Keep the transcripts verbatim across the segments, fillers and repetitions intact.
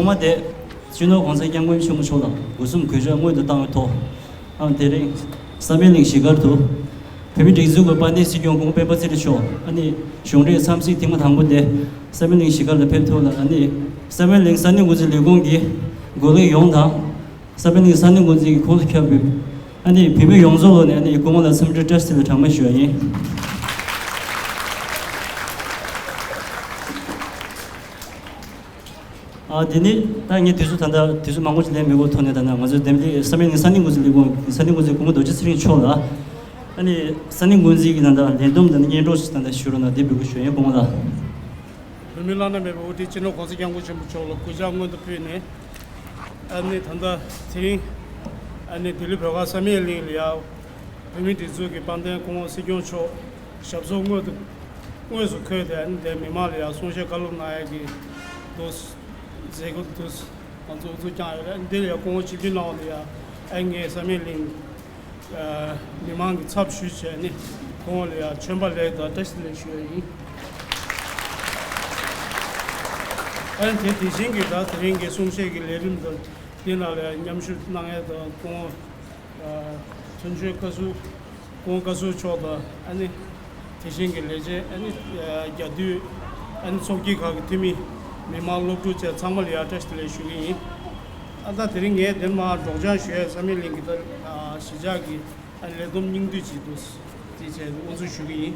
ཐོག་མ་དེ་སྤྱི་ནོར་༸གོང་ས་༸སྐྱབས་མགོན་ཆེན་པོ་མཆོག་ལ་སྒོ་གསུམ་གུས་ཕྱག་སྔོན་དུ་བཏང་བའི་ཐོག་ཨང་། དེ་རིང་བསམ་ཡས་གླིང་གཞིས་སྒར་དུ་བོད་མིའི་སྒྲིག་འཛུགས་ཀྱི་དཔལ་ལྡན་སྲིད་སྐྱོང་སྐུ་ངོ་སྤེན་པ་ཚེ་རིང་མཆོག་ཨ་ནི་གཞུང་འབྲེལ་འཚམས་གཟིགས་ཐེངས་མ་དང་པོ་དེ་བསམ་ཡས་གླིང་གཞིས་སྒར་ལ་ཕེབས་ཐུབ་ལ། ཨ་ནི་བསམ་ཡས་གླིང་ས་གནས་འགོ་འཛིན་ལས་ཁུངས་ཀྱི་འགོ་ལས་ཡོངས་དང་། བསམ་ཡས་གླིང་ས་གནས་འགོ་འཛིན་གྱི་ཁོངས་སུ་ཁྱབ་པའི་ཨ་ནི་བོད་མི་ཡོངས་རྫོགས་ལ་ནས་ཨ་ནི་སྐུ་ངོ་ལ་འཚམས་འདྲི་བཀྲ་ཤིས་བདེ་ལེགས་གྲངས་མེད་ཞུ་བ་ཡིན། ཨ་དེ་ནི་ད་ངས་དུས་ཚོད་ད་ལྟ་དུས་ཚོད་མང་པོ་ཞིག་ལེན་མི་དགོས་ཐོག་ནས། ད་ལྟ་ང་ཚོའི་འདེམས་ལས་བསམ་ཡས་གླིང་ས་གནས་འགོ་འཛིན་ལས་ཁུངས་ས་གནས་འགོ་འཛིན་སྐུ་ངོ་རྡོ་རྗེ་ཚེ་རིང་མཆོག་ལ་ཨ་ནི་ས་གནས་འགོ་འཛིན་གྱི་ད་ལྟ་ལས་བསྡོམས་དང་སྙན་སྒྲོན་ཞིག་ད་ལྟ་ཞུ་རོགས་གནང་། དེ་འབོད་སྐུལ་ཞུ་ཡིན་སྐུ་ངོ་ལ། བོད་མིའི་བླ་ན་མེད་པའི་དབུ་ཁྲིད་སྤྱི་ནོར་༸གོང་ས་༸སྐྱབས་མགོན་ཆེན་པོ་མཆོག་ལ་གུས་ཕྱག་སྔོན་དུ་ཕུལ་ནས། ཨ་ནི་ད་ལྟ་དེ་རིང་ཨ་ནི་ལྡི་ལི་བོད་ཁང་བསམ་ཡས་གླིང་ལ་ཡ་བོད་མིའི་སྒྲིག་འཛུགས་ཀྱི་དཔལ་ལྡན་སྐུ་ངོ་སྲིད་སྐྱོང་མཆོག་ཞབས་སོར་དངོས་སུ་དངོས་སུ་འཁོད་དེ། ཨ་ནི་དེ་མི་མང་ལ་ཡ་གསུང་བཤད་བཀའ་སློབ་གནང་ཡ་གི་འདུག་མཛད་སྒོ་འདུག་ང་ཚོ་ཨུ་ཚུགས་བསྐྱངས་ཡོད་རེད། ཨ་ནི་འདི་ལ་ཡ་སྐུ་ངོ་ཆིབས་བསྒྱུར་གནང་བ་ལ་ཡ་ཨ་ངས་བསམ་ཡས་གླིང་མི་མང་གི་ཚབ་ཞུས་བྱས་ནས་ཁོང་ལ་ཡང་བྱོན་པ་ལེགས་དང་བཀྲ་ཤིས་བདེ་ལེགས་ཞུ་ཡ་ཡིན། ཨ་ནི་དེ་དེ་བཞིན་གྱི་ད་དེ་རིང་གི་གསུང་བཤད་ཀྱི་ལས་རིམ་དང་དེ་ནང་ལ་མཉམ་ཞུགས་གནང་ཡས་དང་སྐུ་ངོ་ཨ་དོན་གཅོད་བཀའ་ཟུར་སྐུ་ངོ་བཀའ་ཟུར་མཆོག་དང་ཨ་ནི། དེ་བཞིན་གྱི་ལས་བྱེད་ཨ་ནི་རྒྱ་འདུས་ཨ་ནི་ཚོགས་སྐྱིད་ཁག་གི་འཐུས་མི། མི་མང་སློབ་ཕྲུག་བཅས་ཚང་མ་ལ་ཡང་བཀྲ་ཤིས་བདེ་ལེགས་ཞུ་གི་ཡིན། ཨ་ད་དེ་རིང་ངས་འདིར་མར་སྒྲོག་སྦྱང་ཞུ་ཡས་བསམ་ཡས་གླིང་གི་ད་གཞིས་ཆགས་ཀྱི་ཨ་ནི་ལས་བསྡོམས་སྙིང་བསྡུས་ཅིག་འདུག་དེ་བྱས་དབུ་འཛུགས་ཞུ་གི་ཡིན།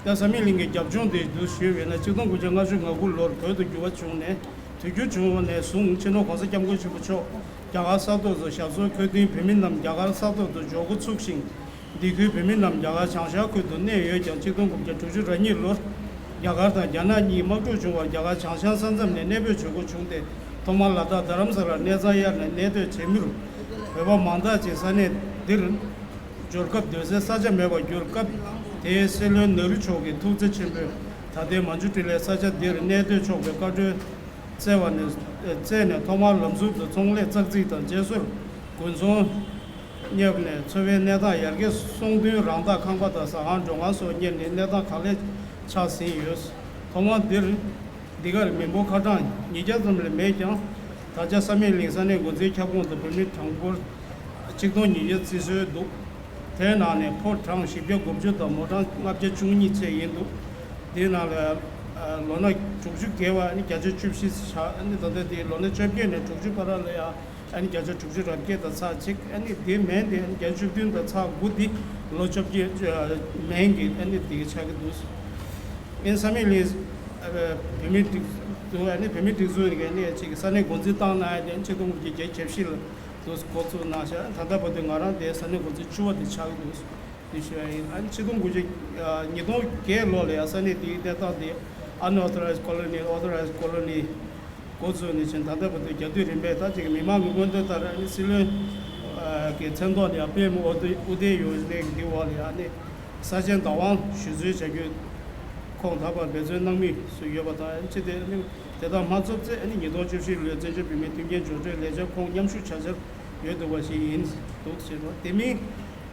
ད་བསམ་ཡས་གླིང་གི་རྒྱབ་ལྗོངས་དེ་འདུག་ཞུས་པས་ན་གཅིག་སྟོང་དགུ་བརྒྱ་ལྔ་བཅུ་ང་དགུ་ལོར་བོད་དུ་འགྱུར་བ་བྱུང་ནས་དུས་འགྱུར་བྱུང་བ་ནས་བཟུང་སྤྱི་ནོར་༸གོང་ས་༸སྐྱབས་མགོན་ཆེན་པོ་མཆོག་རྒྱ་གར་ས་ཐོག་ཏུ་ཞབས་སོར་འཁོད་དུས་བོད་མི་རྣམས་རྒྱ་གར་ས་ཐོག་ཏུ་འབྱོར་འགོ་ཚུགས་ཤིང་། འདི་ཁུལ་བོད་མི་རྣམས་རྒྱ་གར་བྱང་ཤར་ཁུལ་དུ་གནས་ཡོད་ཀྱང་། གཅིག་སྟོང་དགུ་བརྒྱ་དྲུག་ཅུ་རེ་གཉིས་ལོར་རྒྱ་གར་དང་རྒྱ་ནག་གཉིས་དམག་འཁྲུག་བྱུང་བར་རྒྱ་གར་བྱང་ཤར་ས་མཚམས་ནས་གནས་སྤོས་བྱེད་དགོས་བྱུང་སྟེ། ཐོག་མར་ལ་དྭགས་རྡ་རམ་ས་ལར་གནས་ཚང་གཡར་ནས་གནས་སྡོད་བྱེད་མུས། བོད་པ་མང་དག་ཅིག་ས་གནས་འདིར་འབྱོར་སྐབས་སྡོད་སའི་ས་ཆ་མེད་པར་གྱུར་སྐབས། དེའི་སྲིད་བློན་ནེ་རུ་མཆོག་གིས་ཐུགས་བརྩེ་ཆེན་པོས་ད་ལྟའི་མན་ཇུ་ཊི་ལའི་ས་ཆ་འདིར་གནས་སྡོད་ཆོག་པའི་བཀའ་འཁྲོལ་བསྩལ་བ་ནས་བསྩལ་ནས། ཐོག་མར་ལམ་ཟུར་དུ་ཚོང་ལས་ཙག་ཙིག་དང་རྗེས་སོར་དགུན་ཚོང་གཉེར་ནས་འཚོ་བའི་གནས་སྟངས་ཡར་རྒྱས་སོང་དུས། རང་བདག་ཁང་པ་དང་ཟ་ཁང་མགྲོན་ཁང་སོགས་གཉེར་ནས་གནས་སྟངས་གང་ལེགས་ཆགས་ཟིན་ཡོད། ཐོག་མར་འདིར་འདི་གར་མི་འབོར་ཁ་གྲངས་ཉིས་བརྒྱ་ཙམ་ལས་མེད་ཀྱང་། ད་ཆ་བསམ་ཡས་གླིང་ས་གནས་འགོ་འཛིན་ཁྱབ་ཁོངས་དུ་བོད་མི་གྲངས་འབོར་ཆིག་སྟོང་ཉིས་བརྒྱ་བརྩི་སྲོལ་འདུག་དེའི་ནང་ནས་ཕོ་གྲངས་བཞི་བརྒྱ་དགུ་བཅུ་དང་མོ་གྲངས་ལྔ་བརྒྱ་བཅུ་གཉིས་བཅས་ཡིན་འདུག་དེའི་ནང་ལ་ལོ་ན་དྲུག་ཅུ་བརྒལ་བ་ནི་བརྒྱ་ཆ་བཅུ་བཞི་ཆགས། ཨ་ནི་ད་ལྟ་དེ་ལོ་ན་བཅོ་བརྒྱད་ནས་དྲུག་ཅུ་བར་ལ་ཡང་ཨ་ནི་བརྒྱ་ཆ་དྲུག་ཅུ་རེ་བརྒྱད་དང་ཚེག་གཅིག་ཨ་ནི་དེ་མན་དེ་ཨ་ནི་བརྒྱ་ཆ་བཅུ་བདུན་དང་ཚེག་དགུ་འདི་ལོ་བཅོ་བརྒྱད་མན་གྱི་ཨ་ནི་དེ་ཆགས་ཀྱི་འདུག་ཨ་ནི་བསམ་ཡས་གླིང་བོད་མིའི་སྒྲིག་འཛུགས་ཨ་ནི་བོད་མིའི་སྒྲིག་འཛུགས་ཀྱི་ཨ་ནི་ཅིག་ས་གནས་འགོ་འཛིན་བཏང་གནང་ཡ་དེ་ཆིག་སྟོང་དགུ་བརྒྱ་བརྒྱད་ཅུ་གྱ་བཞི་ལ་འདུག་འགོ་བཙུགས་གནང་ཤག་ད་ལྟ་བར་དུ་ང་རང་དེ་ས་གནས་འགོ་འཛིན་བཅུ་པ་དེ་ཆགས་ཀྱི་འདུག་དེ་ཞུ་ཡ་ཡིན། ཨ་ནི་ཆིག་སྟོང་དགུ་བརྒྱ་ཉིས་སྟོང་བརྒྱད་ལོ་ལ་ཡང་ས་གནས་དེའི་གནས་སྟངས་དེ་unauthorized colony, authorized colony འགོ་བཙུགས་ནས་བྱས། ད་ལྟ་བར་དུ་རྒྱ་སྡོད་རིམ་པས་ད་ཅིག་མི་མང་གི་མངོན་འདོད་ལྟར་ཨ་ནི་སྲིད་བློན་གྱི་མཚན་ཐོག་ནས་ཨ་པད་མ་ཨུ་དེ་ཨུ་དེ་ཡོ་ཇི་ནའི་འདི་འོག་ལ་ཡང་ཨ་ནི་ས་ཆེན་བདག་དབང་ཞུ་སྩོལ་བྱ་རྒྱུའི་ཁོངས་ད་བར་འབད་བརྩོན་གནང་མུས་སུ་ཡོད་པ་དང་། ཨ་ནི་ཅི་སྟེ་ཨ་ནི་དེ་དག་མ་ཚོགས་ཚེ་ཨ་ནི་ཉིས་སྟོང་བཅུ་བཞི་ལོའི་བཙན་བྱོལ་བོད་མིའི་མཐུན་རྐྱེན་སྦྱོར་སྤྲོད་ལས་འཆར་ཁོངས་མཉམ་ཞུགས་བྱ་འཆར་ཡོད་འདུག་པ་ཞིག་ཡིན་འདུག་ཟེར་བ། དེ་མིན་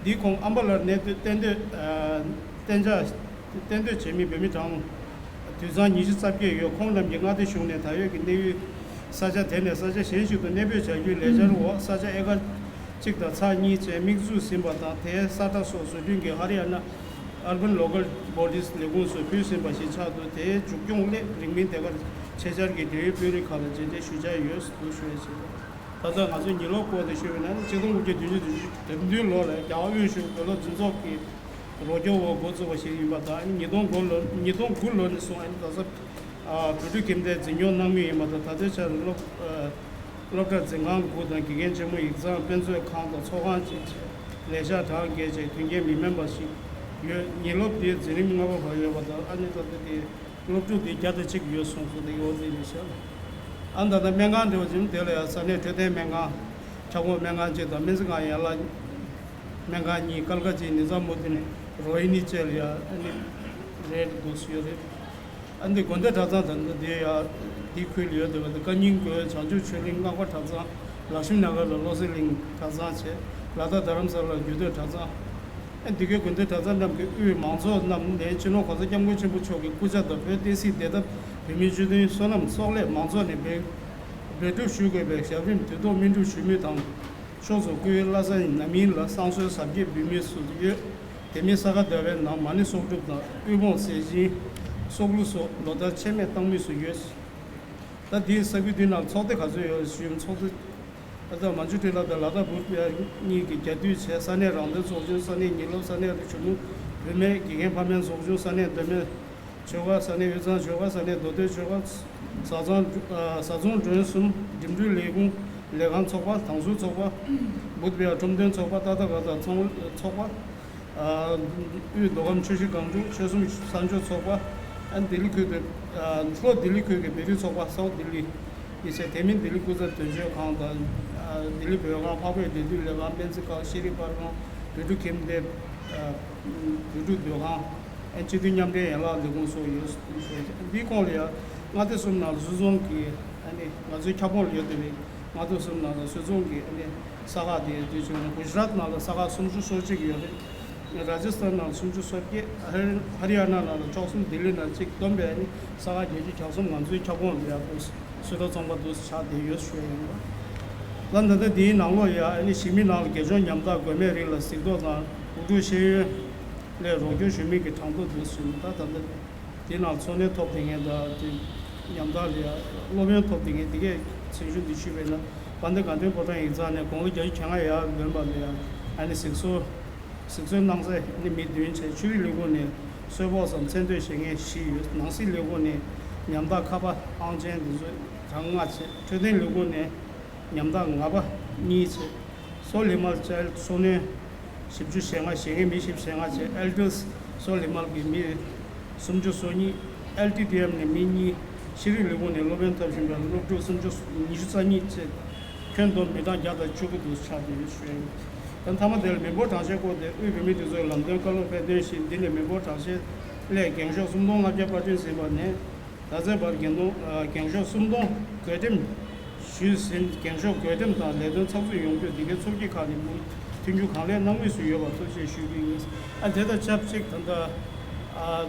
འདིའི་ཁོངས་ཨམ་བ་ལར་གནས་སྡོད་གཏན་སྡོད་གཏན་འཇགས་གཏན་སྡོད་བྱེད་མི་བོད་མི་གྲངས་དུད་ཚང་ཉི་ཤུ་རྩ་བརྒྱད་ཡོད། ཁོང་རྣམས་ཀྱིས་མངའ་སྡེ་གཞུང་ནས་ད་ཡོད་ཀྱི་གནས་ཡུལ་ས་ཆ་དེ་ནས་ས་ཆ་གཞན་ཞིག་ཏུ་གནས་སྤོས་བྱ་རྒྱུའི་ལས་འཆར་འོག་ས་ཆ་ཨེ་ཀར་གཅིག་དང་ཚེག་གཉིས་བཅས་དམིགས་འཛུགས་ཟིན་པ་དང་། དེའི་ས་ཁྲ་སོགས་བཟོ་སྐྲུན་གྱི་ཧ་རི་ཡ་ན་Urban Local Bodies ལས་ཁུངས་སུ་ཕུལ་ཟིན་པ་ཞིག་ཆགས་འདུག་དེའི་མཇུག་སྐྱོང་སླད་རིང་མིན་དེ་གར་ཆེད་བཅར་གྱིས་འབྲེལ་ཡོད་དཔོན་རིགས་ཁག་ལ་མཇལ་འཕྲད་ཞུ་འཆར་ཡོད་འདུག་ཞུ་བ་ཞིག་རེད། ད་ལྟ་ང་ཚོའི་ཉིན་སློབ་སྐོར་དེ་ཞུས་པ་ན་ཆིག་སྟོང་དགུ་བརྒྱ་བདུན་ཅུ་དོན་བདུན་ལོ་ལ་རྒྱ་གར་དབུས་གཞུང་བོད་སློབ་འཛིན་ཚོགས་ཀྱི་རོགས་སྐྱོར་འོག་འགོ་བཙུགས་པ་ཞིག་ཡིན་པ་དང་། ཉིས་སྟོང་དགུ་ལོ་ཉིས་སྟོང་དགུ་ལོ་ནས་བཟུང་ཨ་ནི་ད་ཆ་བོད་ཕྲུག་ཁྱིམ་སྡེ་འཛིན་སྐྱོང་གནང་མུས་ཡིན་པ་དང་། ད་ལྟའི་ཆར་སློབ་སློབ་གྲྭ་འཛིན་ཁང་དགུ་དང་དགེ་རྒན་ཆེན་མོ་ཡིག་ཚང་དཔེ་མཛོད་ཁང་དང་ཚོགས་ཁང་བཅས་ལས་འཆར་གྲངས་བརྒྱད་བཅས་མཐུན་རྐྱེན་མི་དམན་པ་ཞིག་ཡོད། ཉིན་སློབ་དེ་འཛིན་རིམ་ལྔ་པ་བར་ཡོད་པ་དང་། ཨ་ནི་ད་ལྟ་དེ་སློབ་ཕྲུག་དེ་བརྒྱ་དང་གཅིག་ཡོད་གསུངས་སོང་། དེ་ཡོད་དེ་ནི་ཤར། ཨ་ནི་ད་ལྟ་སྨན་ཁང་འབྲེལ་བ་བྱུང་དེ་ལ་ཡང་ས་གནས་འཕྲོད་བསྟེན་སྨན་ཁང་། ཁྱབ་ཁོངས་སྨན་ཁང་གཅིག་དང་སྨན་རྩིས་ཁང་ཡན་ལག་སྨན་ཁང་གཉིས། ཀལ་ཀ་གཅིག་ནི་ཛ་མོ་དི་ནི་རོ་ཧི་ནི་བཅས་ལ་ཡང་ཨ་ནི་རེད་འདུག་ཡོད་རེད། ཨ་ནི་དགོན་སྡེ་གྲྭ་ཚང་དང་འདི་ཡང་འདི་ཁུལ་ལ་ཡོད་བསྡད་པ་དེ་ཀ་རྙིང་དགོན་བྱང་ཆུབ་ཆོས་གླིང་སྔགས་པ་གྲྭ་ཚང་། ལག་ཤུམ་ན་གར་ལ་བློ་གསལ་གླིང་གྲྭ་ཚང་བྱས། ལ་དྭགས་རྡ་རམ་ས་ལ་རྒྱུད་སྟོད་གྲྭ་ཚང་། ཨ་ནི་འདི་གའི་དགོན་སྡེ་གྲྭ་ཚང་རྣམས་ཀྱི་དབུས་མང་ཚོགས་རྣམས་ནས་སྤྱི་ནོར་༸གོང་ས་༸སྐྱབས་མགོན་ཆེན་པོ་མཆོག་གི་སྐུ་ཕྱྭ་དང་བོད་བསྟན་སྲིད་བདེ་ཐབས་བོད་མིའི་སྤྱི་མཐུན་བསོད་ནམས་སོགས་སླད་མང་ཚོགས་ནས་འབོད་ འབད་སྒྲུབ་ཞུ་དགོས་པའི་ཞབས་རིམ་དུས་ཐོག་སྨིན་སྒྲུབ་ཞུ་མི་དང་། ཕྱོགས་སུ་བསྐོས་ཡུལ་ལྷ་ས་ཡི་ན་མིན་ལ་བསང་གསོལ་གཟབ་རྒྱས་འབུལ་མི་སུ་ཡོད། དེ་མིན་ས་ག་ཟླ་བའི་ནང་མ་ཎི་གསོག་སྒྲུབ་དང་དབུལ་ཕོངས་སེལ་ཆེན་གསོག་གླུ་སོགས་ལོ་ལྟར་ཆད་མེད་བཏང་མུས་སུ་ཡོད། ད་འདིའི་ས་ཁུལ་འདི་ནང་ཚོགས་སྡེ་ག་ཚོད་ཡོད་ཞུས་ན། ཚོགས་སྡེ་ཨ་ད་མན་ཇུ་ཊི་ལ་དང་ལ་དྭགས་བུདྡྷ་གཉིས་ཀྱིས་རྒྱ་མདུད་བྱས། ས་གནས་རང་དོན་ཚོགས་ཆུང་། ས་གནས་ཉིན་སློབ། ས་གནས་གཞོན་ནུ་བུད་མེད་དགེ་རྒན་ཕ་མའི་ཚོགས་ཆུང་། ས་གནས་མདོ་སྨད་ཆོལ་ཁ། ས་གནས་དབུས་གཙང་ཆོལ་ཁ། ས་གནས་མདོ་སྟོད་ཆོལ་ཁ། བཟའ་ཚང་བཟའ་ཚང་མགྲོན་གསུམ། འགྲིམ་འགྲུལ་ལས་ཁུངས་ལས་ཁང་ཚོགས་པ། དང་ཟུར་ཚོགས་པ། བུདྡྷ་ག་ཡ་ཁྲོམ་སྟོན་ཚོགས་པ། ཏ་ཏ་ག་ཏ་ཚོང་ཚོགས་པ། དབུས་མདོ་ཁམས་ཆུ་བཞི་སྒང་དྲུག་ཆོལ་གསུམ་གསར་འགྱུར་ཚོགས་པ། ལྡི་ལི་ཁུལ་དུ་ལྷོ་ལྡི་ལི་ཁུལ་གྱི་བོད་རིགས་ཚོགས་པ། སའུ་ཐ་ལྡི་ལི་ཡིན་ཚད། དེ་མིན་ལྡི་ལི་སྐུ་ཚབ་དོན་གཅོད་ཁང་དང་། ལྡི་ལི་བོད་ཁང་། འཕགས་བོད་འབྲེལ་མཐུད་ལས་ཁང་། སྨན་རྩིས་ཁང་། ཤེས་རིག་པར་ཁང་། བོད་ཕྲུག་ཁྱིམ་སྡེ། བོད་ཕྲུག་སྡོད་ཁང་། སྤྱི་འཐུས་མཉམ་འབྲེལ་ཡན་ལག་ལས་ཁུངས་སོགས་ཡོད། འདིའི་ཁོངས་ལ་ཡང་མངའ་སྡེ་གསུམ་ནང་ལ་སུད་ཚོང་གི་ཨ་ནི་ང་ཚོའི་ཁྱབ་ཁོངས་ལ་ཡོད་བསྡད་པའི་མངའ་སྡེ་གསུམ་ནང་ལ་སུད་ཚོང་གི་ཨ་ནི་ས་ཁག་དེ་དུས་ཆུང་། གུ་ཇི་རཱཏ་ནང་ལ་ས་ཁག་སུམ་ཅུ་སོ་གཅིག་ཡོད་རེད། རཱ་ཇི་སི་ཐན་ནང་ལ་སུམ་ཅུ་སོ་བརྒྱད། ཧ་རི་ཡ་ན་ནང་ལ་བཅུ་གསུམ། ལྡི་ལི་ནང་གཅིག་བསྡོམས་པས་ནི་ས་ཁག་བརྒྱད་ཅུ་གྱ་གསུམ་ང་ཚོའི་ཁྱབ་ཁོངས་ལ་ཡ་སུད་ཚོང་ཚོང་པ་འདུག་ཆགས་བསྡད་ཡོད་ཞུ་ཡ་ཡིན་པ། ད་ད་ལྟ་འདིའི་ནང་ལོགས་ཡ་ཨ་ནི་གཞིས་མི་ནང་ལ་སྒེར་སྦྱོང་ཉམ་ཐག་འགོས་མེད་རིགས་ལ་གཟིགས་རྟོག་དང་དབུགས་སྒྲུབ་ཤེས་ཡོན་སླད་རོགས་སྐྱོར་ཞུ་མི་གི་གྲངས་ཐོ་འདུག་ཞུས་ནས། ད་ད་ལྟ་དེ་ནང་འཚོ་སྣོན་ཐོབ་བསྡད་མཁན་དང་དེ་ཉམ་ཐག་ལ་ཡ་སློབ་ཡོན་ཐོབ་བསྡད་མཁན་དེ་གས་མཚན་ཞུ་འདི་ཞུས་པས་ན། དཔལ་ལྡན་དགའ་ལྡན་ཕོ་བྲང་ཡིག་ཚང་ནས་དགུང་ལོ་བརྒྱད་ཅུ་གྱ་ལྔ་ཡར་ལོན་པ་ལ་ཡ་ཨ་ནི་གཟིགས་གསོལ་གཟིགས་གསོལ་གནང་སའི་ཨ་ནི་མི་བདུན་བྱས། ཆོས་རིག་ལས་ཁུངས་ནས་གསོལ་ཕོགས་སམ་མཚན་བསྟོད་བཞེས་མཁན་བཞི་ཡོད། ནང་སྲིད་ལས་ཁུངས་ནས་ཉམ་ཐག་ཁ་པ་ཨང་ཅན་འདི་ཚོ་གྲངས་ལྔ་བྱས། འཕྲོད་བསྟེན་ལས་ཁུངས་ནས་ཉམ་ཐག་ང་པ་གཉིས་བྱས། སོག་ལི་མལ་ཅལ་སོ་ནོན་བཞི་བཅུ་ཞེ་ལྔ། བཞེས་མཁན་མི་བཞི་བཅུ་ཞེ་ལྔ་བྱས། ཨེལ་ཌར་སི་སོག་ལི་མལ་གྱི་མི་སུམ་ཅུ་སོ་གཉིས། ཨེལ་ཊི་ཌི་ཨེམ་ནས་མི་གཉིས། ཤེས་རིག་ལས་ཁུངས་ནས་སློབ་ཡོན་ཐོབ་བཞིན་པའི་སློབ་ཕྲུག་སུམ་ཅུ་ཉི་ཤུ་རྩ་གཉིས་བཅས། ཁྱོན་བསྡོམས་མི་གྲངས་བརྒྱ་དང་བཅུ་དགུ་འདུག་ཆགས་ཏེ་ཡོད་ཞུ་ཡ་ཡིན། ད་མཐའ་མ་དེ་ལ་མི་འབོར་གྲངས་བཤེར་སྐོར་དེ་དབུས་བོད་མིའི་སྒྲིག་འཛུགས་ལམ་སྟོན་བཀའ་སློབ་སྤེལ་དོན་བཞིན། འདི་ནས་མི་འབོར་གྲངས་བཤེར་སླད་འགེངས་ཤོག་སུམ་སྟོང་ལྔ་བརྒྱ་པར་སྐྲུན་ཟིན་པ་ནས་ད་ལྟའི་བར་འགེངས་སྟོང་ཨ་འགེངས་ཤོག་སུམ་སྟོང་བགོ་འགྲེམས་ཞུས་ཟིན། འགེངས་ཤོག་བགོ་འགྲེམས་དང་ལས་དོན་ཚགས་ཚུད་ཡོང་རྒྱུར་འདི་གའི་ཚོགས་སྐྱིད་ཁག་ནས་མཐུན་འགྱུར་གང་ལེགས་གནང་མུས་སུ་ཡོད་པ་ཐུགས་རྗེ་ཆེ་ཞུ་རྒྱུ་ཡིན། ཨ་དེ་དང་ཆབས་ཅིག་ད་ལྟ་ཨ་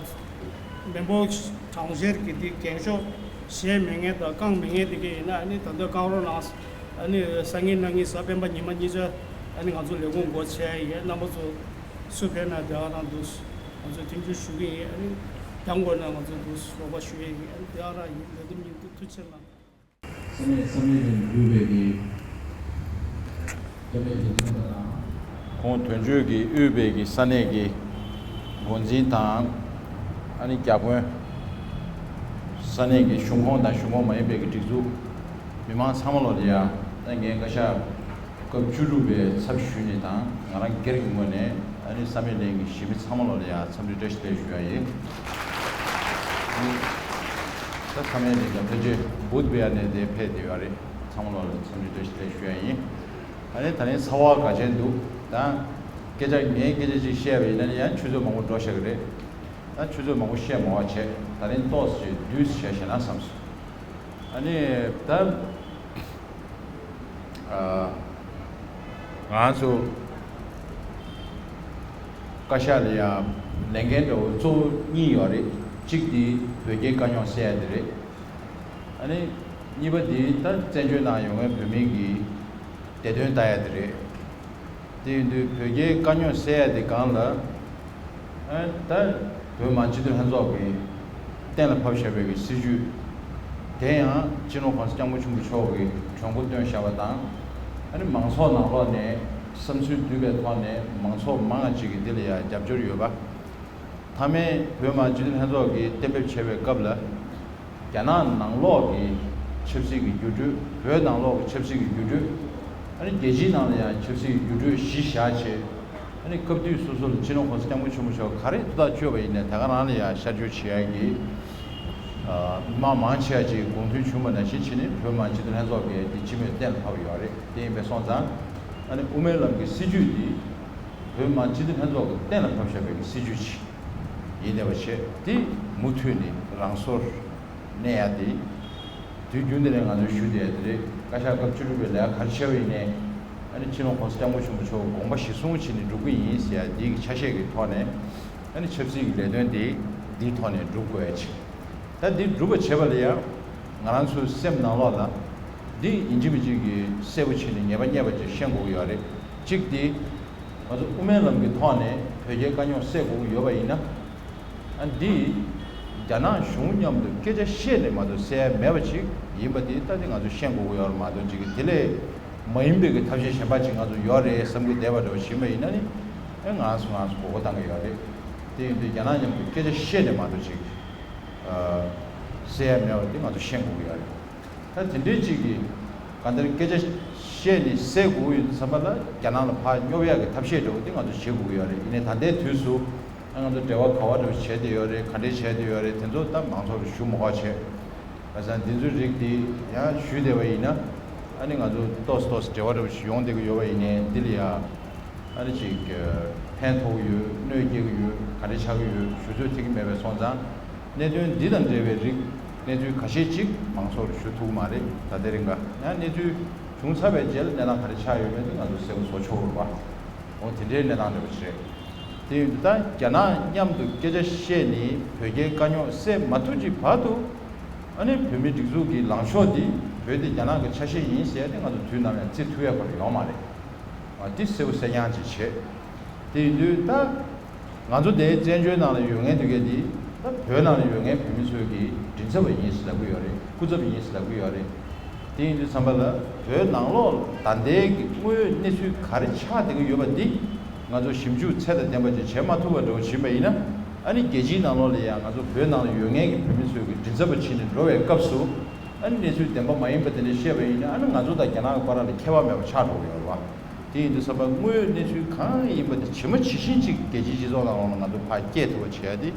མི་འབོར་གྲངས་བཤེར་གྱི་འདི་འགེངས་ཤོག་བཞེས་མེད་མཁན་དང་བཀང་མེད་མཁན་དེ་གའི་ཡིན་ན། ཨ་ནི་ད་ལྟ་བཀང་རོགས་གནང་། ཨ་ནི་སང་ཉིན་གནངས་ཉིན་གཟའ་སྤེན་པ་ཉི་མ་གཉིས་ཆ་ཨ་ནི་ང་ཚོ་ལས་ཁུངས་སྒོ་ཕྱེ་ཡ་ཡིན། རྣམ་པ་ཚོ་སུ་ཕེབས་ན་བདེ་བ་རང་འདུག་ང་ཚོས་མཐུན་འགྱུར་ཞུ་གི་ཡིན། ཨ་ནི་གང་དགོས་ན་ང་ཚོ་འདུག་རོགས་པ་ཞུ་ཡ་ཡིན། ཨ་ནི་བདེ་བ་རང་ཡིན། ལས་བསྡོམས་ཡིན་འདུག་ཐུགས་རྗེ་ཆེ་གནང་། ས་གནས་ས་གནས་དེ་འགྲུལ་བའི་གི་སྐྱབས་གནས་དེ་ཚོ་དང་། ཁོང་དོན་གཅོད་ཀྱིས་དབུས་པའི་གི་ས་གནས་ཀྱི་འགོ་འཛིན་དང་། ཨ་ནི་བརྒྱ་དཔོན། ས་གནས་ཀྱི་གཞུང་ཁོངས་དང་གཞུང་ཁོངས་མ་ཡིན་པའི་གི་སྒྲིག་འཛུགས། མི་མང་ཚང་མ་ལོ་ལ་ཡ། ད་ངས་བཀའ་ཤག་སྐབས་བཅུ་དྲུག་པའི་ཚབ་ཞུས་ནས་དང་། ང་རང་སྒེར་གྱི་ངོས་ནས་ཨ་ནི་བསམ་ཡས་གླིང་གི་གཞིས་མི་ཚང་མ་ལོ་ལ་ཡ་འཚམས་འདྲི་བཀྲ་ཤིས་བདེ་ལེགས་ཞུ་ཡ་ཡིན། ད་བསམ་ཡས་གླིང་ག་ཕལ་ཆེར་བུདྡྷ་ག་ཡ་ནས་དེ་ཕེབས་བསྡད་ཡོད་རེད། ཚང་མ་ལོ་ལ་འཚམས་འདྲི་བཀྲ་ཤིས་བདེ་ལེགས་ཞུ་ཡ་ཡིན། ཨ་ནི་ད་ནི་ཚ་བ་ག་ཅན་འདུག་ད་སྐད་ཆ་ངའི་སྐད་ཆ་ཅིག་བཤད་པ་ཡིན་ན་ནི་ཡང་ཆུ་ཚོད་མང་པོ་འགྲོ་ཤག་གི་རེད། ད་ཆུ་ཚོད་མང་པོ་བཤད་མ་བ་བྱས། ད་རིང་ཏོག་ཙམ་བསྡུས་བཤད་ཤེས་ན་བསམ་སོང་། ཨ་ནི་ད་ཨ་ང་ཚོ་བཀའ་ཤག་ལ་ཡང་ལས་འགན་འདྲ་བོ་གཙོ་བོ་གཉིས་ཡོད་རེད། གཅིག་དེ་བོད་རྒྱའི་དཀའ་རྙོག་སེལ་ཡ་དེ་རེད། ཨ་ནི་གཉིས་པ་དེ་ད་བཙན་བྱོལ་ནང་ཡོད་མཁན་བོད་མི་གི་བདེ་དོན་ལྟ་ཡ་དེ་རེད། དེ་ཡིན་དུས་བོད་རྒྱའི་དཀའ་རྙོག་སེལ་ཡ་དེ་སྒང་ལ། ཨ་ད་བོད་མི་མང་སྤྱི་འཐུས་ལྷན་ཚོགས་ཀྱིས་གཏན་ལ་ཕབ་བཞག་པའི་གི་སྲིད་ཇུས་དེ་ཡང་སྤྱི་ནོར་༸གོང་ས་༸སྐྱབས་མགོན་ཆེན་པོ་མཆོག་གིས་གྲོས་འགོ་བཏོན་བཞག་པ་དང་། ཨ་ནི་མང་ཚོགས་ནང་ལོགས་ནས་བསམ་ཚུལ་བསྡུས་པའི་ཐོག་ནས་མང་ཚོགས་མང་བ་ཅིག་གིས་འདི་ལ་ཡང་རྒྱབ་སྐྱོར་ཡོད་པ། མཐའ་མའི་བོད་མི་མང་སྤྱི་འཐུས་ལྷན་ཚོགས་ཀྱིས་གཏན་འབེབས་བྱས་པའི་སྐབས་ལ། རྒྱ་ནག་ནང་ལོགས་ཀྱི་ཆབ་སྲིད་ཀྱི་འགྱུར་འགྲོས། བོད་ནང་ལོགས་ཀྱི་ཆབ་སྲིད་ཀྱི་འགྱུར་འགྲོས། ཨ་ནི་རྒྱལ་སྤྱིའི་ནང་ལ་ཡང་ཆབ་སྲིད་ཀྱི་འགྱུར་འགྲོས་གཞི་བཞག་བྱས། ཨ་ནི་སྐབས་དུས་སོ་སོ་ལ་སྤྱི་ནོར་༸གོང་ས་༸སྐྱབས་མགོན་ཆེན་པོ་མཆོག་ག་རེ་ཐུགས་ཐག་གཅོད་པ་ཡིན་ནའི་དེ་ག་རང་ལ་ཡང་ཤར་བསྐྱོད་བྱེད་ཡ་གི་མི་མང་མང་ཆེ་བ་ཅིག་དགོངས་མཐུན་བྱུང་བ་ནང་བཞིན་བྱས་ནས་བོད་མི་མང་སྤྱི་འཐུས་ལྷན་ཚོགས་ཀྱིས་འདི་སྤྱི་མོས་གཏན་ལ་ཕབ་ཡོད་རེད། དེ་ཡིན་པས་སོང་ཙང་། ཨ་ནི་དབུ་མའི་ལམ་གྱི་སྲིད་བྱུས་འདི་བོད་མི་མང་སྤྱི་འཐུས་ལྷན་ཚོགས་ཀྱིས་གཏན་ལ་ཕབ་བཞག་པའི་གི་སྲིད་བྱུས་ཅིག་ཡིན་བསྡད་པ་བྱས། དེ་མུ་མཐུད་ནས་རང་སོར་གནས་ཡ་དེ། དུས་རྒྱུན་དེ་ནས་ང་ཚོས་ཞུ་བསྡད་ཡ་དེ་རེད། བཀའ་ཤག་སྐབས་བཅུ་དྲུག་པའི་ལས་ཀ་ག་རེ་བྱས་པ་ཡིན་ནའི། ཨ་ནི་སྤྱི་ནོར་༸གོང་ས་༸སྐྱབས་མགོན་ཆེན་པོ་མཆོག་དགོངས་པ་གཞིར་བཟུང་བྱས་ནས་སྒྲུབ་ཀྱི་ཡིན་ཟེར་ཡ་འདི་གི་ཆ་ཤས་ཀྱི་ཐོག་ནས། ཨ་ནི་ཆབ་སྲིད་ཀྱི་ལས་དོན་དེ་འདིའི་ཐོག་ནས་སྒྲུབ་དགོས་ཡ་ཆེ། ད་འདི་སྒྲུབ་པ་བྱེད་པ་ལ་ཡང་ང་རང་ཚོའི་སེམས་ནང་ལོགས་ལ་ འདི་ཡིན་གཅིག་མིན་གཅིག་གི་གསལ་པོ་བྱས་ནས་ངེས་པ་རྙེད་པ་ཅིག་ཤེས་དགོས་ཀྱི་ཡོད་རེད། གཅིག་འདི་ང་ཚོ་དབུ་མའི་ལམ་གྱི་ཐོག་ནས་བོད་རྒྱའི་དཀའ་རྙོག་སེལ་དགོས་ཀྱི་ཡོད་པ་ཡིན་ན། ཨ་འདི་རྒྱ་ནག་གཞུང་མཉམ་དུ་སྐད་ཆ་བཤད་ནས་མ་གཏོགས་སེལ་ཡ་མེད་པ་ཅིག་ཡིན་པ་འདི་ད་འདི་ང་ཚོ་ཤེས་དགོས་ཀྱི་ཡོད་རེད་མ་གཏོགས་ཅིག་གི་དེ་ལས་མ་ཡིན་པའི་གི་ཐབས་ཤེས་གཞན་པ་ཅིག་ང་ཚོ་ཡོད་རེད་བསམ་གྱི་བསྡད་པ་འདྲ་བོ་ཞིག་ཡིན་པ་ཡིན་ན་ནི། ཨེ་ང་རང་ཚོ་ང་རང་ཚོ་མགོ་སྐོར་བཏང་གི་ཡོད་རེད། དེ་ཡིན་དུས་རྒྱ་ནག་མཉམ་དུ་སྐད་ཆ་བཤད་ནས་མ་གཏོགས་ཅིག་སེལ་ཡ་མེད་པ་འདི་ང་ཚོ་ཤེས་དགོས་ཀྱི་ཡོད་རེད། ད་དེ་འདྲའི་གཅིག་གིས་གང་ལྟར་སྐད་ཆ་བཤད་ནས་སེལ་དགོས་ཡོད་དུས་ཙམ་པ་ལ་རྒྱ་ནག་ལ་ཕར་སྙོབ་ཡག་གི་ཐབས་ཤེས་འདྲ་བོ་དེ་ང་ཚོ་བྱེད་དགོས་ཀྱི་ཡོད་རེད། ཡིན་ནའི་ད་ལྟའི་དུས་སུ་ཨ་ང་ཚོ་འབྲེལ་བ་ག་བ་འདྲ་བོ་བྱས་བསྡད་ཡོད་རེད། ག་འདྲས་བྱས་བསྡད་ཡོད་རེད། དེ་ཚོ་ད་མང་ཚོགས་ལ་ཞུ་མ་དགོས་བྱས། བྱས་ཙང་འདི་ཚོའི་རིགས་འདི་ཡང་ཞུས་བསྡད་པ་ཡིན་ན་ཨ་ནི་ང་ཚོ་ཏོག་ཙམ་ཏོག་ཙམ་འབྲེལ་བ་འདྲ་བོ་ཞིག་ཡོང་བསྡད་ཀྱི་ཡོད་པ་ཡིན་ནའི་འདི་ལ་ཡ། ཨ་ནི་ཅིག་ཕན་ཐོགས་ཀྱི་ཡོད། གནོད་སྐྱེལ་གྱི་ཡོད། ག་འདྲ་ཆགས་ཀྱི་ཡོད་ཞུ་ཚོད་ཐིག་གི་མེད་པའི་སོང་ཙང་། གནད་དོན་འདི་དང་འབྲེལ་བའི་རིགས་གནས་ཚུལ་ཁ་ཤས་ཅིག་མང་ཚོགས་ལ་ཞུ་ཐུབ་ཀྱི་མ་རེད། ད་ལྟའི་རིང་ག་ཡང་གནས་ཚུལ་བྱུང་ཚར་བའི་རྗེས་ལ་གནས་སྟངས་ག་རེ་ཆགས་ཡོད་མེད་དེ་ང་ཚོ་གསལ་པོ་བཟོ་ཆོག་གི་རེད་པ། འོ་དེ་འདྲའི་གནས་སྟངས་འདྲ་པོ་ཞིག་རེད། དེ་ཡིན་དུས་ད་རྒྱ་ནག་མཉམ་དུ་སྐད་ཆ་བཤད་ནས་བོད་རྒྱའི་དཀའ་རྙོག་སེལ་མ་ཐུབ་ཀྱི་བར་དུ། ཨ་ནི་བོད་མིའི་སྒྲིག་འཛུགས་ཀྱི་ལངས་ཕྱོགས་འདི་བོད་དེ་རྒྱ་ནག་གི་ཆ་ཤས་ཡིན་ཟེར་ཏེ་ང་ཚོ་དུས་ནམ་ཡང་བརྩི་ཐུབ་ཡ་ཁོ་རང་ཡོད་མ་རེད། ཨ་དེ་གསལ་པོ་གསལ་རྐྱང་ཅིག་བྱེད། དེ་ཡིན་དུས་ད་ང་ཚོ་དེའི་བཙན་བྱོལ་ནང་ལ་ཡོད་མཁན་དེ་གས་དེ་ད་བོད་ནང་ལ་ཡོད་མཁན་བོད་མི་ཚོའི་གི་མགྲིན་ཚབ་པ་ཡིན་ཟེར་ལབ་གི་ཡོད་རེད། སྐུ་ཚབ་ཡིན་ཟེར་ལབ་གི་ཡོད་རེད། དེ་ཡིན་དུས་ཙམ་པ་ལ་བོད་ནང་ལོགས་ད་ལྟའི་གི་དངོས་ཡོད་གནས་ཚུལ་ག་རེ་ཆགས་བསྡད་ཀྱི་ཡོད་པ་འདི་ང་ཚོ་ཞིབ་འཇུག་ཚད་དང་ལྡན་པ་ཅིག་བྱེད་མ་ཐུབ་པ་འདྲ་བོ་ཕྱིན་པ་ཡིན་ན། ཨ་ནི་རྒྱལ་སྤྱིའི་ནང་ལོགས་ལ་ཡང་ང་ཚོ་བོད་ནང་ལ་ཡོད་མཁན་གྱི་བོད་མི་ཚོའི་གི་མགྲིན་ཚབ་པ་ཕྱིན་ནས་འགྲོ་བའི་སྐབས་སུ། ཨ་ནི་གནས་ཚུལ་བདེན་པ་མ་ཡིན་པ་དེ་འདྲ་བཤད་པ་ཡིན་ན་ཨ་ནི་ང་ཚོ་དང་རྒྱ་ནག་གི་བར་ལ་ཁྱད་པར་མེད་པ་ཆགས་འགྲོ་གི་ཡོད་རེད་བ། དེ་ཡིན་དུས་ཙམ་པ་དངོས་ཡོད་གནས་ཚུལ་གང་ཡིན་པ་དེ་ཇི་མ་ཇི་བཞིན་ཅིག་རྒྱལ་སྤྱིའི་སྤྱི་ཚོགས་ནང་ལོགས་ལ་ང་ཚོ་ཕར་སྐྱེལ་ཐུབ་པ་བྱེད་ཡ་དེ་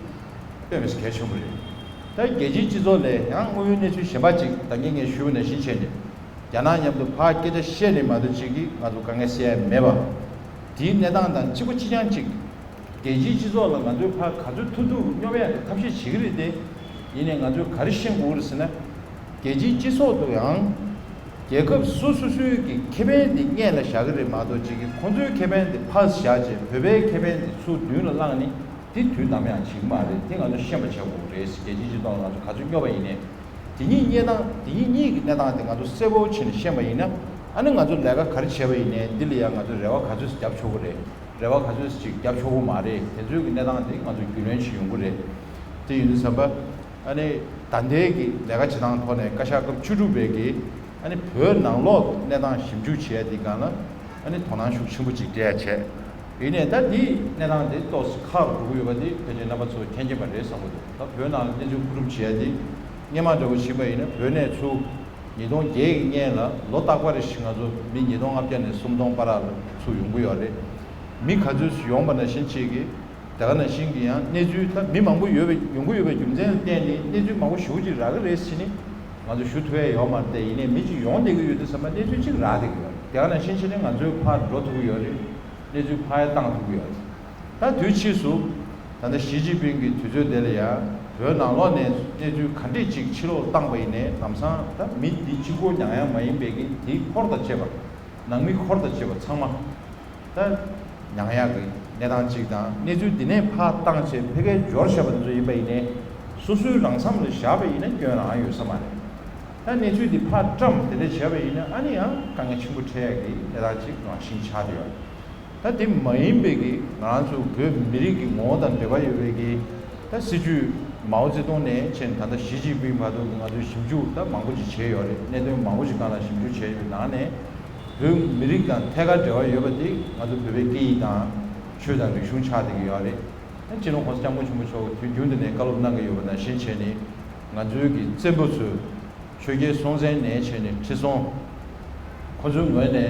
དཔེ་མི་སྲིད་གལ་ཆེན་པོ་རེད། ད་རྒྱལ་སྤྱིའི་སྤྱི་ཚོགས་ལས་ཡང་དངོས་ཡོད་གནས་ཚུལ་གཞན་པ་ཅིག་ད་གིན་ངས་ཞུས་པ་ནང་བཞིན་བྱས་ནས། རྒྱ་ནག་མཉམ་དུ་ཕར་སྐད་ཆ་བཤད་ནས་མ་གཏོགས་ཅིག་གིས་ང་ཚོ་དཀའ་ངལ་སེལ་ཡ་མེད་པ། དེའི་གནས་སྟངས་དང་གཅིག་པ་གཅིག་རྐྱང་ཅིག་རྒྱལ་སྤྱིའི་སྤྱི་ཚོགས་ལ་ང་ཚོས་ཕར་ག་ཚོད་ཐུབ་ཐུབ་སྙོབ་ཡ་གི་ཐབས་ཤེས་བྱེད་ཀྱི་རེད་དེ། ཡིན་ནའི་ང་ཚོས་ག་རེ་ཤེས་དགོས་རེད་ཟེར་ན། རྒྱལ་སྤྱིའི་སྤྱི་ཚོགས་དུ་ཡང་། རྒྱལ་ཁབ་སོ་སོ་སོའི་གི་ཁེ་ཕན་དེ་སྔོན་ལ་བཞག་གི་རེད་མ་གཏོགས་ཅིག་གིས་ཁོང་ཚོའི་ཁེ་ཕན་དེ་ཕར་བཞག་བྱས་བོད་པའི་ཁེ་ཕན་དེ་ཚུར་མདུན་ལ་བསླངས་ནས་དེ་དུས་ནམ་ཡང་བྱེད་ཀྱི་མ་རེད། དེ་ང་ཚོ་ཤེས་པ་བྱེད་དགོས་རེད། རྒྱལ་སྤྱིའི་སྤྱི་ཚོགས་ལ་ང་ཚོ་ག་ཚོད་སྙོབ་པ་ཡིན་ནའི། དེ་གཉིས་གནས་སྟངས་དེ་གཉིས་གཉིས་ཀྱི་གནས་སྟངས་དེ་ང་ཚོ་གསལ་པོ་བྱས་ནས་ཤེས་པ་ཡིན་ན། ཨ་ནི་ང་ཚོ་ལས་ཀ་ག་རེ་བྱས་པ་ཡིན་ནའི་འདི་ལ་ཡང་ང་ཚོ་རེ་བ་ག་ཚོད་རྒྱབ་ཆོག་གི་རེད། རེ་བ་ག་ཚོད་ཅིག་རྒྱབ་ཆོག་གི་མ་རེད། དེ་ཚོའི་གི་གནས་སྟངས་དེ་ང་ཚོ་རྒྱུས་ལོན་བྱེད་ཡོང་གི་རེད། དེ་ཡིན་དུས་ཙམ་པ། ཨ་ནི་ད་ལྟའི་གི་ལས་ཀ་བྱེད་སྟངས་ཐོག་ནས་བཀའ་ཤག་སྐབས་བཅུ་དྲུག་པའི་གི་ཨ་ནི་བོད་ནང་ལོགས་གནས་སྟངས་ཞིབ་འཇུག་བྱས་ཡ་དེ་སྒང་ལ་ཨ་ནི་དོ་སྣང་ཤུགས་ཆེན་པོ་ཅིག་སྤྲད་ཡ་བྱས། ཡིན་ནའི་ད་འདི་གནས་སྟངས་དེ་ཏོག་ཙམ་ཁག་འགྲོ་གི་ཡོད་པ་དེ་ཕལ་ཆེར་རྣམ་པ་ཚོས་མཁྱེན་གྱི་མ་རེད་བསམ་གྱི་འདུག་ད་བོད་ནང་ལ་གནས་ཚུལ་མཁོ་སྒྲུབ་བྱས་ཡ་དེ་སྔོན་མ་འདྲ་བོ་བྱས་པ་ཡིན་ན་བོད་ནས་ཚུར་ཉིས་སྟོང་བརྒྱད་ཀྱི་སྔོན་ལ་ལོ་རྟག་པར་རེ་བཞིན་ང་ཚོ་མི་ཉིས་སྟོང་ལྔ་བརྒྱ་ནས་སུམ་སྟོང་བར་ལ་ཚུར་ཡོང་གི་ཡོད་རེད། མི་ག་ཚོད་ཡོང་པ་ནང་བཞིན་ཅིག་གིས། དེ་ག་ནང་བཞིན་གྱི་ཡང་གནས་ཚུལ་ད་མི་མང་པོ་ཡོད་པའི་ཡོང་གི་ཡོད་པའི་རྒྱུ་མཚན་ལ་བརྟེན་ནས་གནས་ཚུལ་མང་པོ་ཞེ་པོ་ཅིག་རག་གི་རེད་ཟེར་ནས་ང་ཚོ་ཞུ་ཐུབ་ཡ་ཡོད་མ་རེད་དེ། ཡིན་ནའི་མི་གཅིག་ཡོང་བསྡད་ཀྱི་ཡོད་དུས་ཙམ་པ་གནས་ཚུལ་གཅིག་རག་བསྡད་ཀྱི་ཡོད་རེད། དེ་ག་ནང་བཞིན་བྱས་ནས་ང་ཚོས་ཕར་འགྲོ་ཐུབ་ཀྱི་ཡོད་རེད། གནས་ཚུལ་ཕར་ཡ་བཏང་ཐུབ་ཀྱི་ཡོད་རེད། ད་དུས་ཕྱིས་སུ་ད་ལྟ་ཞི་ཅིན་ཕིང་གི་དུས་ཚོད་དེ་ལ་ཡ་བོད་ནང་ལོགས་ནས་གནས་ཚུལ་ག་འདྲས་ཅིག་ཕྱི་ལོགས་བཏང་པ་ཡིན་ནའི་ལམ་སང་ད་མི་འདི་གཅིག་པོ་མྱངས་ཡ་མ་ཡིན་པའི་གི་དེའི་འཁོར་དང་བཅས་པ། ནང་མི་འཁོར་དང་བཅས་པ་ཚང་མ། ད་མྱང་ཡག་གི་གནས་སྟངས་གཅིག་དང་གནས་ཚུལ་འདི་ནས་ཕར་བཏང་བྱས་ཕ་གིར་འབྱོར་བཞག་པ་དེ་ཚོ་ཡིན་པ་ཡིན་ནའི་སོ་སོའི་རང་མཚམས་ལ་བཞག་པ་ཡིན་ན་སྐྱོན་རང་ཡོད་ས་མ་རེད། ད་གནས་ཚུལ་འདི་ཕར་བཀྲམ་དེ་འདྲ་བྱས་པ་ཡིན་ན་ཨ་ནི་ཡང་དཀའ་ངལ་ཆེན་པོ་འཕྲད་ཡག་གི་གནས་སྟངས་གཅིག་རང་བཞིན་ཆགས་བསྡད་ཡོད། ད་དེ་མ་ཡིན་པའི་གི་ང་རང་ཚོ་བོད་མི་རིགས་ཀྱི་ངོ་བོ་དང་འབྲེལ་བ་ཡོད་པའི་གི་ད་སྲིད་བྱུས་མའོ་ཙེ་ཏུང་ནས་བྱས་ནས་ད་ལྟ་ཞི་ཅིན་ཕིང་བར་དུ་ང་ཚོས་ཞིབ་འཇུག་ད་མང་པོ་ཅིག་བྱས་ཡོད་རེད། གནད་དོན་མང་པོ་ཅིག་སྒང་ལ་ཞིབ་འཇུག་བྱས་ཡོད་ནང་ནས། བོད་མི་རིགས་དང་ཐད་ཀར་འབྲེལ་བ་ཡོད་པ་དེ་ང་ཚོ་བོད་པའི་སྐད་ཡིག་དང་ཆོས་དང་རིག་གཞུང་ཆགས་བསྡད་ཀྱི་ཡོད་རེད། ད་སྤྱི་ནོར་༸གོང་ས་༸སྐྱབས་མགོན་ཆེན་པོ་མཆོག་དུས་རྒྱུན་དུ་ནས་བཀའ་སློབ་གནང་གི་ཡོད་པ་ནང་བཞིན་བྱས་ནས་ང་ཚོའི་གི་བཙན་པོ་ཚོས་ཆོས་རྒྱལ་སྲོང་བཙན་ནས་བྱས་ནས་ཁྲི་སྲོང་། ཁོ་ཚོའི་ངོས་ནས་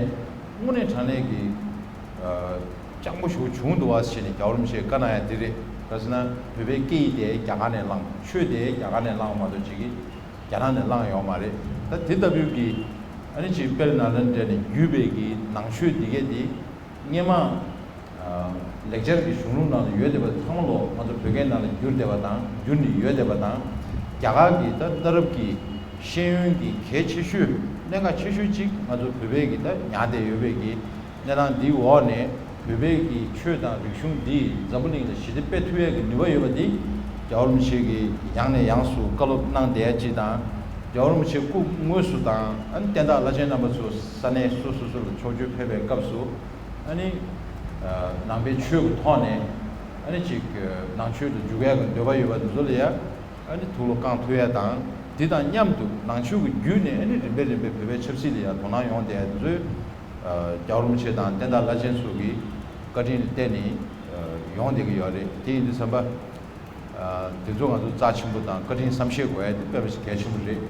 དངོས་གནས་དྲང་གནས་ཀྱི་སྤྱང་པོ་ཞིག་བྱུང་འདུག་བ་ཞེས་ནས་རྒྱལ་བ་རིན་པོ་ཆེས་བཀའ་གནང་ཡ་འདི་རེད། ག་ཟེར་ན་བོད་པའི་སྐད་ཡིག་དེ་རྒྱ་གར་ནས་བླངས། ཆོས་དེ་རྒྱ་གར་ནས་བླངས་མ་གཏོགས་ཅིག་གིས་རྒྱ་ནག་ནས་བླངས་ཡོད་མ་རེད། ད་དེ་ལྟ་བུའི་གི་ཨ་ནི་ཅིག་དཔལ་ནཱ་ལེནྡྲ་ནས་བརྒྱུད་པའི་གི་ནང་ཆོས་འདི་གས་དེ་སྔོན་མ་ལེགས་སྦྱར་གྱི་གཞུང་ལུགས་ནང་ལ་ཡོད་བསྡད་པ་ཚང་མ་ལོ་ང་ཚོ་བོད་སྐད་ནང་ལ་བསྒྱུར་བསྡད་པ་དང་བསྒྱུར་ནས་ཡོད་བསྡད་པ་དང་། རྒྱ་གར་གྱི་ད་ལྟ་རབས་ཀྱི་ཤེས་ཡོན་གྱི་གལ་ཆེ་ཤོས་གནད་འགག་ཆེ་ཤོས་ཅིག་ང་ཚོ་བོད་པའི་གི་ད་ཉར་བསྡད་ཡོད་པའི་གི་གནས་སྟངས་འདིའི་འོག་ནས་བོད་པའི་གི་ཆོས་དང་རིག་གཞུང་འདིས་འཛམ་བུ་གླིང་ལ་ཞི་བདེ་སྤེལ་ཐུབ་ཡས་ཀྱི་ནུས་པ་ཡོད་པ་འདི་རྒྱལ་བ་རིན་པོ་ཆེ་གིས་ཡང་ནས་ཡང་དུ་བཀའ་སློབ་གནང་བསྡད་ཡ་ཅིག་དང་། རྒྱལ་བ་རིན་པོ་ཆེ་སྐུ་དངོས་སུ་དང་ཨ་ནི་བསྟན་བདག་བླ་ཆེན་རྣམ་པ་ཚོ་ས་གནས་སོ་སོ་སོ་ལ་ཕྱོགས་བཅུར་ཕེབས་པའི་སྐབས་སུ་ཨ་ནི་ནང་པའི་ཆོས་ཀྱི་ཐོག་ནས་ཨ་ནི་ཅིག་ནང་ཆོས་ལ་འཇུག་ཡག་གི་འདོད་པ་ཡོད་པ་འདི་ཚོ་ལ་ཡ་ཨ་ནི་ཐུགས་བློ་བསྐང་ཐུབ་ཡ་དང་དེ་དང་མཉམ་དུ་ནང་ཆོས་ཀྱི་བརྒྱུད་ནས་ཨ་ནི་རིམ་པས་རིམ་པས་བོད་པའི་ཆབ་སྲིད་ལ་ཡ་དོ་སྣང་ཡོང་བསྡད་ཡ་འདི་ཚོའི་རྒྱལ་བ་རིན་པོ་ཆེ་དང་བསྟན་བདག་བླ་ཆེན་ཚོ་གི་བཀའ་དྲིན་ལ་བརྟེན་ནས་ཡོང་བསྡད་ཀྱི་ཡོད་རེད། དེ་ཡིན་དུས་ཙམ་པ། དེ་ཚོ་ང་ཚོ་རྩ་ཆེན་པོ་དང་བཀའ་དྲིན་བསམ་ཤེས་དགོས་ཡ་དེ་དཔེ་མི་སྲིད་གལ་ཆེན་པོ་རེད།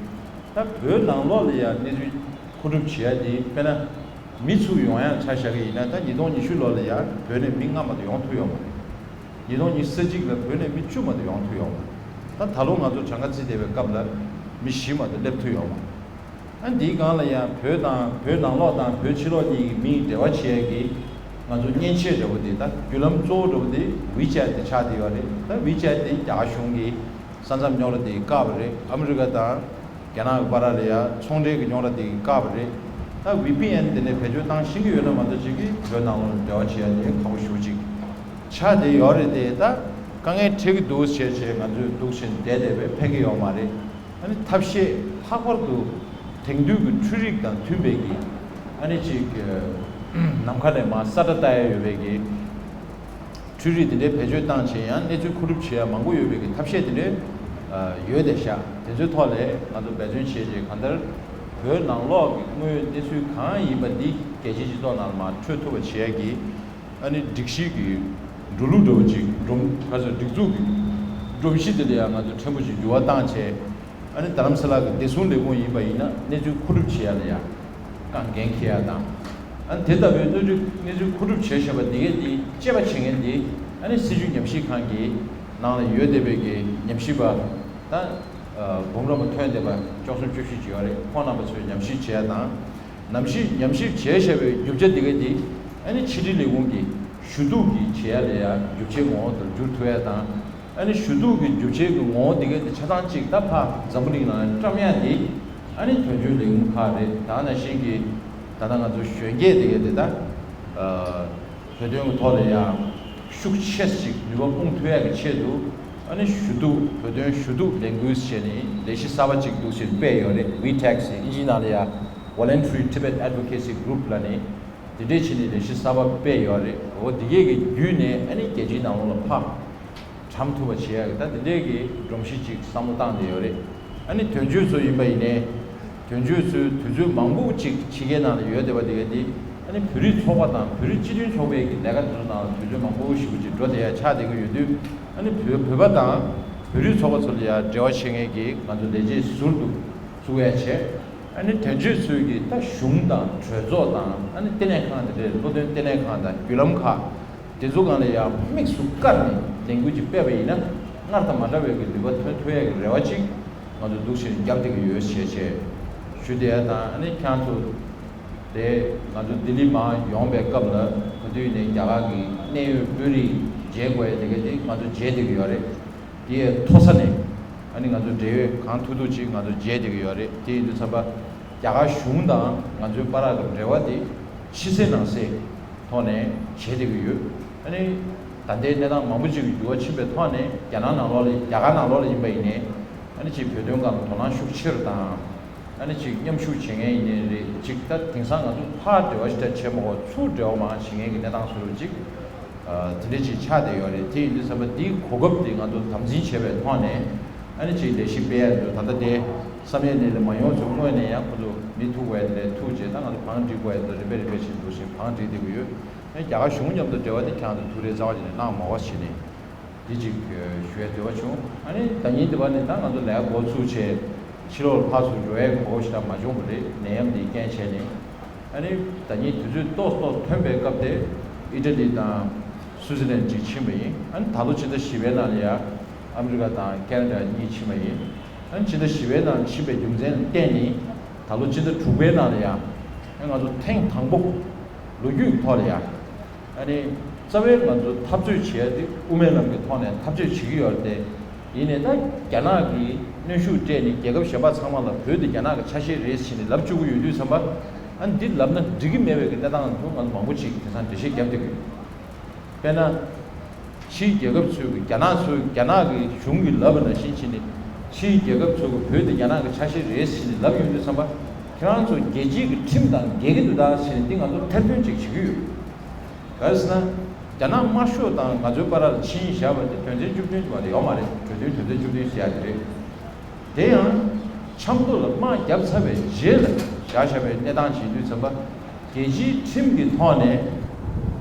ད་བོད་ནང་ལོགས་ལ་ཡང་གནས་ཚུལ་མཁོ་སྒྲུབ་བྱེད་ཡ་དེ་དཔེར་ན་མི་ཚུར་ཡོང་ཡ་ཆ་བཞག་གི་ཡིན་ན་ད་ཉིས་སྟོང་ཉི་ཤུ་ལོ་ལ་ཡང་བོད་ནས་མི་ལྔ་མ་གཏོགས་ཡོང་ཐུབ་ཡོད་མ་རེད། ཉིས་སྟོང་ཉི་ཤུ་རྩ་གཅིག་ལ་བོད་ནས་མི་བཅུ་མ་གཏོགས་ཡོང་ཐུབ་ཡོད་མ་རེད། ད་ད་ལོ་ང་ཚོ་གྲངས་ཀ་བརྩིས་བསྡད་པའི་སྐབས་ལ་མི་བཞི་མ་གཏོགས་སླེབས་ཐུབ་ཡོད་མ་རེད། ཨ་འདིའི་སྒང་ལ་ཡང་བོད་དང་བོད་ནང་ལོགས་དང་བོད་ཕྱི་ལོགས་གཉིས་ཀྱི་མིའི་འབྲེལ་བ་བྱེད་ཡས་ཀྱི་ང་ཚོ་མཉེན་ཆས་འདྲ་པོ་འདི་ད་བརྒྱུད་ལམ་གཙོ་བོ་འདྲ་པོ་འདི་ཝི་ཆེ་ཊི་འདི་ཆགས་བསྡད་ཡོད་རེད། ད་ཝི་ཆེ་ཊི་འདི་རྒྱ་གར་གཞུང་གི་ས་མཚམས་རྙོག་དྲ་འདི་བཀག་པ་རེད། ཨ་མི་རི་ཀ་དང་རྒྱ་ནག་གི་བར་ལ་ཡང་ཚོང་འབྲེལ་གྱི་རྙོག་དྲ་འདི་བཀག་པ་རེད། ད་ཝི་པི་ཨེན་འདི་ནས་བེད་སྤྱོད་བཏང་ཤེས་ཀྱི་ཡོད་ན་མ་གཏོགས་ཅིག་གིས་བོད་ནང་ལོགས་ལ་འབྲེལ་བ་བྱེད་ཡ་དེ་ཁག་པོ་ཞེ་པོ་ཅིག་ཆགས་བསྡད་ཡོད་རེད། དེ་ད་དཀའ་ངལ་འཕྲད་ཀྱི་འདུག་བྱས་བྱས་ང་ཚོས་འདུག་བྱས་བསྡད་བསྡད་པས་ཕན་གྱི་ཡོད་མ་རེད། ཨ་ནི་ཐབས་ཤེས་ལྷག་པར་དུ་དེང་དུས་ཀྱི་འཕྲུལ་རིག་དང་མཐུན་པའི་གི་ཨ་ནི་ཅིག་ནམ་མཁའ་ནས་མར་ས་ཁྲ་ལྟ་ཡ་ཡོད་པའི་གི་འཕྲུལ་རིག་དེ་འདྲའི་བེད་སྤྱོད་བཏང་བྱས་ཡང་གནས་ཚུལ་མཁོ་སྒྲུབ་བྱེད་ཡ་མང་པོ་ཡོད་པའི་གི་ཐབས་ཤེས་དེ་འདྲའི་ཡོད་བསྡད་ཤག་དེ་ཚོའི་ཐོག་ལས་ང་ཚོ་འབད་བརྩོན་བྱས་རྗེས་གང་ལྟར་བོད་ནང་ལོགས་ཀྱི་དངོས་ཡོད་གནས་ཚུལ་གང་ཡིན་པ་འདི་རྒྱལ་སྤྱིའི་སྤྱི་ཚོགས་ནང་ལ་མར་འཕྲོད་ཐུབ་པ་བྱེད་ཡ་གི་ཨ་ནི་སྒྲིག་གཞི་གི་འགྲོ་ལུགས་འདྲ་བོ་ཅིག་སྒྲོམ་ག་ཚོད་སྒྲིག་འཛུགས་ཀྱི་སྒྲོམ་གཞི་དེ་ལ་ཡང་ང་ཚོ་ཕྲན་བུ་ཅིག་འགྱུར་བ་བཏང་བྱས་ཨ་ནི་རྡ་རམ་ས་ལ་གི་བདེ་སྲུང་ལས་ཁུངས་ཡིན་པ་ཡིན་ན་གནས་ཚུལ་མཁོ་སྒྲུབ་བྱེད་ཡ་ལ་ཡང་འགན་འཁྱེར་ཡ་དང་། ཨ་ནི་དེ་ལྟ་བུའི་གནས་ཚུལ་གནས་ཚུལ་མཁོ་སྒྲུབ་བྱེད་བཞིན་པ་འདི་གས་འདི་དཔྱད་པ་བྱེད་མཁན་འདི་ཨ་ནི་སྲིད་བྱུས་ཉམས་ཞིབ་ཁང་གི་ནང་ལ་ཡོད་བསྡད་པའི་གི་ཉམས་ཞིབ་པ་དང་། འབུམ་རམས་པ་ཐོན་བསྡད་པ་བཅུ་གསུམ་བཅུ་བཞི་ཅིག་ཡོད་རེད། ཁོང་རྣམ་པ་ཚོས་ཉམས་ཞིབ་བྱས་དང་། ནམ་ཞིག་ཉམས་ཞིབ་བྱས་བཞག་པའི་རྒྱུ་ཆ་འདི་ག་འདི་ཨ་ནི་ཕྱི་དྲིལ་ལས་ཁུངས་ཀྱི་ཞུ་གཏུག་གི་བྱེད་ཡ་ལ་ཡ་རྒྱུ་ཆའི་ངོ་བོ་དུ་འགྱུར་ཐུབ་ཡ་དང་། ཨ་ནི་ཞུ་གཏུག་གི་རྒྱུ་ཆའི་གི་ངོ་བོ་འདི་ག་འདི་ཆ་ཚང་གཅིག་ད་ཕ་འཛམ་བུ་གླིང་ནང་བཀྲམ་ཡ་འདི་ཨ་ནི་དོན་གཅོད་ལས་ཁུངས་ཁག་རེད། ད་ནང་བཞིན་གྱི་ད་ལྟ་ང་ཚོ་གཞོན་སྐྱེས་འདི་ག་འདི་ད། བོད་དོན་གྱི་ཐོག་ལ་ཡང་ཤུགས་ཆེ་ཞིག་ནུས་པ་སྤུངས་ཐུབ་ཡག་གི་ཆེད་དུ་ཨ་ནི་ཞུ་གཏུག་བོད་དོན་ཞུ་གཏུག་ལས་འགུལ་བྱས་ནས་ལས་གཞི་གསར་པ་ཅིག་འདུག་ཟེར་སྤེལ་ཡོད་རེད། ཝི་ཊེག་ཟེར་ཨིན་ཇིའི་ནང་ལ་ཡང་Voluntary Tibet Advocacy Group ལ་ནི་དེ་འདྲས་བྱས་ནས་ལས་གཞི་གསར་པ་སྤེལ་ཡོད་རེད། འོ་དེ་གས་ཀྱི་བརྒྱུད་ནས་ཨ་ནི་རྒྱལ་སྤྱིའི་ནང་ལོགས་ལ་ཕར། གྲམ་ཐུབ་པ་བྱེད་ཡག་གི་ད་དེ་འདྲའི་གི་སྒྲོམ་གཞི་ཅིག་བསམ་བློ་བཏང་བསྡད་ཡོད་རེད། ཨ་ནི་དོན་གཅོད་ཚོ་ཡིན་པ་ཡིན་ནའི། དོན་གཅོད་ཚོའི་དུས་ཚོད་མང་པོ་ཅིག་ཕྱི་རྒྱལ་ནང་ལ་ཡོད་བསྡད་པ་དེ་ག་དེ་ཨ་ནི་བོད་རིགས་ཚོགས་པ་དང་བོད་རིགས་སྤྱི་མཐུན་ཚོགས་པའི་གི་ལས་ཀ་དེ་ཚོ་ནང་ལ་དུས་ཚོད་མང་པོ་ཞེ་པོ་ཅིག་འགྲོ་བསྡད་ཡ་ཆགས་བསྡད་ཀྱི་ཡོད་དུས་ཨ་ནི་བོད་བོད་པ་དང་བོད་རིགས་ཚོགས་པ་ཚོ་ལ་ཡ་འབྲེལ་བ་བྱེད་མཁན་གི་ང་ཚོ་ལས་བྱེད་ཟུར་དུ་བཙུགས་ཡ་བྱས། ཨ་ནི་དོན་གཅོད་ཚོས་ཀྱི་ད་གཞུང་དང་གྲོས་ཚོགས་དང་ཨ་ནི་ལྟེ་གནས་ཁང་དེ་འདྲའི་བློ་འདོན་ལྟེ་གནས་ཁང་དང་བརྒྱུད་ལམ་ཁག་དེ་ཚོ་སྒང་ལ་ཡང་དམིགས་སུ་བཀར་ནས་ལས་འགུལ་ཅིག་སྤེལ་བ་ཡིན་ན་སྔར་དང་མ་འདྲ་བའི་གི་ནུས་པ་ཐོན་ཐུབ་ཡ་གི་རེ་བ་ཅིག་ང་ཚོ་འདུག་བྱས་ནས་བརྒྱབ་བསྡད་ཀྱི་ཡོད་ཞེས་བྱས་ཞུ་བསྡད་ཡ་དང་ཨ་ནི་ཁྱེད་ཚོ་དེ་ང་ཚོ་ལྡི་ལི་མར་ཡོང་པའི་སྐབས་ལ་ག་དུས་ནས་རྒྱ་གར་གི་གནད་ཡོད་དཔོན་རིགས་མཇལ་དགོས་ཡ་དེ་ག་དེ་ང་ཚོ་མཇལ་བསྡད་ཀྱི་ཡོད་རེད། དེའི་མཐོ་ས་ནས་ཨ་ནི་ང་ཚོ་འབྲེལ་ཡོད་གང་ཐུབ་ཐུབ་ཅིག་ང་ཚོ་མཇལ་བསྡད་ཀྱི་ཡོད་རེད། དེ་ཡིན་དུས་ཙམ་པ་རྒྱ་གར་གཞུང་དང་ང་ཚོའི་བར་གྱི་འབྲེལ་བ་དེ་ཕྱི་གསལ་ནང་གསལ་ཐོག་ནས་བྱེད་བསྡད་ཀྱི་ཡོད། ཨ་ནི་ད་ལྟའི་གནས་སྟངས་མང་པོ་ཅིག་གི་འགྱུར་བ་ཕྱིན་པའི་ཐོག་ནས་རྒྱ་ནག་ནང་ལོགས་ལ་རྒྱ་གར་ནང་ལོགས་ལ་ཡིན་པ་ཡིན་ནའི་ཨ་ནི་ཅིག་བོད་དོན་སྒང་ལ་དོ་སྣང་ཤུགས་ཆེ་རུ་དང་། ཨ་ནི་ཅིག་མཉམ་ཞུགས་བྱེད་མཁན་ཡིན་ནའི་རེད། ཅིག་ད་དེང་སང་ང་ཚོ་ཕར་འབྲེལ་བ་ཞིག་ད་བྱེད་མ་དགོས་ཚུར་འབྲེལ་བ་མང་བྱེད་མཁན་གྱི་གནས་སྟངས་བཟོ་འདྲ་ཅིག་ཨ་དེ་འདྲ་ཅིག་ཆགས་བསྡད་ཡོད་རེད། དེ་ཡིན་དུས་ཙམ་པ་འདིའི་གོ་སྐབས་དེ་ང་ཚོ་དམ་འཛིན་བྱས་པའི་ཐོག་ནས་ཨ་ནི་ཅིག་ལས་གཞི་སྤེལ་ཡ་འདུག་ད་ལྟ་དེ་བསམ་ཡས་ནས་ལས་མ་ཡོང་ཚོ་སྔོན་ནས་ཡང་ཁོ་ཚོ་མི་ཐུག་པ་ཡ་དེ་ལས་ཐུག་རྗེས་ད་ང་ཚོ་བང་སྒྲིག་དགོས་ཡ་དེ་རིམ་པས་རིམ་པས་བྱེད་འདུག་བཞིན་བང་སྒྲིག་བསྡད་ཀྱི་ཡོད། ཨ་ནི་རྒྱ་གར་གཞུང་མཉམ་དུ་འབྲེལ་བ་དེ་ཁྱེད་རང་ཚོ་ཐུགས་རེ་རྩ་བ་ཉིད་ནས་གནང་མ་དགོས་བྱས་ནས། འདི་གཅིག་ཞུ་ཡ་འདོད་པ་བྱུང་། ཨ་ནི་ད་ཉིན་འདི་པ་ནི་ད་ང་ཚོ་ལས་ཀ་འགོ་ཚུགས་བྱས་ཕྱི་ལོགས་ལ་ཕར་ཚུར་འགྲོ་ཡའི་གོ་སྐབས་ཞེ་དྲག་མ་བྱུང་བ་རེད། ནད་ཡམས་འདིའི་རྐྱེན་བྱས་ནས། ཨ་ནི་ད་ཉིན་དུས་ཚོད་ཏོག་ཏོག་ཐོན་པའི་སྐབས་དེ་ཨི་ཊ་ལི་དང་སུའུ་ཙི་ལན་ཅིག་ཕྱིན་པ་ཡིན། ཨ་ནི་ད་ལོ་ཕྱི་ཟླ་བཞི་པའི་ནང་ལ་ཡ་ཨ་མི་རི་ཀ་དང་ཁེ་ན་ཌ་གཉིས་ཕྱིན་པ་ཡིན། ཨ་ནི་ཕྱི་ཟླ་བཞི་པའི་ནང་ཕྱིན་པའི་རྒྱུ་མཚན་ལ་བརྟེན་ནས་ད་ལོ་ཕྱི་ཟླ་དྲུག་པའི་ནང་ལ་ཡ་ཨ་ང་ཚོ་ཐེངས་དང་པོ་ལོ་རྒྱུས་ཀྱི་ཐོག་ལ་ཡ། ཨ་ནི་རྩ་བའི་ང་ཚོ་འཐབ་རྩོད་བྱེད་ཡ་དེ་དབུ་མའི་ལམ་གྱི་ཐོག་ནས་འཐབ་རྩོད་བྱེད་ཀྱི་ཡོད་རེད་དེ། ཡིན་ནའི་ད་རྒྱ་ནག་གིས་གནོན་ཤུགས་སྤྲད་ནས་རྒྱལ་ཁབ་གཞན་པ་ཚང་མ་ལ་བོད་དེ་རྒྱ་ནག་གི་ཆ་ཤས་རེད་ཟེར་ནས་ལབ་བཅུག་གི་ཡོད་དུས་ཙམ་པ། ཨ་ནི་འདི་ལབ་ན་འགྲིག་གི་མེད་པའི་གི་གནས་སྟངས་དུ་ང་ཚོ་མང་པོ་ཅིག་དེང་སང་འགྲེལ་བཤད་བརྒྱབ་བསྡད་ཀྱི་ཡོད། དཔེར་ན། ཕྱིའི་རྒྱལ་ཁབ་ཚོས་ཀྱི་རྒྱ་ནག་ཚོས་རྒྱ་ནག་གི་གཞུང་གིས་ལབ་པ་ནང་བཞིན་བྱས་ནས་ ཕྱིའི་རྒྱལ་ཁབ་ཚོ་གི་བོད་དེ་རྒྱ་ནག་གི་ཆ་ཤས་རེད་ཟེར་ནས་ལབ་ཡོང་དུས་ཙམ་པ། ཁྱེད་རང་ཚོ་རྒྱལ་སྤྱིའི་གི་ཁྲིམས་དང་འགལ་གྱི་འདུག་ད་ཟེར་ནས་འདི་ང་ཚོར་ཐེར་འདོན་ཅིག་བྱེད་ཀྱི་ཡོད། ག་རེ་ཟེར་ན། རྒྱ་ནག་དམར་ཤོག་དང་ང་ཚོའི་བར་ལ་ཕྱིན་བཞག་པ་དེ་དོན་ཚན་བཅུ་བདུན་བར་དུ་ཡོད་མ་རེད། གྲོས་མཐུན་དོན་ཚན་བཅུ་བདུན་ཟེར་ཡ་དེ་རེད། དེ་ཡང་། ཆབ་མདོ་ལ་དམག་བརྒྱབ་ཚར་བའི་རྗེས་ལ་བཞག་བཞག་པའི་གནས་སྟངས་བྱེད་དུས་ཙམ་པ། རྒྱལ་སྤྱིའི་ཁྲིམས་ཀྱི་ཐོག་ནས།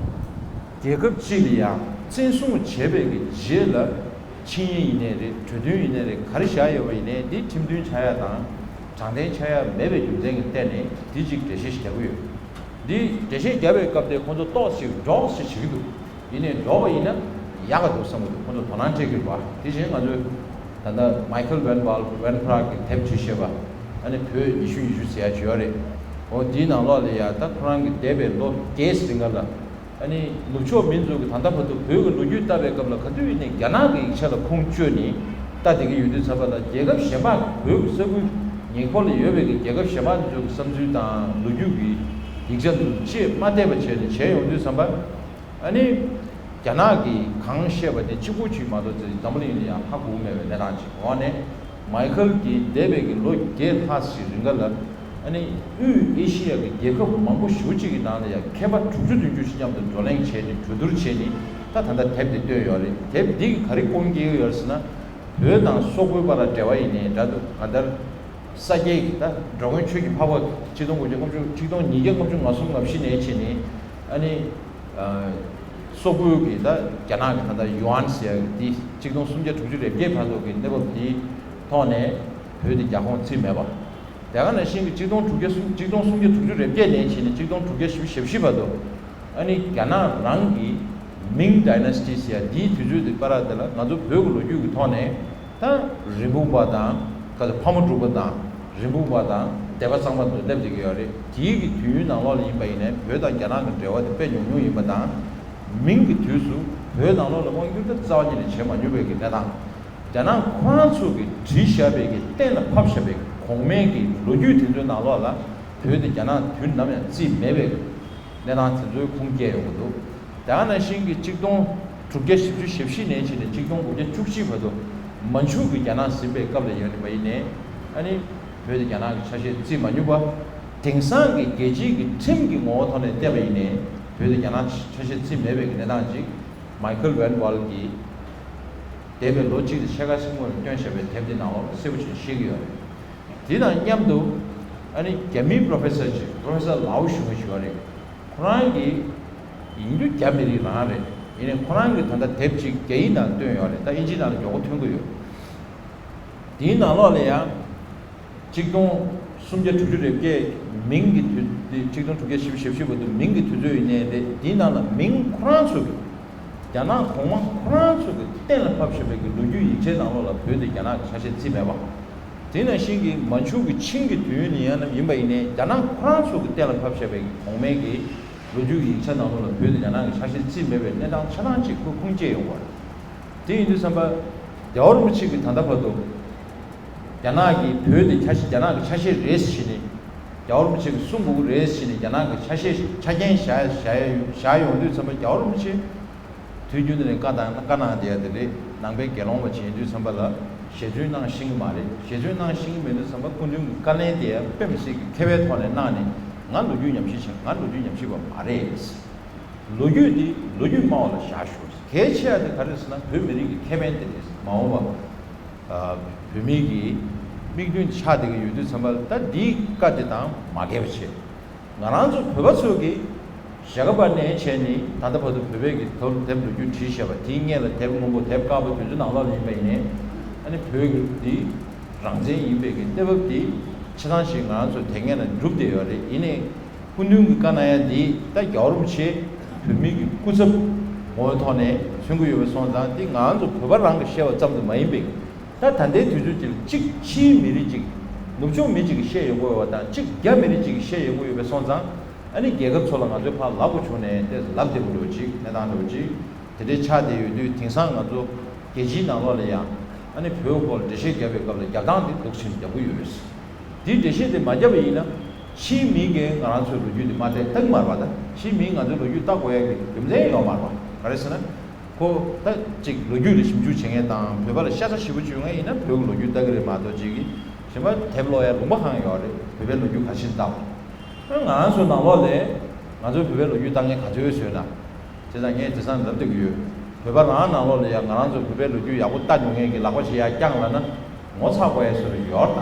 རྒྱལ་ཁབ་གཅིག་ལ་ཡང་བཙན་བཟུང་བྱས་པའི་གི་རྗེས་ལ། ཆིངས་ཡིག་ཡིན་ནའི་རེད། གྲོས་མཐུན་ཡིན་ནའི་རེད། ག་རེ་བཞག་ཡོད་པ་ཡིན་ནའི་འདི་ཁྲིམས་མཐུན་ཆགས་ཡ་དང་། དྲང་བདེན་ཆགས་ཡ་མེད་པའི་རྒྱུ་མཚན་གྱི་སྟེང་ནས་འདི་གཅིག་འགྲེལ་བཤད་ཞིག་རྒྱག་གི་ཡོད། འདི་འགྲེལ་བཤད་རྒྱབ་པའི་སྐབས་དེ་ཁོང་ཚོ་ཏོག་ཙམ་འདྲོག་ཙམ་བྱེད་ཀྱི་འདུག་ཡིན་ནའི་འདྲོག་པ་ཡིན་ན་ཡག་ག་འདུག་བསམ་གྱི་འདུག་ཁོང་ཚོ་དོ་སྣང་སྤྲད་ཀྱི་རེད་པ། དེ་བཞིན་ང་ཚོས་ད་ལྟ་Michael Van Wal- Van Praag གིས་དེབ་བྲིས་བཞག་པ། ཨ་ནི་བོད་ཉི་ཤུ་ཉི་ཤུ་ཟེར་ཡ་ཅིག་ཡོད་རེད། འོ་དེའི་ནང་ལོགས་ལ་ཡ་ད་ཁོ་རང་གི་འདས་པའི་ལོ་བརྒྱད་རིང་ག་ལ། ཨ་ནི་ནུབ་ཕྱོགས་མི་ཚོ་གིས་ད་ལྟ་བར་དུ་བོད་ཀྱི་ལོ་རྒྱུས་ལྟ་བའི་སྐབས་ལ་ག་དུས་ཡིན་ནའི་རྒྱ་ནག་གི་ཡིག་ཆ་ལ་ཁུངས་བཅོལ་ནས་ལྟ་བསྡད་ཀྱི་ཡོད་དུས་ཙམ་པ་ལ། རྒྱལ་ཁབ་གཞན་པ་བོད་ཀྱི་ས་ཁུལ་ཉེ་འཁོར་ལ་ཡོད་པའི་གི་རྒྱལ་ཁབ་གཞན་པ་དེ་ཚོ་གི་བསམ་ཚུལ་དང་ལོ་རྒྱུས་ཀྱི་ཡིག་ཆ་དེ་ཚོ་དཔྱད་མ་བལྟས་པ་བྱས་ནས་བྱས་ཡོང་དུས་ཙམ་པ། ཨ་ནི། རྒྱ་ནག་གིས་གང་བཤད་པ་དེ་གཅིག་པུ་གཅིག་མ་གཏོགས་ཅིག་འཛམ་བུ་གླིང་ལ་ཡང་ཧ་གོ་མེད་པའི་གནས་སྟངས་ཅིག་འོག་ནས། མའི་ཁལ་གྱིས་འདས་པའི་གི་ལོ་བརྒྱད་ལྷག་ཞིག་རིང་ག་ལ། ཨ་ནི་དབུས་ཨེ་ཤི་ཡ་གི་རྒྱལ་ཁབ་མང་པོ་ཞེ་པོ་ཅིག་གི་ནང་ལ་ཡང་མཁས་པ་དྲུག་ཅུ་བདུན་ཅུ་ཞིག་མཉམ་དུ་བགྲོ་གླེང་བྱས་ནས་གྲོས་བསྡུར་བྱས་ནས་ད་ད་ལྟ་དེབ་དེ་བཏོན་ཡོད་རེད། དེབ་འདི་གིས་ག་རེ་སྐོང་སྐྱེལ་གྱི་ཡོད་རེད་ཟེར་ན། བོད་དང་སོག་པོའི་བར་ལ་འབྲེལ་བ་ཡིན་ནའི་འདྲ་འདུག་གང་ལྟར། ས་སྐྱའི་གི་ད་འགྲོ་མགོན་ཆོས་ཀྱི་འཕགས་པ་གཅིག་སྟོང་དགུ་བརྒྱ་ལྔ་བཅུ་གཅིག་སྟོང་ཉིས་བརྒྱ་ལྔ་བཅུ་ང་གསུམ་ང་བཞི་ནས་བྱས་ནས། ཨ་ནི། ཨ། སོག་པོའི་གི་ད་རྒྱ་ནག་གི་ད་ལྟ་ཡུའན་ཟེར་ཡ་གི་འདི་གཅིག་སྟོང་སུམ་བརྒྱ་དྲུག་ཅུ་རེ་བརྒྱད་བར་དུ་གི་གནས་བབ་འདིའི་ཐོག་ནས་བོད་དེ་རྒྱ་ཁོངས་བརྩིས་མེད་པ། དེ་ག་ནང་བཞིན་གྱི་གཅིག་སྟོང་དྲུག་བརྒྱ་སུམ་གཅིག་སྟོང་སུམ་བརྒྱ་དྲུག་ཅུ་རེ་བརྒྱད་ནས་བྱས་ནས་གཅིག་སྟོང་དྲུག་བརྒྱ་བཞི་བཅུ་ཞེ་བཞི་བར་དུ། ཨ་ནི་རྒྱ་ནག་རང་གི་མིང་ཌའི་ནེ་སི་ཊི་ཟེར་ཡ་འདིའི་དུས་ཚོད་དེ་བར་དེ་ལ་ང་ཚོ་བོད་ཀྱི་ལོ་རྒྱུས་ཀྱི་ཐོག་ནས་ད་རིན་སྤུངས་པ་དང་ག་ཚོད་ཕ་མ་འབྲུག་པ་དང་རིན་སྤུངས་པ་དང་སྡེ་པ་གཙང་པ་དང་སླེབས་བསྡད་ཀྱི་ཡོད་རེད། དེའི་གི་དུས་ཡུན་ནང་ལོགས་ལ་ཡིན་པ་ཡིན་ནའི་བོད་དང་རྒྱ་ནག་གི་འབྲེལ་བ་དེ་དཔེ་ཉུང་ཉུང་ཡིན་པ་དང་། མིང་གི་དུས་སུ་བོད་ནང་ལོགས་ལ་དབང་བསྒྱུར་ད་རྩ་བ་ཉིད་ནས་བྱེད་མ་མྱོང་བའི་གི་གནས་སྟངས། རྒྱ་ནག་ཁོ་རང་ཚོ་གིས་བྲིས་བཞག་པའི་གི་གཏན་ལ་ཕབ་བཞག་པའི་གོང་མའི་གི་ལོ་རྒྱུས་དེ་ཚོའི་ནང་ལོགས་ལ་བོད་དེ་རྒྱ་ནག་དུས་ནམ་ཡང་བརྩིས་མེད་པའི་གནས་སྟངས་དེ་ཚོའི་ཁུངས་སྐྱེལ་ཡོང་གི་འདུག་དེ་ག་ནང་བཞིན་གྱི་གཅིག་སྟོང་དྲུག་བརྒྱ་བཞི་བཅུ་ཞེ་བཞི་ནས་བྱས་ནས་གཅིག་སྟོང་དགུ་བརྒྱ་བཅུ་གཅིག་བར་དུ་མན་ཇུ་གི་རྒྱ་ནག་ཟིན་པའི་སྐབས་ལ་ཡོད་པ་ཡིན་ནའི། ཨ་ནི་བོད་དེ་རྒྱ་ནག་གི་ཆ་ཤས་བརྩིས་མ་མྱོང་བ། དེང་སང་གི་རྒྱལ་སྤྱིའི་གི་ཁྲིམས་ཀྱི་ངོ་བོ་ཐོག་ནས་བལྟས་པ་ཡིན་ནའི་བོད་དེ་རྒྱ་ནག་ཆ་ཤས་བརྩིས་མེད་པའི་གི་གནས་སྟངས་ཅིག་མའི་ཁལ་ཝན་ཝལ་གྱིས་འདས་པའི་ལོ་གཅིག་དང་ཕྱེད་ཀ་ཕྱི་མ་ལ་བཏོན་བཞག་པའི་དེབ་དེ་ནང་ལོགས་ལ་གསལ་པོ་ཞིག་བཤད་ཀྱི་ཡོད་རེད། དེ་དང་མཉམ་དུ་ཨ་ནི་རྒྱ་མིའི་པྲོ་ཕེ་སར་ཅིག་པྲོ་ཕེ་སར་ལའོ་ཞུ་མཁན་ཞིག་ཡོད་རེད། ཁོ་རང་གིས་ཡིན་རྒྱུ་རྒྱ་མི་རིགས་རང་རེད། ཡིན་ནའི་ཁོ་རང་གིས་ད་ལྟ་དེབ་ཅིག་རྒྱ་ཡིག་ནང་བཏོན་ཡོད་རེད། ད་ཨིན་ཇི་ནང་ལ་མགྱོགས་པོ་ཐོན་གྱི་ཡོད། དེའི་ནང་ལོགས་ལ་ཡང་། གཅིག་སྟོང་སུམ་བརྒྱ་དྲུག་ཅུ་རེ་བརྒྱད་མིང་གི་དུས། གཅིག་སྟོང་དྲུག་བརྒྱ་བཞི་བཅུ་ཞེ་བཞི་བར་དུ་མིང་གི་དུས་ཚོད་ཡིན་ནའི་རེད། དེའི་ནང་ལ་མིང་ཁོ་རང་ཚོ་གི་རྒྱ་ནག་གོང་མ་ཁོ་རང་ཚོ་གི་གཏན་ལ་ཕབ་བཞག་པའི་གི་ལོ་རྒྱུས་ཡིག་ཆའི་ནང་ལོགས་ལ་བོད་དེ་རྒྱ་ནག་གི་ཆ་ཤས་བརྩིས་མེད་པ། དེ་ནང་བཞིན་གྱི་མན་ཇུ་གི་ཆིང་གི་དུས་ཡུན་ལ་ཡང་ན་ཡིན་པ་ཡིན་ནའི་རྒྱ་ནག་ཁོ་རང་ཚོ་གི་གཏན་ལ་ཕབ་བཞག་པའི་གོང་མའི་གི་ལོ་རྒྱུས་ཡིག་ཆ་ནང་ལོགས་ལ་བོད་དེ་རྒྱ་ནག་གི་ཆ་ཤས་བརྩིས་མེད་པའི་གནས་སྟངས་ཆ་ཚང་ཅིག་ཁོ་ཁུངས་སྐྱེལ་ཡོང་བ་རེད། དེ་ཡིན་དུས་ཙམ་པ། རྒྱལ་བ་རིན་པོ་ཆེ་གིས་ད་ལྟ་བར་དུ། རྒྱ་ནག་གིས་བོད་དེ་ཆ་ཤས་རྒྱ་ནག་གི་ཆ་ཤས་རེད་ཟེར་ནས། རྒྱལ་བ་རིན་པོ་ཆེ་གིས་གསུང་དགོས་ཀྱི་རེད་ཟེར་ནས་རྒྱ་ནག་གི་ཆ་ཤས་ཆ་རྐྱེན་བཞག་བཞག་བཞག་ཡོང་དུས་ཙམ་པ་རྒྱལ་བ་རིན་པོ་ཆེ། དུས་རྒྱུན་དུ་ནས་བཀའ་དང་བཀའ་གནང་བསྡད་ཡ་དེ་རེད། ནང་པའི་དགེ་སློང་པ་བྱེད་དུས་ཙམ་པ་ལ་ཞལ་རྫུན་གནང་ཤེས་ཀྱི་མ་རེད། ཞལ་རྫུན་གནང་ཤེས་ཀྱི་མེད་དུས་ཙམ་པ་སྐུ་མདུན་གྱི་བཀའ་ལན་དེ་ཡང་དཔེ་མི་སྲིད་ཀྱི་མཁས་པའི་ཐོག་ནས་གནང་ནས་ང་ལོ་རྒྱུས་ཉམས་ཞིབ་བྱས། ང་ལོ་རྒྱུས་ཉམས་ཞིབ་པ་མ་རེད། ལོ་རྒྱུས་འདི་ལོ་རྒྱུས་སྨྲ་བ་ལ་བཞག་ཤོག་གལ་ཆེ་བ་དེ་ག་རེ་ཟེར་ན་བོད་མི་རིགས་ཀྱི་ཁེ་ཕན་དེ་རེད། མ་འོངས་པ། ཨ། བོད་མི་གི་དམིགས་འདུན་ཆགས་བསྡད་ཀྱི་ཡོད་དུས་ཙམ་པ་ལ་ད་འདིའི་བཀའ་དེ་དང་མ་འགལ་བ་བྱེད། ང་རང་ཚོ་བོད་པ་ཚོ་གིས་ཞྭ་སྒབ་པ་ནས་བྱས་ནས་ད་ལྟ་བར་དུ་བོད་པའི་གི་དོར་དེབ་ལོ་རྒྱུས་བྲིས་བཞག་པ་དེའི་སྔོན་ལ་དེབ་སྔོན་པོ་དེབ་དཀར་པོ་དེ་ཚོའི་ནང་ལོགས་ལ་ཡིན་པ་ཡིན་ནའི། ཨ་ནི་བོད་ཀྱི་འདི་རང་བཙན་ཡིན་པའི་གི་གནས་བབ་འདི་ཆ་ཚང་ཞིག་ང་རང་ཚོ་དེ་སྔོན་ལ་གྲུབ་བསྡད་ཡོད་རེད། ཡིན་ནའི། སྐུ་མདུན་གྱིས་བཀའ་གནང་ཡ་འདི་ད་རྒྱལ་བ་རིན་པོ་ཆེ་བོད་མི་གི་སྐུ་ཚབ་ངོ་བོའི་ཐོག་ནས་མཚོན་གྱི་ཡོད་པ་སོང་ཙང་འདི་ང་ཚོ་བོད་པ་རང་གིས་བཤད་པ་ཙམ་དུ་མ་ཡིན་པའི། ད་ད་ལྟའི་དུས་ཚོད་ཅིག་ལ་གཅིག་ཕྱིའི་མི་རིགས་ཅིག་ནུབ་ཕྱོགས་མི་ཅིག་གིས་བཤད་ཡོང་གི་ཡོད་པ་དང་གཅིག་རྒྱ་མི་རིགས་ཅིག་གིས་བཤད་ཡོང་གི་ཡོད་པ་སོང་ཙང་། ཨ་ནི་རྒྱལ་ཁབ་ཚོ་ལ་ང་ཚོས་ཕར་ལབ་དགོས་བྱུང་ནས་དེ་ལབ་བསྡད་དགོས་འགྲོ་ཅིག་གནས་སྟངས་འགྲོ་ཅིག་དེ་འདྲའི་ཆགས་བསྡད་ཡོད་དུས་དེང་སང་ང་ཚོ་རྒྱལ་སྤྱིའི་ནང་ལོགས་ལ་ཡང་ཨ་ནི་བོད་སྐོར་འགྲེལ་བཤད་རྒྱབ་པའི་སྐབས་ལ་རྒྱབ་སྟངས་དེ་འདུག་ཕྱིན་རྒྱབ་ཀྱི་ཡོད་རེད། དེ་འགྲེལ་བཤད་དེ་མ་བརྒྱབ་པ་ཡིན་ན། ཕྱིའི་མི་གིས་ང་རང་ཚོའི་ལོ་རྒྱུས་དེ་མ་བལྟས་ལྟ་གི་མ་རེད་པ། ད་ཕྱིའི་མིས་ང་ཚོའི་ལོ་རྒྱུས་ལྟ་དགོས་ཡ་གི་རྒྱུ་མཚན་ཡོད་མ་རེད་པ། ག་རེ་ཟེར་ན། ཁོ་ད་ཅིག་ལོ་རྒྱུས་ལ་ཞིབ་འཇུག་བྱེད་མཁན་དང་བོད་པ་ལ་ཤ་ཚ་ཞེ་པོ་བྱུང་མཁན་ཡིན་ན་བོད་ཀྱི་ལོ་རྒྱུས་ལྟ་གི་རེད་མ་གཏོགས་ཅིག་གི་གཞན་པ་དེབ་ཀློག་ཡ་ལུང་པ་གང་ཡོད་རེད། བོད་པའི་ལོ་རྒྱུས་ག་ཕྱིར་ལྟ་བ། ང་རང་ཚོ་ནང་ལོགས་ལ་ང་ཚོའི་བོད་པའི་ལོ་རྒྱུས་ལྟ་མཁན་ག་ཚོད་ཡོད་ཟེར་ན། བྱས་ཙང་ངས་དེང་སང་ལབ་བསྡད་ཀྱི་ཡོད། བོད་པ་རང་ནང་ལོགས་ལ་ཡང་ང་རང་ཚོ་བོད་པའི་ལོ་རྒྱུས་ཡག་པོ་ལྟ་མྱོང་མཁན་གྱི་ལག་པ་ཅིག་ཡར་བརྐྱངས་ལབ་ན་ངོ་ཚ་དགོས་ཡ་བཟོ་འདྲ་ཡོད་ད།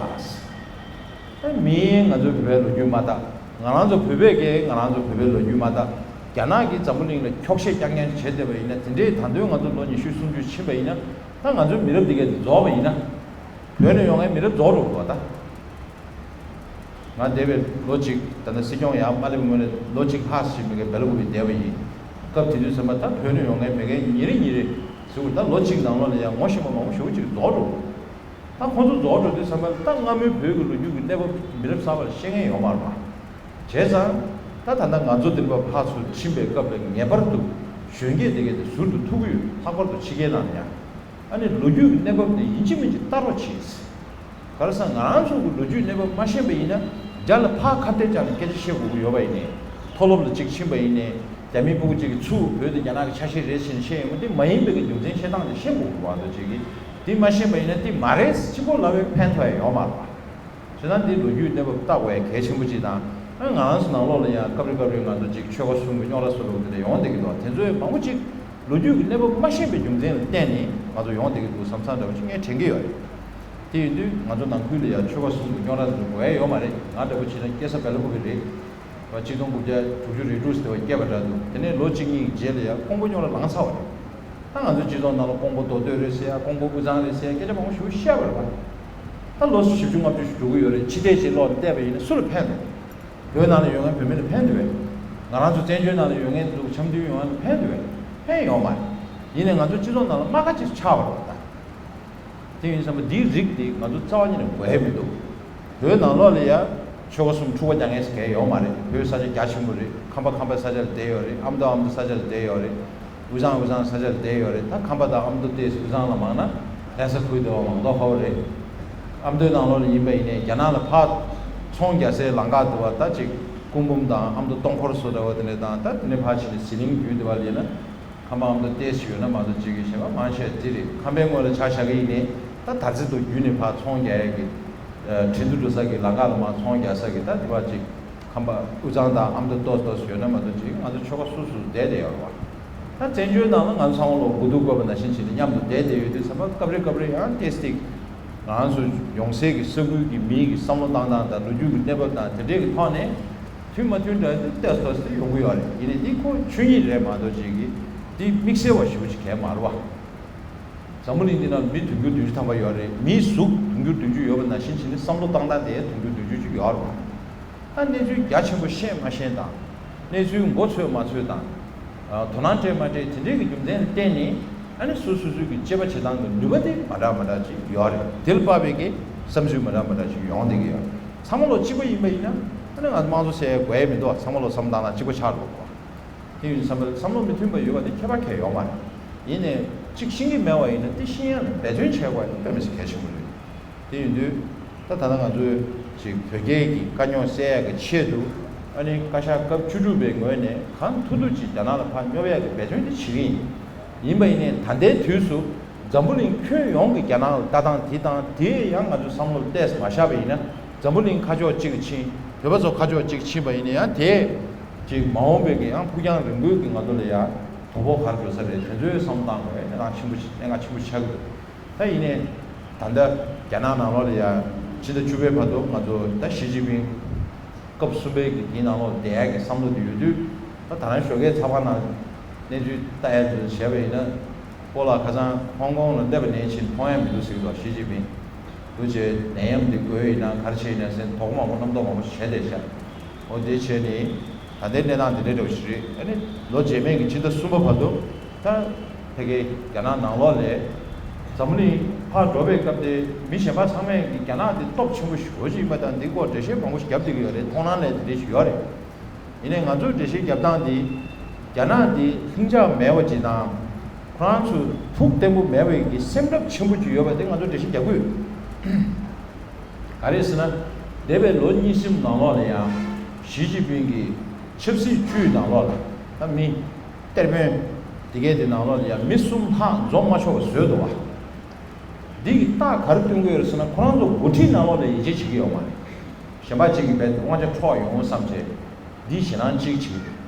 ཨ་མིས་ང་ཚོའི་བོད་པའི་ལོ་རྒྱུས་མ་ལྟ། ང་རང་ཚོ་བོད་པས་ཀྱིས་ང་རང་ཚོ་བོད་པའི་ལོ་རྒྱུས་མ་ལྟ། རྒྱ་ནག་གིས་འཛམ་བུ་གླིང་ལ་འཁྱོག་བཤད་རྐྱང་རྐྱང་བྱས་བསྡད་པ་ཡིན་ན། དེ་འདྲའི་ད་དུང་ང་ཚོ་ལོ་ཉི་ཤུ་སུམ་ཅུ་ཕྱིན་པ་ཡིན་ན། ད་ང་ཚོའི་མི་རབས་འདི་གས་རྫོགས་པ་ཡིན་ན། བོད་ནས་ཡོང་མཁན་མི་རབས་རྫོགས་འགྲོ་དགོས་པ་ད། ང་འདས་པའི་ལོ་གཅིག་ད་ལྟ་སྲིད་སྐྱོང་ཡར་མ་སླེབས་སྔོན་ནས་ལོ་གཅིག་ལྷག་ཞིག་མི་གའི་སྦེལ་ཀོབ་བི་བསྡད་པ་ཡིན། སྐབས་དེ་དུས་ཙམ་པ་ད་བོད་ནས་ཡོང་མཁན་མི་གའི་ཉིན་རེ་ཉིན་རེ་ཟེར་བ་ད་ལོ་གཅིག་ནང་ལོགས་ལ་ཡང་ངོ་ཤེས་པ་མང་པོ་ཞེ་པོ་ཅིག་རྫོགས་འགྲོ། ད་ཁོང་ཚོ་རྫོགས་འགྲོ་དུས་ཙམ་པ་ད་སྔ་མོའི་བོད་ཀྱི་ལོ་རྒྱུས་ཀྱི་གནས་བབ་མི་རབས་གསར་པར་ཤེས་མཁན་ཡོད་མ་རེད་པ། བྱས་ཙང་། ད་ད་ལྟ་ང་ཚོ་འདིར་ཕར་ཚུར་ཕྱིན་པའི་སྐབས་ལ་ངེས་པར་དུ་གཞོན་སྐྱེས་དེ་གས་དེ་ཟུར་དུ་ཐུག་གི་ཡོད། ལྷག་པར་དུ་ཕྱི་རྒྱལ་ནང་ལ་ཡང་། ཨ་ནི་ལོ་རྒྱུས་ཀྱི་གནས་བབ་དེ་ཡིན་གཅིག་མིན་གཅིག་ལྟ་རོགས་བྱེད། ག་རེ་ཟེར་ན་ང་རང་ཚོ་གི་ལོ་རྒྱུས་གནས་བབ་མ་ཤེས་པ་ཡིན་ན་རྒྱ་ལ་ཕར་ཁ་གཏད་བཅག་ནས་སྐད་ཆ་བཤད་དགོས་ཀྱི་ཡོད་པ་ཡིན་ནའི། མཐོ་སློབ་ལ་གཅིག་ཕྱིན་པ་ཡིན་ནའི་རྒྱ་མི་སྤུ་གུ་གཅིག་གིས་ཚུར་བོད་དེ་རྒྱ་ནག་གི་ཆ་ཤས་རེད་ཟེར་ནས་བཤད་ཡོང་གི་དེ་མ་ཡིན་པའི་གི་རྒྱུ་མཚན་བཤད་སྟངས་དེ་ཤེས་དགོས་ཀྱི་འདུག་ཨ་མདོ་གཅིག་གིས་དེ་མ་ཤེས་པ་ཡིན་ན་དེ་མ་རེད་ཟེར་གཅིག་པོ་ལབ་པའི་ཕན་ཐོགས་ཡང་ཡོད་མ་རེད་པ། བྱས་ཙང་འདི་ལོ་རྒྱུས་གནས་བབ་ལྟ་དགོས་ཡ་གལ་ཆེན་པོ་གཅིག་དང་། ཨ་ང་རང་ཚོ་ནང་ལོགས་ལ་ཡང་སྐབས་རེ་སྐབས་རེ་ང་ཚོ་ཅིག་ཆོལ་ཁ་གསུམ་གྱི་རྙོག་དྲ་བཟོ་འདྲ་དེ་འདྲ་ཡོང་བསྡད་ཀྱི་འདུག་དེ་ཚོའི་མང་པོ་ཅིག་ལོ་རྒྱུས་ཀྱི་གནས་བབ་མ་ཤེས་པའི་རྒྱུ་མཚན་ལ་བརྟེན་ནས་ང་ཚོ་ཡོང་བསྡད་ཀྱི་འདུག་བསམ་བསམ་འདྲ་པོ་ཅིག་ངས་དྲན་གྱི་ཡོད་རེད། དེ་ཡིན་དུས་ང་ཚོ་ནང་ཁུལ་ལ་ཡང་ཆོལ་ཁ་གསུམ་གྱི་རྙོག་དྲ་དེ་ཚོ་དགོས་ཡ་ཡོད་མ་རེད། ང་འདྲ་པོ་བྱས་ན་སྐྱེས་ས་སྦེལ་ཀོབ་གི་རེད། བ་གཅིག་སྟོང་དགུ་བརྒྱ་དྲུག་ཅུ་རེ་དྲུག་ཟེར་བ་སྐྱེས་པ་འདྲ་འདུག་དེ་ནས་ལོ་གཅིག་གཉིས་ཀྱི་རྗེས་ལ་ཡང་ཀོང་པོ་རྙོག་དྲ་ལངས་ཚར་བ་རེད། ད་ང་ཚོ་སྤྱི་ཚོགས་ནང་ལ་ཀོང་པོ་མདོ་སྟོད་རེད་ཟེར་ཡ། ཀོང་པོ་དབུས་གཙང་རེད་ཟེར་ཡ། སྐད་ཆ་མང་པོ་ཞིག་བཤད་པ་རེད་པ། ད་ལོ་བཞི་བཅུ་ལྔ་བཅུ་ཞིག་འགྲོ་གི་ཡོད་རེད། ཕྱི་བལྟས་ཅིག་ལོག་ནས་བལྟས་པ་ཡིན་ན་སུ་ལ་ཕན་འདུག་བོད་ནང་ལ་ཡོད་མཁན་བོད་མི་ལ་ཕན་འདུག་བས། ང་རང་ཚོ་བཙན་བྱོལ་ནང་ལ་ཡོད་མཁན་འདུག་འཆམ་མཐུན་ཡོང་ཡ་ལ་ཕན་འདུག་བས། ཕན་ཡོད་མ་རེད། ཡིན་ནའི་ང་ཚོ་སྤྱི་ཚོགས་ནང་ལ་རྨ་ཁ་ཅིག་ཆགས་པ་རེད་པ་ད། དེ་ཡིན་ཙང་འདིའི་རིགས་འདི་ང་ཚོ་རྩ་བ་ཉིད་ནས་དགོས་ཡ་མི་འདུག་བོད་ནང་ལོགས་ལ་ཡ་ཆོལ་ཁ་གསུམ་འཁྲུག་པ་རྒྱག་མཁན་ཞིག་གང་ཡང་ཡོད་མ་རེད། བོད་ས་ཆ་རྒྱ་ཆེན་པོ་རེད། ཁམས་པ་ཁམས་པའི་ས་ཆ་ལ་བསྡད་ཡོད་རེད། ཨ་མདོ་ཨ་མདོ་ས་ཆ་ལ་བསྡད་ཡོད་རེད། དབུས་གཙང་དབུས་གཙང་ས་ཆ་ལ་བསྡད་ཡོད་རེད། ད་ཁམས་པ་དང་ཨ་མདོ་ཏོག་ཙམ་དབུས་གཙང་ལ་མང་ན་ལྷ་ས་ཁུལ་དེ་བ་མང་མདོག་ཁ་པོ་རེད། ཨ་མདོའི་ནང་ལོགས་ལ་ཡིན་པ་ཡིན་ནའི་རྒྱ་ནག་ལ་ཕར་ཚོང་རྒྱག་སའི་ལམ་ཁ་དེ་བ་ད་ཅིག་སྐུ་འབུམ་དང་ཨ་མདོ་སྟོང་འཁོར་སོགས་འདྲ་བ་དེ་འདྲ་དང་། ད་དེ་ནས་ཕར་ཕྱིན་ནས་ཟི་ལིང་བརྒྱུད་དེ་བ་ལ་ཡིན་ན། ཁམས་པ་ཨ་མདོ་ཏོག་ཙམ་ཡོད་ན་མ་གཏོགས་ཅིག་གི་གཞན་པ་མང་ཆེ་བ་འདི་རེད། ཁམས་པའི་ངོས་ལ་ཆ་བཞག་གི་ཡིན་ནའི་ད་དར་རྩེ་མདོ་བརྒྱུད་ནས་ཕར་ཚོང་རྒྱག་ཡས་ཀྱི་ཁྲིན་ཏུ་འགྲོ་ས་གི་ལམ་ཁ་ལ་མར་ཚོང་རྒྱག་ས་གི་ད་དེ་བ་ཅིག་ཁམས་པ་དབུས་གཙང་དང་ཨ་མདོ་ཏོག་ཙམ་ཡོད་ན་མ་གཏོགས་ཅིག་ང་ཚོ་ཆོལ་ཁ་སོ་སོ་བསྡད་བསྡད་ཡོད་རེད་བ། ད་བཙན་བྱོལ་ནང་ལ་ང་ཚོ་ཚང་མ་ལོ་དགུ་ཐུག་དགོས་པ་ནང་བཞིན་བྱས་ནས་མཉམ་དུ་བསྡད་བསྡད་ཡོད་དུས་ཙམ་པ་སྐབས་རེ་སྐབས་རེ་ཡང་ཏོག་ཙམ་ང་ཚོ་ཡོང་སའི་གི་ས་ཁུལ་གྱི་མིའི་གི་བསམ་བློ་བཏང་སྟངས་དང་ལོ་རྒྱུས་ཀྱི་གནས་བབ་དང་དེ་འདྲའི་གི་ཐོག་ནས། མཐུན་མ་མཐུན་འདྲ་དེ་ཏོག་ཙམ་ཏོག་ཙམ་ཡོང་གི་ཡོད་རེད། ཡིན་ནའི་འདི་ཁོ་ཆོས་ཉིད་རེད་མ་གཏོགས་ཅིག་གི་འདི་དམིགས་བསལ་བ་ཞེ་པོ་ཅིག་གང་ཡང་མ་རེད་བ། འཛམ་བུ་གླིང་འདི་ན་མི་དུང་ཕྱུར་བདུན་ཅུ་ཐམ་པ་ཡོད་རེད། མིའི་གཟུགས་དུང་ཕྱུར་བདུན་ཅུ་ཡོད་པ་ནང་བཞིན་བྱས་ནས་བསམ་བློ་བཏང་སྟངས་དེ་དུང་ཕྱུར་བདུན་ཅུ་ཅིག་ཡོད་རེད་བ། ད་གནས་ཚུལ་རྒྱ་ཆེན་པོ་ཤེས་མ་ཤེས་དང་། གནས་ཚུལ་མགོ་ཚོས་མ་ཚོས་དང་། དོ་སྣང་སྤྲད་མ་སྤྲད་དེ་འདྲའི་གི་རྒྱུ་མཚན་ལ་བརྟེན་ནས་ཨ་ནི་སོ་སོ་སོའི་གི་དཔྱད་པ་བྱེད་སྟངས་ཀྱི་ནུས་པ་དེ་མ་འདྲ་མ་འདྲ་ཅིག་ཡོད་རེད། དེ་ལ་དཔག་པའི་གི་བསམ་ཚུལ་མ་འདྲ་མ་འདྲ་ཅིག་ཡོང་བསྡད་ཀྱི་ཡོད། ཚང་མ་ལོ་གཅིག་པ་ཡིན་པ་ཡིན་ན་ཨ་ནི་ང་ཚོ་དམངས་གཙོ་ཟེར་དགོས་ཡ་མི་འདུག་ཚང་མ་ལོ་བསམ་བཏང་ན་གཅིག་པ་ཆགས་འགྲོ་གི་རེད། དེ་ཡིན་དུས་བསམ་བློ་མི་མཐུན་པ་ཡོད་པ་དེ་ཁྱད་པར་གང་ཡང་ཡོད་མ་རེད། ཡིན་ནའི་གཅིག་ཤེས་ཀྱི་མེད་པ་ཡིན་ན་དེ་ཤེས་ཡ་ལ་འབད་བརྩོན་བྱེད་དགོས་ཡ་དེ་དཔེ་མི་སྲིད་གལ་ཆེན་པོ་རེད། དེ་ཡིན་དུས་ད་ད་ལྟ་ང་ཚོས་ཅིག་བོད་རྒྱའི་གི་དཀའ་རྙོག་སེལ་ཡ་གི་ཆེད་དུ་ཨ་ནི་བཀའ་ཤག་སྐབས་བཅུ་དྲུག་པའི་ངོས་ནས་གང་ཐུབ་ཐུབ་ཅིག་རྒྱ་ནག་ལ་ཕར་སྙོབ་ཡ་གི་འབད་བརྩོན་དེ་བྱེད་ཀྱི་ཡིན། ཡིན་པ་ཡིན་ནའི་ད་ལྟའི་དུས་སུ་འཛམ་བུ་གླིང་ཁྱོན་ཡོངས་ཀྱི་རྒྱ་ནག་ལ་ལྟ་སྟངས་དེ་དང་དེ་ཡང་ང་ཚོས་བསམ་བློ་ལ་གཏད་མ་བཞག་པ་ཡིན་ན། འཛམ་བུ་གླིང་ཁ་ཕྱོགས་གཅིག་ལ་ཕྱིན། བོད་པ་ཚོ་ཁ་ཕྱོགས་གཅིག་ཕྱིན་པ་ཡིན་ན་ཡང་དེ་ཅིག་མ་འོངས་པའི་གི་ཡང་ཕུགས་རྒྱང་རིང་པོའི་གི་ང་ཚོ་ལ་ཡང་དོ་ཕོག་ག་རེ་འགྲོ་ས་རེད། དེ་ཚོའི་བསམ་བློ་བཏང་དགོས་པའི་གནད་འགག་ཆེན་པོ་ཞིག་གནད་འགག་ཆེན་པོ་ཆགས་ཀྱི་འདུག་ད་ཡིན་ནའི་ད་ལྟ་རྒྱ་ནག་ནང་ལོགས་ལ་ཡང་ཕྱི་ཟླ་བཅུ་པའི་བར་དུ་ང་ཚོ་ད་ཞི་ཅིན་ཕིང་སྐབས་གསུམ་པའི་གི་དེའི་ནང་ལོགས་བསྡད་ཡ་གི་བསམ་བློ་དེ་ཡོད་དུས། ད་ད་རང་ཞོགས་ཀའི་ཚགས་པར་ནང་གནས་ཚུལ་ལྟ་ཡ་དེ་བྱས་པ་ཡིན་ན། སྤོ་ལགས་ཁ་སང་ཧོང་ཀོང་ལ་སླེབས་པ་ནས་ཕྱིན་མཐོང་ཡ་མི་འདུག་ཟེར་གྱི་འདུག་ཞི་ཅིན་ཕིང་། འདུག་བྱས་ནད་ཡམས་འདི་འགོས་ཡིན་ན་ག་རེ་བྱས་ཡིན་ན་ཟེར་དོགས་པ་མང་པོ་རྣམ་རྟོག་མང་པོ་བྱས་བསྡད་ཤག་འོ་དེ་བྱས་ནས་ད་ལྟའི་གནས་སྟངས་འདི་འདྲ་འདྲ་བོ་ཞིག་རེད། ཨ་ནི་ལོ་རྗེས་མའི་གི་ཕྱི་ཟླ་གསུམ་པ་བར་དུ་ད་ཕ་གིའི་རྒྱ་ནག་ནང་ལོགས་ལ་འཛམ་བུ་གླིང་ཕར་འགྲོ་བའི་སྐབས་དེ་མི་གཞན་པ་ཚང་མས་ཀྱི་རྒྱ་ནག་འདི་སྟོབས་ཆེན་པོ་ཞེ་པོ་ཅིག་ཡིན་པ་དང་འདི་སྐོར་འགྲེལ་བཤད་མང་པོ་ཞིག་བརྒྱབ་བསྡད་ཀྱི་ཡོད་རེད། མཐོང་སྣང་ལས་དེ་འདྲ་ཞིག་ཡོད་རེད། ཡིན་ནའི་ང་ཚོའི་འགྲེལ་བཤད་རྒྱབ་སྟངས་འདི་རྒྱ་ནག་འདི་ལྷིང་འཇགས་མེད་པ་ཅིག་དང་། ཁོ་རང་ཚོ་ཐུགས་བརྟན་པོ་མེད་པའི་གི་སེམས་རབ་ཆེན་པོ་ཅིག་ཡོད་པ་དེ་ང་ཚོ་འགྲེལ་བཤད་རྒྱག་གི་ཡོད། ག་རེ་ཟེར་ན། འདས་པའི་ལོ་གཉིས་གསུམ་ནང་ལོགས་ལ་ཡང་ཞི་ཅིན་ཕིང་གི་ཆབ་སྲིད་བཅུའི་ནང་ལོགས་ལ་ད་མི་གཏེར་དཔོན་ དེ་གའི་དེ་ནང་ལོགས་ལ་ཡང་མི་གསུམ་ལྷག་འཛོམས་མ་ཆོག་པ་བཟོས་འདུག་བ། འདི་གི་རྟགས་ག་རེ་སྟོན་གྱི་ཡོད་རེད་ཟེར་ན། ཁོ་རང་ཚོ་འགོ་ཁྲིད་ནང་ལོགས་ལ་ཡིད་ཆེས་བྱེད་ཀྱི་ཡོད་མ་རེད། གཞན་པ་གཅིག་གིས་བས་དབང་ཆ་འཕྲོག་ཡོང་བསམ་བྱས། འདི་ཞེད་སྣང་གཅིག་བྱེད་ཀྱི་འདུག་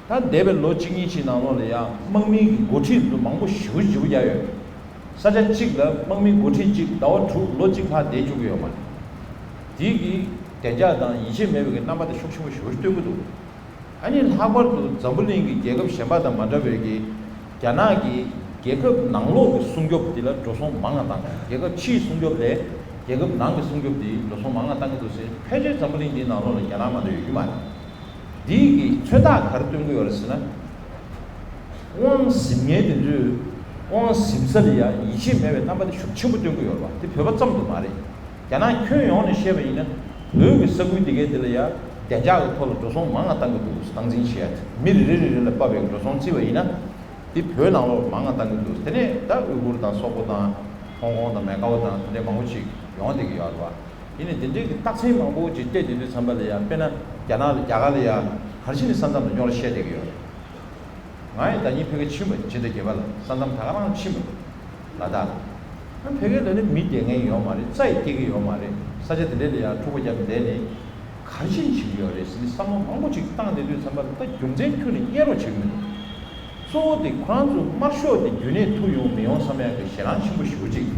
ད་འདས་པའི་ལོ་གཅིག་གཉིས་ཅིག་ནང་ལོགས་ལ་ཡང་དམག་མིའི་གི་འགོ་ཁྲིད་ཚོ་མང་པོ་ཞེ་པོ་ཞེ་པོ་རྒྱག་ཡོད། ས་ཆ་གཅིག་ལ་དམག་མིའི་འགོ་ཁྲིད་གཅིག་ཟླ་བ་དྲུག་ལོ་གཅིག་ལྷག་བསྡད་བཅུག་གི་ཡོད་མ་རེད། དེའི་གི་བདེ་འཇགས་དང་ཡིད་ཆེས་མེད་པའི་གི་རྣམ་པ་དེ་ཤུགས་ཆེན་པོ་ཞེ་པོ་སྟོན་གྱི་འདུག་ཨ་ནི་ལྷག་པར་དུ་འཛམ་བུ་གླིང་གི་རྒྱལ་ཁབ་གཞན་པ་དང་མ་འདྲ་བའི་གི་རྒྱ་ནག་གིས་རྒྱལ་ཁབ་ནང་ལོགས་ཀྱི་སྲུང་སྐྱོབ་འདི་ལ་འགྲོ་སོང་མང་ང་བཏང་། རྒྱལ་ཁབ་ཕྱིའི་སྲུང་སྐྱོབ་ལས་རྒྱལ་ཁབ་ནང་གི་སྲུང་སྐྱོབ་འདི་འགྲོ་སོང་མང་ང་བཏང་གི་འདུག་ཟེར། ཕལ་ཆེར་འཛམ་བུ་གླིང་འདིའི་ནང་ལོགས་ལ་རྒྱ་ནག་མ་གཏོགས་ཡོད་ཀྱི་མ་རེད། འདིའི་གི་ཚོད་ལྟ་ག་རེ་སྟོན་གྱི་ཡོད་རེད་ཟེར་ན། དབང་འཛིན་མཁན་དེ་ཚོས་དབང་འཛིན་ས་ལ་ཡང་ཡིད་ཆེས་མེད་པའི་རྣམ་པ་དེ་ཤུགས་ཆེན་པོ་སྟོན་གྱི་ཡོད་རེད་བ། དེ་བོད་པ་ཙམ་དུ་མ་རེད། རྒྱ་ནག་ཁྱོན་ཡོངས་ནས་བཤད་པ་ཡིན་ན། བོད་ཀྱི་ས་ཁུལ་འདི་གའི་དེ་ལ་ཡང་བདེ་འཇགས་ཀྱི་ཐོག་ལ་འགྲོ་སོང་མང་ང་བཏང་གི་འདུག་སྟངས་འཛིན་བྱེད་ཡ་དེ། མི་རེ་རེ་རེ་རེ་ལ་དཔག་པའི་འགྲོ་སོང་བརྩིས་པ་ཡིན་ན། དེ་བོད་ནང་ལོགས་མང་ང་བཏང་གི་འདུག་དེ་ནས་ད་ཨུ་གུར་དང་སོག་པོ་དང་ཧོང་ཀོང་དང་མེ་ཀའོ་དང་དེ་འདྲའི་མང་པོ་ཅིག་ཡོང་བསྡད་ཀྱི་ཡོད་རེད་བ། ཡིན་ནའི་དེ་འདྲའི་གི་རྟགས་མཚན་མང་པོ་ཅིག་བལྟས་བསྡད་དུས་ཙམ་པ་ལ་ཡང་། དཔེར་ན་རྒྱ་ནག་ལ་རྒྱ་གར་ལ་ཡང་ག་རེ་བྱས་ནས་ས་མཚམས་ལ་རྙོག་དྲ་བཤད་བསྡད་ཀྱི་ཡོད་རེད། ང་ཡང་ཟླ་ཉིན་ཕ་གིར་ཕྱིན་པ། ཕྱི་ཟླ་བརྒྱད་པ་ལ་ས་མཚམས་ད་ག་རང་ཕྱིན་པ་ལ་དྭགས་ལ། ཨ་ཕ་གིར་ལ་ནི་མི་བསྡད་མཁན་ཡོད་མ་རེད། རྩྭ་ཡི་སྐྱེ་གི་ཡོད་མ་རེད། ས་ཆ་དེ་འདྲ་ལ་ཡང་འཁྲུག་པ་བརྒྱབ་བསྡད་ནས་ག་རེ་བྱས་ནས་བྱེད་ཀྱི་ཡོད་རེད་ཟེར་ནས་བསམ་བློ་མང་པོ་ཅིག་བཏང་བསྡད་དུས་ཙམ་པ་ལ། ད་རྒྱུ་མཚན་ཁྱོན་ནས་རྙེད་རོགས་བྱེད་ཀྱི་མི་འདུག་གཙོ་བོ་དེ་ཁོ་རང་ཚོ་དམར་ཤོག་དེ་རྒྱུན་གནས་ཐུབ་ཡོང་མི་ཡོང་བསམ་ཡག་གི་ཞེད་སྣང་ཆེན་པོ་ཞེ་པོ་ཅིག་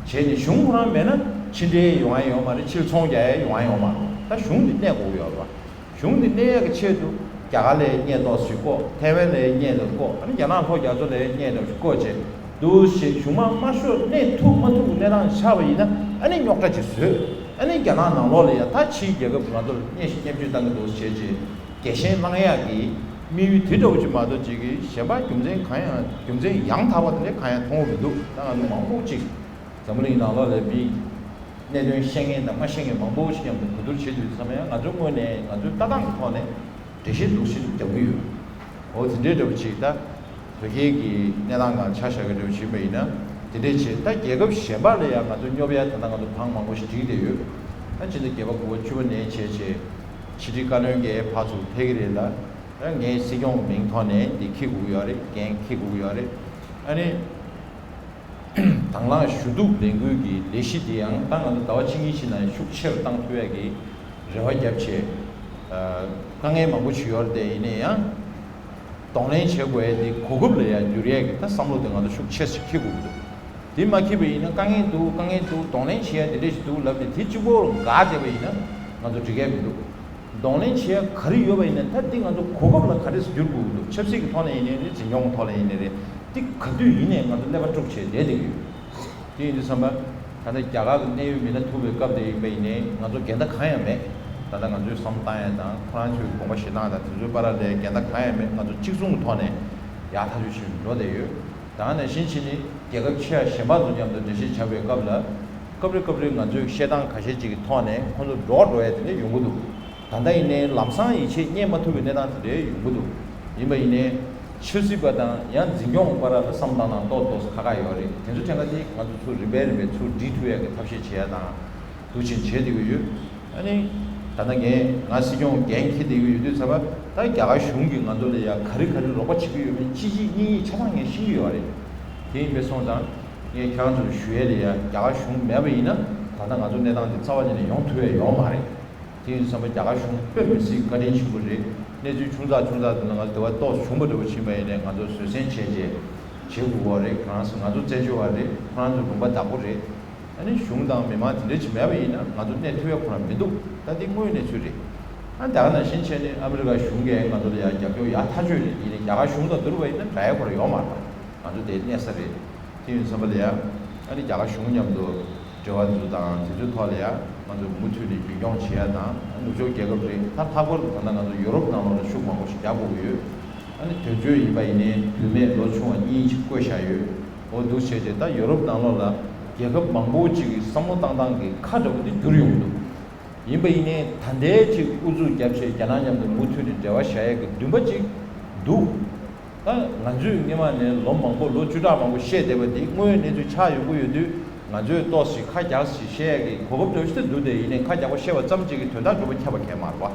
བྱས་ནས། གཞུང་ཁོ་རང་མེད་ན་ཕྱིར་འཐེན་ཡོང་ཡ་ཡོད་མ་རེད། ཕྱིར་ཚོང་རྒྱག་ཡ་ཡོང་ཡ་ཡོད་མ་རེད། ད་གཞུང་དེ་གནས་དགོས་ཀྱི་ཡོད་རེད་བ། གཞུང་འདི་གནས་ཡག་གི་ཆེད་དུ་རྒྱ་གར་ལ་བརྙས་ཏོག་ཙམ་བཀོག་ཐའེ་ཝན་ལ་བརྙས་ཏོག་ཙམ་བཀོག་ཨ་ནི་རྒྱ་ནག་ལྷོ་རྒྱ་མཚོ་ལ་བརྙས་ཏོག་ཙམ་བཀོག་བྱས་འདུག་ཞེས། གཞུང་མང་དམར་ཤོག་གནས་ཐུབ་མ་ཐུབ་ཀྱི་གནས་སྟངས་ཆགས་པ་ཡིན་ན། ཨ་ནི་རྙོག་དྲ་ཅིག་བཟོས། ཨ་ནི་རྒྱ་ནག་ནང་ལོགས་ལ་ཡང་ད་ཕྱིའི་རྒྱལ་ཁབ་ང་ཚོར་བརྙས་བཤིག་བརྙས་བཅོས་བཏང་གི་འདུག་ཟེར་བྱས་རྒྱལ་ཞེན་བསླང་ཡག་གི་དམིགས་ཡུལ་དེ་འདྲ་བོ་ཅིག་མ་གཏོགས་ཅིག་གི་གཞན་པ་རྒྱུ་མཚན་གང་ཡང་། རྒྱུ་མཚན་ཡང་དག་པ་དེ་འདྲ་གང་ཡང་མཐོང་གི་མི་འདུག་ད་ང་ཚོ་མང་པོ་ཅིག་འཛམ་བུ་གླིང་ནང་ལོགས་ལ་མི་གནད་དོན་ཤེས་མཁན་དང་མ་ཤེས་མཁན་མང་པོ་ཞིག་མཉམ་དུ་གོ་བསྡུར་བྱེད་དུས་ཙམ་ཡང་། ང་ཚོའི་ངོས་ནས་ང་ཚོའི་ལྟ་སྟངས་ཀྱི་ཐོག་ནས་འགྲེལ་བཤད་འདུག་སེ་རྒྱག་གི་ཡོད། འོ་དེ་འདྲའི་འདྲ་པོ་ཅིག་ད་བོད་སྐད་ཀྱི་གནས་སྟངས་སྒང་ཆ་བཞག་གི་འདྲ་པོ་ཞིག་ཡིན་པ་ཡིན་ན། དེ་འདྲས་བྱས། ད་རྒྱལ་ཁབ་གཞན་པ་ལ་ཡང་ང་ཚོ་སྙོབ་ཡ་ད་ལྟ་ང་ཚོ་བང་མང་པོ་ཞིག་བསྒྲིགས་བསྡད་ཡོད། ད་ཕྱི་ཟླ་བརྒྱད་པ་དགུ་པ་བཅུ་པ་ནས་བྱས་བྱས་ཕྱི་དྲིལ་བཀའ་བློན་གྱིས་ཕར་ཚུར་ཕེབས་ཀྱི་རེད་ལ། ད་ངས་སྲིད་སྐྱོང་མིང་ཐོག་ནས་འདི་འཁྱེར་དགོས་ཀྱི་ཡོད་རེད། འགན་འཁྱེར་དགོས་ཀྱི་ཡོད་རེད། ཨ་ནི། དང་བླངས་ཞུ་གཏུག་ལས་འགུལ་གྱི་ལས་གཞི་འདི་ཡང་ད་ང་ཚོ་ཟླ་བ་གཅིག་གཉིས་ཤིག་ནང་ཤུགས་ཆེ་རུ་བཏང་ཐུབ་ཡ་གི་རེ་བ་བརྒྱབ་བྱས། ཨ། དཀའ་ངལ་མང་པོ་ཞིག་ཡོད་རེད་དེ། ཡིན་ན་ཡང་གདོང་ལེན་བྱེད་དགོས་ཡ་དེ་གོ་སྐབས་ལ་ཡ་བསྒྱུར་ཡ་གི་ད་བསམ་བློ་དེ་ང་ཚོ་ཤུགས་ཆེ་ཞིག་འཁྱེར་དགོས་ཀྱི་འདུག་དེ་མ་འཁྱེར་བ་ཡིན་ན། དཀའ་ངལ་འདུག་དཀའ་ངལ་འདུག་གདོང་ལེན་བྱེད་ཡ་དེ་འདྲ་ཞིག་འདུག་ལབ་ནས་དེ་གཅིག་པོ་ལ་འགག་བསྡད་པ་ཡིན་ན་ང་ཚོ་འགྲིག་ཡ་མི་འདུག་གདོང་ལེན་བྱེད་ཡ་ག་རེ་ཡོད་པ་ཡིན་ན། ད་འདི་ང་ཚོ་གོ་སྐབས་ལ་ག་རེ་བསྒྱུར་དགོས་ཀྱི་འདུག་ཆབ་སྲིད་ཀྱི་ཐོག་ནས་ཡིན་ནའི་རེད། འཛིན་སྐྱོང་ཐོག་ལ་ཡིན་ནའི་རེད། འདི་ག་དུས་ཡིན་ནའི་ང་ཚོ་ཀླད་པ་དཀྲུགས་བྱས་བསྡད་བསྡད་ཀྱི་ཡོད། དེ་ཡིན་དུས་ཙམ་པ། ད་ལྟ་རྒྱ་གར་གྱི་གནད་ཡོད་མི་སྣ་ཐུག་པའི་སྐབས་དེ་ཡིན་པ་ཡིན་ནའི་ང་ཚོ་འགལ་ཟླ་གང་ཡང་མེད། ད་ལྟ་ང་ཚོས་བསམ་བློ་བཏང་ཡ་དང་། ཁོ་རང་ཚོའི་དགོངས་པ་བཞེས་སྟངས་དང་དེ་ཚོའི་བར་ལ་འགལ་ཟླ་གང་ཡང་མེད། ང་ཚོ་གཅིག་མཚུངས་ཀྱི་ཐོག་ནས་ཡག་ཐག་ཆོད་བྱས་འགྲོ་བསྡད་ཡོད། ད་ག་ནང་བཞིན་བྱས་ནས་རྒྱལ་ཁབ་ཆེ་བ་གཞན་པ་ཚོ་མཉམ་དུ་འགྲེལ་བཤད་བྱ་བའི་སྐབས་ལ། སྐབས་རེ་སྐབས་རེ་ང་ཚོས་བཤད་སྟངས་ཁ་ཤས་ཅིག་གི་ཐོག་ནས་ཁོང་ཚོ་འགྲོ་འགྲོ་ཡ་དེ་འདྲ་ཡོང་གི་འདུག་ད་ལྟ་ཡིན་ནའི་ལམ་སང་ཡིད་ཆེས་རྙེད་མ་ཐུབ་པའི་གནས་སྟངས་དེ་འདྲ་ཡོང་གི་འདུག་ཡིན་པ་ཡིན་ནའི་ཆབ་སྲིད་པ་དང་ཡང་འཛིན་སྐྱོང་བར་ལ་བསམ་བློ་བཏང་སྟངས་ཏོག་ཏོག་ཁག་ཁག་ཡོད་རེད། དེ་ཚོ་ཐད་ཀ་དེ་ང་ཚོ་ཚུར་རིམ་པས་རིམ་པས་ཚུར་སྒྲིལ་ཐུབ་ཡ་གི་ཐབས་ཤེས་བྱེད་ཡ་དང་། འདུག་ཅིང་བྱེད་བསྡད་ཀྱི་ཡོད། ཨ་ནི། ད་ལྟ་ངས་ང་སྲིད་སྐྱོང་འགན་འཁྱེར་བསྡད་ཀྱི་ཡོད་དུས་ཙམ་པ། ད་རྒྱ་གར་གཞུང་གིས་ང་ཚོ་ལ་ཡ་ག་རེ་ག་རེ་རོགས་པ་བྱེད་ཀྱི་ཡོད་མེད་གཅིག་གཅིག་གཉིས་གཉིས་ཆ་ཚང་ངས་ཤེས་ཀྱི་ཡོད་རེད། དེ་ཡིན་པས་སོང་ཙང་ངས་ཁྱེད་རང་ཚོར་ཞུ་ཡས་ལ་ཡ། རྒྱ་གར་གཞུང་མེད་པ་ཡིན་ན་ད་ལྟ་ང་ཚོ་གནས་སྟངས་འདི་རྩ་བ་ཉིད་ནས་ཡོང་ཐུབ་ཡས་ཡོད་མ་རེད། དེ་ཡིན་དུས་ཙམ་པ་རྒྱ་གར་གཞུང་དཔེ་མི་སྲིད་བཀའ་དྲིན་ཆེན་པོ་རེད། གནས་ཚུལ་ཆུང་ཙག་ཆུང་ཙག་དེ་ལ་ང་ཚོ་དེ་བ་ཏོག་ཙམ་བྱུང་པ་འདྲ་པོ་ཕྱིན་པ་ཡིན་ནའི་ང་ཚོ་བཟོད་བསྲན་བྱས་རྗེས་བྱེད་དགོས་པ་རེད། ཁོ་རང་ཚོ་ང་ཚོ་བཙན་བྱོལ་བ་རེད། ཁོ་རང་ཚོ་ལུང་པ་བདག་པོ་རེད། ཨ་ནི་གཞུང་དང་མི་མང་དེ་འདྲ་ཅིག་མེད་པ་ཡིན་ན་ང་ཚོ་གནས་ཐུབ་ཡ་ཁོ་རང་མི་འདུག་ད་འདི་དངོས་ཡོད་གནས་ཚུལ་རེད། ཨ་ནི་ད་ག་ནང་བཞིན་བྱས་ནས་ཨ་མི་རི་ཀ་གཞུང་གིས་ང་ཚོ་ལ་ཡ་རྒྱབ་སྐྱོར་ཡག་ཐག་ཆོད་རེད། ཡིན་ནའི་རྒྱ་གར་གཞུང་དང་བསྡུར་བ་ཡིན་ན་འདྲ་ཡ་ཁོ་རང་ཡོད་མ་རེད། ང་ཚོ་དེ་གནས་ས་རེད། དེ་ཡིན་དུས་ཙམ་པ་ལ་ཡ། ཨ་ནི་རྒྱ་གར་གཞུང་མཉམ་དུ་འབྲེལ་བ་འཛུགས་དང་། དེ་ཚོའི་ཐོག་ལ་ཡ་ང་ཚོ་མུ་མཐུད་ནས་རྒྱུན་འཁྱོངས་བྱེད་ཡ་དང་། ནུབ་ཕྱོགས་རྒྱལ་ཁབ་རེད། ད་ལྷག་པར་དུ་ད་ལྟ་ང་ཚོ་ཡོ་རོབ་ནང་ལོགས་ལ་ཤུགས་མང་པོ་ཞིག་རྒྱག་དགོས་ཀྱི་ཡོད། ཨ་ནི་དོན་གཅོད་ཡིན་པ་ཡིན་ནའི་བུད་མེད་ལོ་ཆུང་བ་གཉིས་ཅིག་བསྐོས་བཞག་ཡོད། འོ་འདུག་བྱས་རྗེས་ད་ཡོ་རོབ་ནང་ལོགས་ལ་རྒྱལ་ཁབ་མང་པོ་ཅིག་གི་བསམ་བློ་བཏང་སྟངས་ཀྱི་ཁ་འདྲ་པོ་དེ་འགྱུར་ཡོང་གི་འདུག་ཡིན་པ་ཡིན་ནའི་ད་ལྟའི་ཅིག་ཨུ་ཚུགས་བརྒྱབ་བྱས་རྒྱ་ནག་མཉམ་དུ་མུ་མཐུད་ནས་འབྲེལ་བ་བཞག་ཡས་ཀྱི་འདུན་པ་ཅིག་འདུག་ད་ང་ཚོས་སྔོན་མ་ནས་ལོ་མང་པོ་ལོ་བཅུ་ཕྲག་མང་པོ་བཤད་བསྡད་པ་འདི་དངོས་ཡོད་གནས་ཚུལ་ཆགས་ཡོང་གི་ཡོད་དུས་ང་ཚོས་ཏོག་ཙམ་ཁ་རྒྱག་ཞིག་བཤད་ཡས་ཀྱི་གོ་སྐབས་འདྲ་པོ་ཞིག་ད་འདུག་དེ་ཡིན་ནའི་ཁ་རྒྱག་པ་བཤད་པ་ཙམ་ཅིག་གིས་དོན་དག་འགྲུབ་པ་ཁྱབ་པ་གང་ཡང་མ་རེད་བ།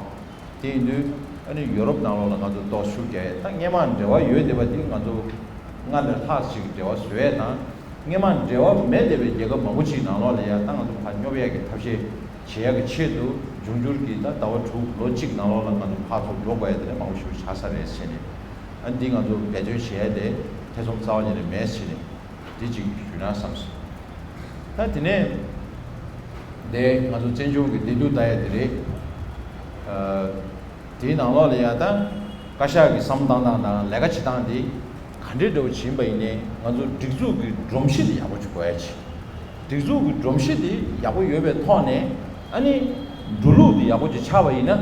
དེ་ཡིན་དུས་ཨ་ནི་ཡོ་རོབ་ནང་ལོགས་ལ་ང་ཚོ་ཏོག་ཙམ་ཤུགས་རྒྱག་ཡས། ད་སྔོན་མ་འབྲེལ་བ་ཡོད་བསྡད་པ་འདི་ང་ཚོ་ སྔར་ལས་ལྷག་ཅིག་འབྲེལ་བ་བཟོ་ཡས་དང་། སྔོན་མ་འབྲེལ་བ་མེད་བསྡད་པའི་རྒྱལ་ཁབ་མང་པོ་ཅིག་ནང་ལོགས་ལ་ཡང་ད་ང་ཚོ་ཕར་སྙོབ་ཡས་ཀྱི་ཐབས་ཤེས་བྱེད་ཡས་ཀྱི་ཆེད་དུ། འབྱུང་འགྱུར་གྱི་ད་ཟླ་བ་དྲུག་ལོ་གཅིག་ནང་ལོགས་ལ་ང་ཚོ་ཕར་ཚུར་འགྲོ་དགོས་ཡས་དེ་འདྲ་མང་པོ་ཞིག་ཆགས་ས་རེད་ཟེར་ནས། ཨ་འདི་ང་ཚོ་འབད་བརྩོན་བྱེད་ཡས་དེ་ཐེ་ཚོམ་རྩ་བ་ཉིད་ནས་མེད་ཟེར་ནས་འདི་གཅིག་ཞུ་ན་བསམ་སོང་། ད་དེ་ནས་དེ་ང་ཚོ་བཙན་བྱོལ་གྱི་བདེ་སྡུག་ལྟ་ཡས་དེ་རེད། ཨ། དེའི་ནང་ལོགས་ལ་ཡང་ད་བཀའ་ཤག་གི་བསམ་བློ་བཏང་སྟངས་དང་ལས་ཀ་བྱེད་སྟངས་དེ་ག་འདྲའི་འདྲ་བོ་ཡིན་པ་ཡིན་ནའི། ང་ཚོ་སྒྲིག་འཛུགས་ཀྱི་སྒྲོམ་གཞི་དེ་ཡག་པོ་ཅིག་དགོས་ཡ་ཆེ། སྒྲིག་འཛུགས་ཀྱི་སྒྲོམ་གཞི་དེ་ཡག་པོ་ཡོད་པའི་ཐོག་ནས། ཨ་ནི་འགྲོ་ལུགས་དེ་ཡག་པོ་ཅིག་ཆགས་པ་ཡིན་ན།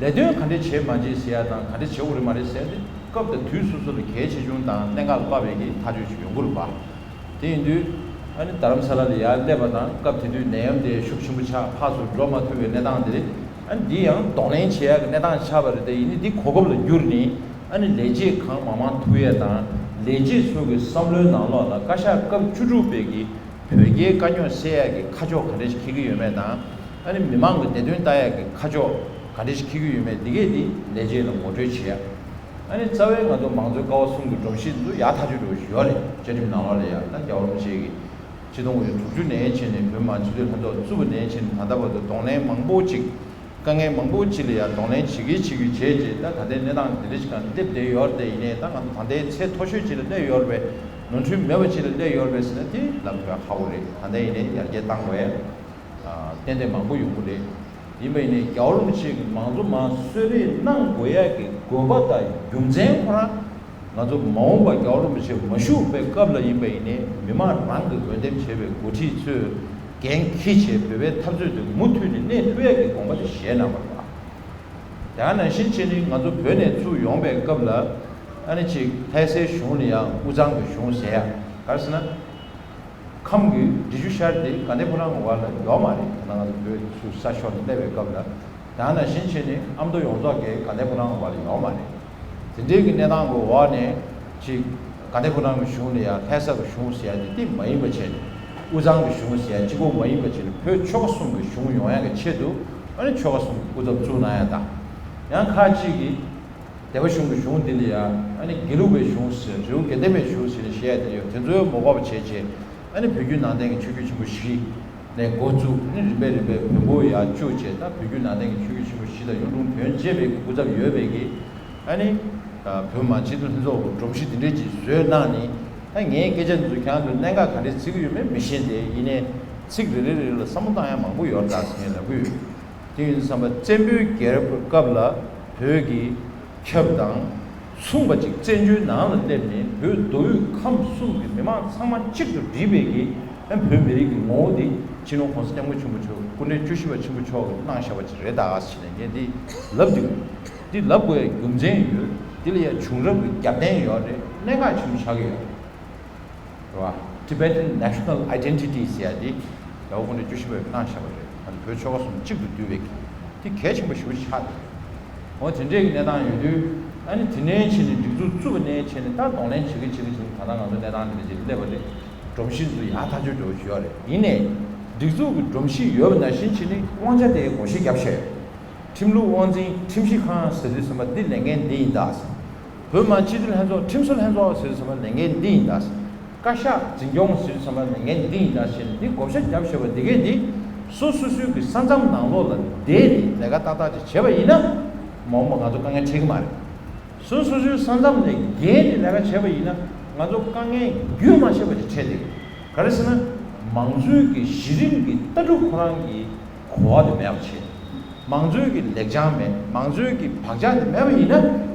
ལས་དོན་ག་འདྲས་བྱེད་མ་བྱེད་ཟེར་ཡ་དང་། ག་འདྲས་བྱེད་དགོས་རེད་མ་རེད་ཟེར་ཡ་དེ་སྐབས་དང་དུས་སོ་སོ་ལ་གལ་ཆེ་ཆུང་དང་གནད་འགག་ལ་དཔག་པའི་གི་ཐག་གཅོད་ཅིག་ཡོང་གི་རེད་པ། དེ་ཡིན་དུས་ཨ་ནི་རྡ་རམ་ས་ལ་ལ་ཡར་སླེབས་པ་དང་སྐབས་དེ་དུས་ནད་ཡམས་དེ་ཤུགས་ཆེན་པོ་ཆགས། ཕར་ཚུར་འགྲོ་མ་ཐུབ་པའི་གནས་སྟངས་དེ་རེད། ཨ་ནི་འདི་ཡང་གདོང་ལེན་བྱེད་ཡག་གི་གནས་སྟངས་ཆགས་པ་རེད། དེ་ཡིན་ནི་འདི་གོ་སྐབས་ལ་བསྒྱུར་ནས། ཨ་ནི་ལས་བྱེད་གང་མང་མང་ཐུག་ཡས་དང་། ལས་བྱེད་ཚོ་གི་བསམ་བློའི་ནང་ལོགས་ལ་བཀའ་ཤག་སྐབས་བཅུ་དྲུག་པའི་གི་བོད་རྒྱའི་དཀའ་རྙོག་སེལ་ཡག་གི་ཁ་ཕྱོགས་ག་འདྲ་ཞིག་འཁྱེར་གྱི་ཡོད་མེད་དང་། ཨ་ནི་མི་མང་གི་བདེ་དོན་ལྟ་ཡག་གི་ཁ་ཕྱོགས་ག་འདྲ་ཞིག་འཁྱེར་གྱི་ཡོད་མེད་འདི་གས་འདི་ལས་བྱེད་ལ་ངོ་སྤྲོད་བྱེད་ཡ། ཨ་ནི་རྩ་བའི་ང་ཚོ་མང་གཙོའི་ཀ་བ་གསུམ་གྱི་སྒྲོམ་གཞི་འདི་ཚོ་ཡག་ཐག་ཆོད་འགྲོ་བཞིན་ཡོད་རེད། བཅའ་ཁྲིམས་ནང་ལོགས་ལ་ཡ་ད་རྒྱལ་བ་རིན་པོ་ཆེ་གིས་ཆིག་སྟོང་དགུ་བརྒྱ་དྲུག་ཅུ་ནས་བྱས་ནས་བོད་མི་མང་སྤྱི་འཐུས་ལྷན་ཚོགས་བཙུགས་པ་ནས་བྱས་ནས་ད་ལྟ་བར་དུ་གདོང་ལེན་མང་པོ་ཅིག་དཀའ་ངལ་མང་པོ་ཅིག་ལ་ཡ་གདོང་ལེན་བྱེད་ཀྱི་བྱེད་ཀྱི་བྱས་རྗེས། ད་ད་ལྟའི་གནས་སྟངས་འདི་འདྲ་ཞིག་སྒང་སླེབས་བསྡད་ཡོད་རེད། དེ་ཡིན་ནའི་ད་ང་ཚོ་ད་ལྟའི་ཚད་མཐོ་ཤོས་ཅིག་ལ་སླེབས་ཡོད་རེད་པས། ནོར་འཁྲུལ་མེད་པ་ཅིག་ལ་སླེབས་ཡོད་རེད་པས་ཟེར་ན་དེ་ལབ་དགོས་ཁག་པོ་རེད། ད་ལྟ་ཡིན་ནའི་ཡར་རྒྱས་གཏང་དགོས་ཡ་ཏན་ཏན་མང་པོ་ཡོང་གི་རེད། ཡིན་པ་ཡིན་ནའི་རྒྱལ་བ་རིན་པོ་ཆེ་གིས་མང་གཙོ་མར་གསོལ་རས་གནང་དགོས་ཡ་གི་དགོས་པ་དང་རྒྱུ་མཚན་ཁོ་རང་། ང་ཚོ་མ་འོངས་པ་རྒྱལ་བ་རིན་པོ་ཆེ་མ་བཞུགས་པའི་སྐབས་ལ་ཡིན་པ་ཡིན་ནའི་མི་མང་རང་གིས་འོས་འདེམས་བྱས་པའི་འགོ་ཁྲིད་ཚོས་འགན་འཁྱེར་བྱས་བོད་པའི་འཐབ་རྩོད་དེ་མུ་མཐུད་ནས་གནས་ཐུབ་ཡས་ཀྱི་དགོངས་པ་དེ་བཞེས་གནང་བ་རེད་པ། དེ་ནང་བཞིན་བྱས་ནས་ང་ཚོ་བོད་ནས་ཚུར་ཡོང་པའི་སྐབས་ལ། ཨ་ནི་ཅིག་ལྷ་སའི་གཞུང་ལ་ཡང་དབུས་གཙང་གི་གཞུང་ཟེར་ཡ། ག་རེ་ཟེར་ན། ཁམས་ཀྱི་འབྲི་ཆུ་ཤར་དེ་དགའ་ལྡན་ཕོ་བྲང་གི་བར་ལ་ཡོད་མ་རེད། ད་ནང་ང་ཚོ་བོད་ཚུར་ས་ཕྱོགས་ནས་སླེབས་པའི་སྐབས་ལ། དེ་ནང་བཞིན་བྱས་ནས་ཨ་མདོ་ཡོངས་རྫོགས་ཀྱི་དགའ་ལྡན་ཕོ་བྲང་གི་བར་ལ་ཡོད་མ་རེད། དེ་འདྲའི་གི་གནས་སྟངས་ཀྱི་འོག་ནས་ཅིག་དགའ་ལྡན་ཕོ་བྲང་གི་གཞུང་ལ་ཡ་ལྷ་ས་གི་གཞུང་ཟེར་ཡ་དེ་དེ་མ་ཡིན་པ་བྱས་ནས། དབུས་གཙང་གི་གཞུང་ཟེར་ཡ་གཅིག་པོ་མ་ཡིན་པ་བྱས་ནས་བོད་ཆོལ་ཁ་གསུམ་གི་གཞུང་ཡོང་ཡ་གི་ཆེད་དུ། ཨ་ནི་ཆོལ་ཁ་གསུམ་གི་སྐུ་ཚབ་བཙུགས་གནང་ཡ་དང་། ཡང་ཁག་ཅིག་གིས་སྡེ་པ་གཞུང་གི་གཞུང་འདི་ལ་ཡ། ཨ་ནི་དགེ་ལུགས་པའི་གཞུང་ཟེར། རི་བོ་དགེ་ལྡན་པའི་གཞུང་ཟེར་ནས་བཤད་ཡ་དེ་ཡོད། དེ་ཚོའི་མ་དགོས་པ་བྱས་བྱས། ཨ་ནི་བོད་བརྒྱུད་ནང་བསྟན་གྱི་ཆོས་བརྒྱུད་ཆེན་པོ་བཞི་ནས་འགོ་བཙུགས། ཨ་ནི་རིམ་པས་རིམ་པས་བོན་པོ་ཡར་བཅུག་བྱས། ད་བོད་བརྒྱུད་ནང་བསྟན་གྱི་ཆོས་བརྒྱུད་ཆེན་པོ་བཞི་དང་གཡུང་དྲུང་བོན་བཅས་པའི་སྐུ་ཚབ་ཡོད་པའི་གི། ཨ་ནི་བོད་མི་མང་སྤྱི་འཐུས་ལྷན་ཚོགས་ཀྱི་སྒྲོམ་གཞི་འདི་འདྲས་ཅིག་བཟོས་གནང་ནས། ད་ངའི་སྐད་ཆ་འདི་ཚོ་ཁྱེད་རང་ཚོས་གནད་འགག་ག་འདྲས་བརྩི་གི་ཡོད་མེད་མི་ཤེས། དེ་ཡིན་ནའི་ཚིག་རེ་རེ་རེ་ལ་བསམ་བློ་བཏང་ཡ་མང་པོ་ཡོད་རེད་ད་ཟེར་ངས་ལབ་གི་ཡོད། དེ་ཡིན་དུས་ཙམ་པ་བཙན་པོའི་རྒྱལ་རབས་སྐབས་ལ་བོད་ཀྱི་ཁྱབ་དང་མཚུངས་པ་ཅིག་བཙན་བྱོལ་ནང་ལ་སླེབས་ནས་བོད་མདོ་དབུས་ཁམས་གསུམ་གྱི་མི་མང་ཚང་མ་གཅིག་ཏུ་སྒྲིལ་བའི་གི། ཨ་བོད་མི་རིགས་ཀྱི་ངོ་བོ་འདི་སྤྱི་ནོར་༸གོང་ས་༸སྐྱབས་མགོན་ཆེན་པོ་མཆོག་སྐུ་ཕྲེང་བཅུ་བཞི་པ་ཆེན་པོ་མཆོག་གིས་གནང་བཞག་པ་ཅིག་རེད་ད་ཟེར་ནས་ངས་འདི་ལབ་འདུག་འདི་ལབ་དགོས་ཡ་རྒྱུ་མཚན་ཡོད། འདི་ལ་ཡ་བྱུང་རབས་ཀྱི་རྒྱབ་རྟེན་ཡོད་རེད། གནད་འགག་ཆེན་པོ་ཆགས་ཀྱི་ཡོད་རེད། རེད་བ། Tibetan National Identity ཟེར་ཡ་དེ་རྒྱལ་བ་སྐུ་ཕྲེང་བཅུ་བཞི་པས་གནང་བཞག་པ་རེད། ཨ་ནི་བོད་ཆོལ་ཁ་གསུམ་གཅིག་ཏུ་བསྡུས་པའི་གི་དེ་གལ་ཆེན་པོ་ཞེ་པོ་ཆགས་འདུག་འོ་དེ་འདྲའི་གི་གནས་སྟངས་ཡོད་དུས། ཨ་ནི་དེ་ནས་བྱས་ནས་སྒྲིག་འཛུགས་བཙུགས་པ་ནས་བྱས་ནས་ད་གདོང་ལེན་བྱེད་ཀྱི་བྱེད་ཀྱི་བྱེད་ཀྱི་ད་ལྟ་ང་ཚོ་གནས་སྟངས་འདི་འདྲ་ཅིག་སླེབས་པ་རེད། སྒྲོམ་གཞི་ཚོ་ཡག་ཐག་ཆོད་འགྲོ་བཞིན་ཡོད་རེད། ཡིན་ནའི་སྒྲིག་འཛུགས་ཀྱི་སྒྲོམ་གཞི་ཡོད་པ་ནང་བཞིན་བྱས་ནས་དབང་ཆ་དེ་བགོ་བཤའ་བརྒྱབ་བཞག་ཡོད། ཁྲིམས་ལུགས་དབང་འཛིན་ཁྲིམས་ཞིབ་ཁང་ཟེར་དུས་ཙམ་པ་འདི་ལས་འགན་འདི་ཡིན་ད་ཟེར། བོད་མི་མང་སྤྱི་འཐུས་ལྷན་ཚོགས་ཁྲིམས་བཟོ་ལྷན་ཚོགས་ཟེར་དུས་ཙམ་པ་ལས་འགན་འདི་ཡིན་ད་ཟེར། བཀའ་ཤག་འཛིན་སྐྱོང་ཟེར་དུས་ཙམ་པ་ལས་འགན་འདི་ཡིན་ད་ཟེར་ནས་འདི་བགོ་བཤའ་བརྒྱབ་བཞག་པ་འདི་གས་འདི་སོ་སོ་སོའི་གི་ས་མཚམས་ནང་ལོགས་ལ་བསྡད་ནས་ལས་ཀ་ཏག་ཏག་ཅིག་བྱས་པ་ཡིན་ན། མ་འོངས་པ་ང་ཚོ་དཀའ་ངལ་འཕྲད་ཀྱི་མ་རེད། སོ་སོ་སོའི་ས་མཚམས་ནས་བརྒལ་ནས་ལས་ཀ་བྱས་པ་ཡིན་ན་ང་ཚོ་དཀའ་ངལ་རྒྱུན་མ་ཆད་པ་ཅིག་འཕྲད་བསྡད་ཀྱི་རེད། ག་རེ་ཟེར་ན། མང་གཙོའི་གི་གཞི་རིམ་གྱི་ལྟ་གྲུབ་ཁོ་རང་གི་གོ་བ་དེ་མེད་པ་བྱས། མང་གཙོའི་གི་ལེགས་བྱང་མེད། མང་གཙོའི་གི་བག་ཆགས་དེ་མེད་པ་ཡིན་ན།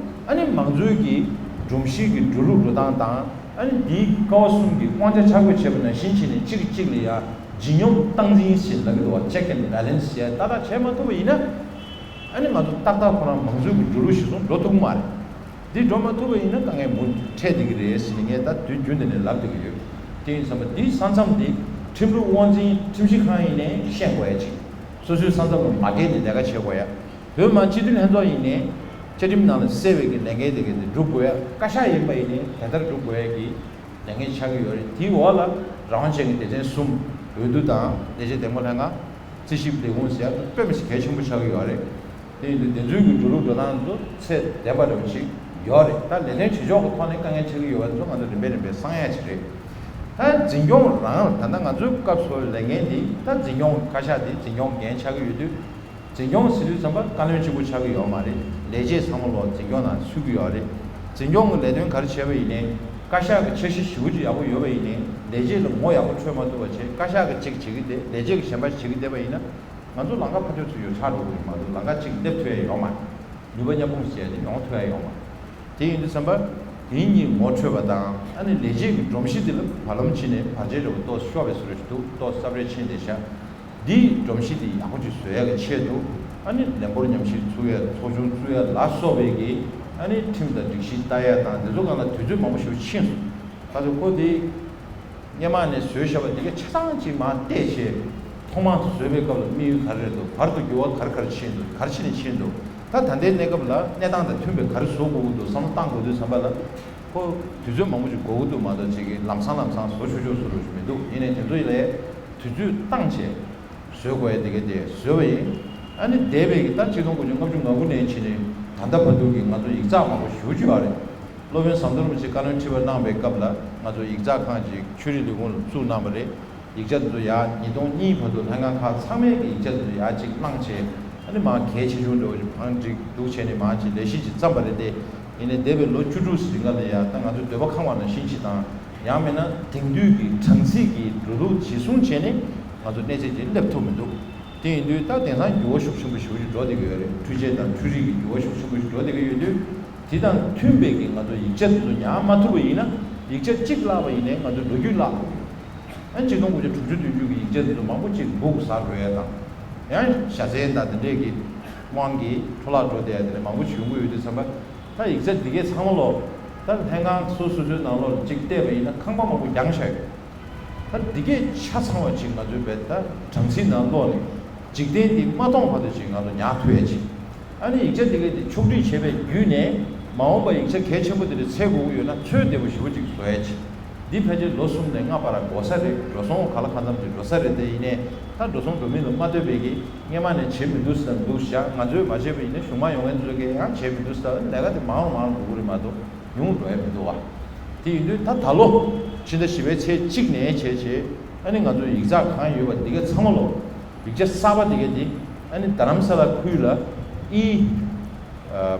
ཨ་ནི་མང་གཙོའི་གི་སྒྲོམ་གཞི་གི་འགྲོ་ལུགས་འགྲོ་སྟངས་དང་། ཨ་ནི་འདིའི་ཀ་བ་གསུམ་གྱི་དབང་ཆ་ཆ་བགོས་བྱས་པ་ནང་བཞིན་བྱས་ནས་གཅིག་གིས་གཅིག་ལ་ཡ་ལྗིད་སྙོམས་སྟངས་འཛིན་ཟེར་ལབ་ཀྱི་འདུག་བ། Check and Balance ཟེར་ཏག་ཏག་བྱས་མ་ཐུབ་པ་ཡིན་ན། ཨ་ནི་ང་ཚོ་ཏག་ཏག་ཁོ་རང་མང་གཙོའི་གི་འགྲོ་ལུགས་གཞིར་བཟུང་འགྲོ་ཐུབ་ཀྱི་མ་རེད། འདི་འགྲོ་མ་ཐུབ་པ་ཡིན་ན་དཀའ་ངལ་མུ་མཐུད་འཕྲད་བསྡད་ཀྱི་རེད་ཟེར་ནས་ངས་ད་དུས་རྒྱུན་དེ་ནས་ལབ་བསྡད་ཀྱི་ཡོད། དེ་ཡིན་ཙམ་པ་འདིའི་ས་མཚམས་འདི་ཁྲིམས་ལུགས་དབང་འཛིན་ཁྲིམས་ཞིབ་ཁང་ཡིན་ནའི་ཤེས་དགོས་ཡ་ཅིག་སོ་སོའི་ས་མཚམས་ལ་མ་བརྒལ་ནས་ལས་ཀ་བྱེད་དགོས་ཡ། བོད་མི་མང་སྤྱི་འཐུས་ལྷན་ཚོགས་ཡིན་ནའི་བཅའ་ཁྲིམས་ནང་ལ་གསལ་བའི་གི་ལས་འགན་དེ་ག་དེ་སྒྲུབ་དགོས་ཡ། བཀའ་ཤག་ཡིན་པ་ཡིན་ནའི་དེ་ལྟར་སྒྲུབ་དགོས་ཡ་གི་ལས་འགན་ཆགས་ཀྱི་ཡོད་རེད། དེའི་འོག་ལ་རང་དབང་ཅན་གྱི་སྡེ་ཚན་གསུམ། འོས་བསྡུ་དང་། ལས་བྱེད་འདེམས་ངོ་ལྷན་ཁང་། རྩིས་ཞིབ་ལས་ཁུངས་ཟེར་ཡ་དཔེ་མི་སྲིད་གལ་ཆེན་པོ་ཆགས་ཀྱི་ཡོད་རེད། དེ་ཡིན་དུས་དེ་ཚོའི་གི་འགྲོ་ལུགས་འགྲོ་སྟངས་ཚོ་ཚད་ལྡན་པ་འདྲ་བོ་ཞིག་ ཡོད་རེད། ད་ལས་དོན་བྱེད་ཕྱོགས་ཀྱི་ཐོག་ནས་དཀའ་ངལ་ཆགས་ཀྱི་ཡོད་པ་ཚོ་ང་ཚོ་རིམ་པས་རིམ་པས་སངས་ཡག་ཅིག་རེད། ད་འཛིན་སྐྱོང་རང་ད་ལྟ་ང་ཚོའི་སྐབས་སུ་ལས་འགན་འདི་ད་འཛིན་སྐྱོང་བཀའ་ཤག་འདི་འཛིན་སྐྱོང་འགན་ཆགས་ཀྱི་ཡོད་དུས། འཛིན་སྐྱོང་ཟེར་དུས་ཙམ་པ་བཀའ་བློན་གཅིག་པུ་ཆགས་ཀྱི་ཡོད་མ་རེད། ལས་བྱེད་ཚང་མ་ལོག་འཛིན་སྐྱོང་ནང་ཚུད་ཀྱི་ཡོད་རེད། འཛིན་སྐྱོང་གི་ལས་དོན་ག་རེ་བྱས་པ་ཡིན་ནའི་བཀའ་ཤག་གི་འཆར་གཞི་ཞེ་པོ་ཅིག་ཡག་པོ་ཡོད་པ་ཡིན་ནའི་ལས་བྱེད་ལ་ངོ་ཡག་པོ་འཕྲོད་མ་ཐུབ་པ་བྱས། བཀའ་ཤག་གི་གཅིག་བྱེད་ཀྱི་བསྡད། ལས་བྱེད་ཀྱི་གཞན་པ་བྱེད་ཀྱི་བསྡད་པ་ཡིན་ན། ང་ཚོ་ལམ་ཁ་ཕར་ཕྱོགས་ཚུར་ཕྱོགས་ཆགས་འགྲོ་གི་རེད་མ་གཏོགས་ལམ་ཁ་གཅིག་སླེབས་ཐུབ་ཡ་ཡོད་མ་རེད། ནུས་པ་མཉམ་སྤུངས་བྱས་ཏེ་ཡོང་ཐུབ་ཡ་ཡོད་མ་རེད། དེ་ཡིན་དུས་ཙམ་པ་དེ་གཉིས་ངོ་འཕྲོད་པ་དང་། ཨ་ནི་ལས་བྱེད་ཀྱི་སྒྲོམ་གཞི་དེ་ལ་བར་ལམ་ཕྱིན་ནས་བར་ཆད་འདྲ་བོ་ཏོག་ཙམ་ཤོར་བའི་བཟོ་འདྲ་ཞིག་འདུག་ཏོག་ཙམ་རེ་ཕྱིན་བསྡད་ཤག་འདིའི་སྒྲོམ་གཞི་དེ་ཡག་པོ་ཅིག་བཟོ་ཡ་གི་ཆེད་དུ། ཨ་ནི་ལས་འགུལ་ཉམས་ཞིབ་ཚུགས་ཡ། ཚོགས་ཆུང་བཙུགས་ཡ་ལ་སོགས་པའི་གི་ཨ་ནི་ཁྲིམས་དང་སྒྲིག་གཞི་ལྟ་ཡ་དང་དེ་ཚོ་སྒང་ལ་དུས་ཚོད་མང་པོ་ཞིག་ཕྱིན་སོང་། ད་ཚོ་ཁོ་དེ་སྔོན་མ་ནས་བཟོས་བཞག་པ་དེ་ག་ཆ་ཚང་ཅིག་མར་བལྟས་བྱས། ཐོག་མར་བཟོས་པའི་སྐབས་ལ་དམིགས་ཡུལ་ག་རེ་རེད་འདུག་བར་དུ་འགྱུར་བ་ག་རེ་ག་རེ་ཕྱིན་འདུག་ག་རེ་བྱས་ནས་ཕྱིན་འདུག་ད་ད་ལྟའི་གནས་སྐབས་ལ་གནས་སྟངས་དང་མཐུན་པའི་ག་རེ་བཟོ་དགོས་ཀྱི་འདུག་བསམ་བློ་བཏང་དགོས་དུས་ཙམ་པ་ལ། ཁོ་དུས་ཚོད་མང་པོ་ཞིག་འགོར་གྱི་འདུག་མ་གཏོགས་ཅིག་གི་ལམ་སང་ལམ་སང་བཟོ་ཆོག་ཆོག་བཟོ་རོགས་ཞིག་མི་འདུག་ཡིན་ནའི་དེ་ཚོ་ཡི་ལས་དུས་ཚོད་བཏང་བྱས་བཟོ་དགོས་ཡ་དེ་ག་དེ་བཟོས་པ་ཡིན། ཨ་ནི་འདས་པའི་གི་ད་ཆིག་སྟོང་དགུ་བརྒྱ་ལྔ་བཅུ་ང་དགུ་ནས་ཕྱིན་ནས་ད་ལྟ་བར་དུ་གི་ང་ཚོ་ཡིག་ཚགས་མང་པོ་ཞེ་པོ་ཅིག་ཡོད་རེད། སློབ་དཔོན་ཟམ་གདོང་རིན་པོ་ཆེ་བཀའ་བློན་ཁྲི་པ་གནང་བའི་སྐབས་ལ་ང་ཚོ་ཡིག་ཚགས་ཁང་ཅིག་ཆོས་རིག་ལས་ཁུངས་ལ་བཙུགས་གནང་བ་རེད། ཡིག་ཆ་འདི་ཚོ་ཡར་ཉིས་སྟོང་གཉིས་བར་དུ་ལྷན་ཁང་ཁག་ཚང་མའི་གི་ཡིག་ཆ་འདི་ཚོ་ཡར་ཅིག་བླངས་བྱས། ཨ་ནི་མར་གལ་ཆེ་ཆུང་འདྲ་བོ་ཞིག་བང་སྒྲིག་འདུག་བྱས་ནས་མར་ཅིག་ལས་གཞི་ཅིག་བརྩམས་པ་རེད་དེ། ཡིན་ནའི་འདས་པའི་ལོ་བཅུ་དྲུག་རིང་ལ་ཡ་ད་ང་ཚོ་འདོད་པ་ཁེངས་པ་ནང་བཞིན་ཅིག་དང་། ཡང་མིན་ན་དེང་དུས་ཀྱི་གྲངས་རྩིས་ཀྱི་འགྲོ་ལུགས་གཞིར་བཟུང་བྱས་ནས་ང་ཚོ་གནས་ཚད་ཅིག་སླེབས་ཐུབ་མི་འདུག་དེ་ཡིན་དུས་ད་དེང་སང་འགྱུར་བ་ཤུགས་ཆེན་པོ་ཞེ་པོ་ཅིག་འགྲོ་བསྡད་ཀྱི་ཡོད་རེད། འཕྲུལ་ཆས་དང་འཕྲུལ་རིག་གི་འགྱུར་བ་ཤུགས་ཆེན་པོ་ཞིག་འགྲོ་བསྡད་ཀྱི་ཡོད་དུས། དེ་དང་མཐུན་པའི་གི་ང་ཚོ་ཡིག་ཆ་དེ་ཚོ་ཉར་མ་ཐུབ་པ་ཡིན་ན། ཡིག་ཆ་གཅིག་བརླག་པ་ཡིན་ནའི་ང་ཚོ་ལོ་རྒྱུས་བརླག་འགྲོ་གི་ཡོད་རེད། ཨ་ཆིག་སྟོང་དགུ་བརྒྱ་དྲུག་ཅུ་བདུན་ཅུ་གི་ཡིག་ཆ་དེ་ཚོ་མང་པོ་ཅིག་སྦུག་ཟག་འགྲོ་ཡ་དང་། ཡང་བྱ་བཙལ་དང་དེ་འདྲས་ཀྱི་དབང་གིས་འཕྲོ་བརླག་འགྲོ་བསྡད་ཡ་དེ་འདྲ་མང་པོ་ཅིག་ཡོང་གི་ཡོད་དུས་ཙམ་པ། ད་ཡིག་ཆ་འདི་གས་ཚང་མ་ལོག་ད་ལྷན་ཁང་སོ་སོ་སོའི་ནང་ལོགས་ལ་གཅིག་བལྟས་པ་ཡིན་ན་ཁང་པ་མང་པོ་རྒྱང་ཤག་ཡོད། ད་འདི་གས་ཆ་ཚང་བ་ཅིག་ང་ཚོའི་བས་ད་གྲངས་རྩིས་ནང་ལོགས་ནས་འཇིག་རྟེན་འདི་མ་སྟོངས་བར་དུ་ཅིག་ང་ཚོ་ཉར་ཐུབ་ཡ་ཅིག་ཨ་ནི་ཡིག་ཆ་འདི་གས་དེ་ཕྱོགས་སྒྲིག་བྱས་པའི་བརྒྱུད་ནས་མ་འོངས་པ་ཡིག་ཆ་གལ་ཆེན་པོ་དེ་འདྲ་འཚོལ་དགོས་ཀྱི་ཡོད་ན་ཚོད་བདེ་པོ་ཞེ་པོ་ཅིག་བཟོ་ཡ་ཅིག་འདི་ཕལ་ཆེར་ལོ་གསུམ་ནས་ལྔ་བར་འགོར་ས་རེད། འགྲོ་སོང་ག་ལ་གང་འཚམ་ཅིག་འགྲོ་ས་རེད། དེ་ཡིན་ནའི་ད་འགྲོ་སོང་འགྲོ་མིན་ལ་མ་ལྟོས་པའི་གི་སྔོན་མ་ནས་བྱེད་མི་འདུག་ཟེར་ན་འདུག་ཤག་ང་ཚོས་མ་བྱས་པ་ཡིན་ན་གཞུག་མ་ཡོང་མཁན་ཚོས་གས་ཡང་བྱེད་མི་འདུག་ཟེར་ན་ལས་ཀ་དེ་མང་རུ་མང་རུ་འགྲོ་གི་རེད་མ་གཏོགས་ཉུང་རུ་འགྲོ་ཡ་མི་འདུག་བ། དེ་ཡིན་དུས་ད་ད་ལོ་ཕྱི་ཟླ་བཞི་པའི་ཚེས་གཅིག་ནས་བྱས་བྱས་ཨ་ནི་ང་ཚོ་ཡིག་ཚགས་གང་ཡོད་པ་འདི་གས་ཚང་མ་ལོག་ཡིག་ཆ་གསར་པ་འདི་གས་འདི་ཨ་ནི་རྡ་རམ་ས་ལ་ཁུལ་ལ་ཨི་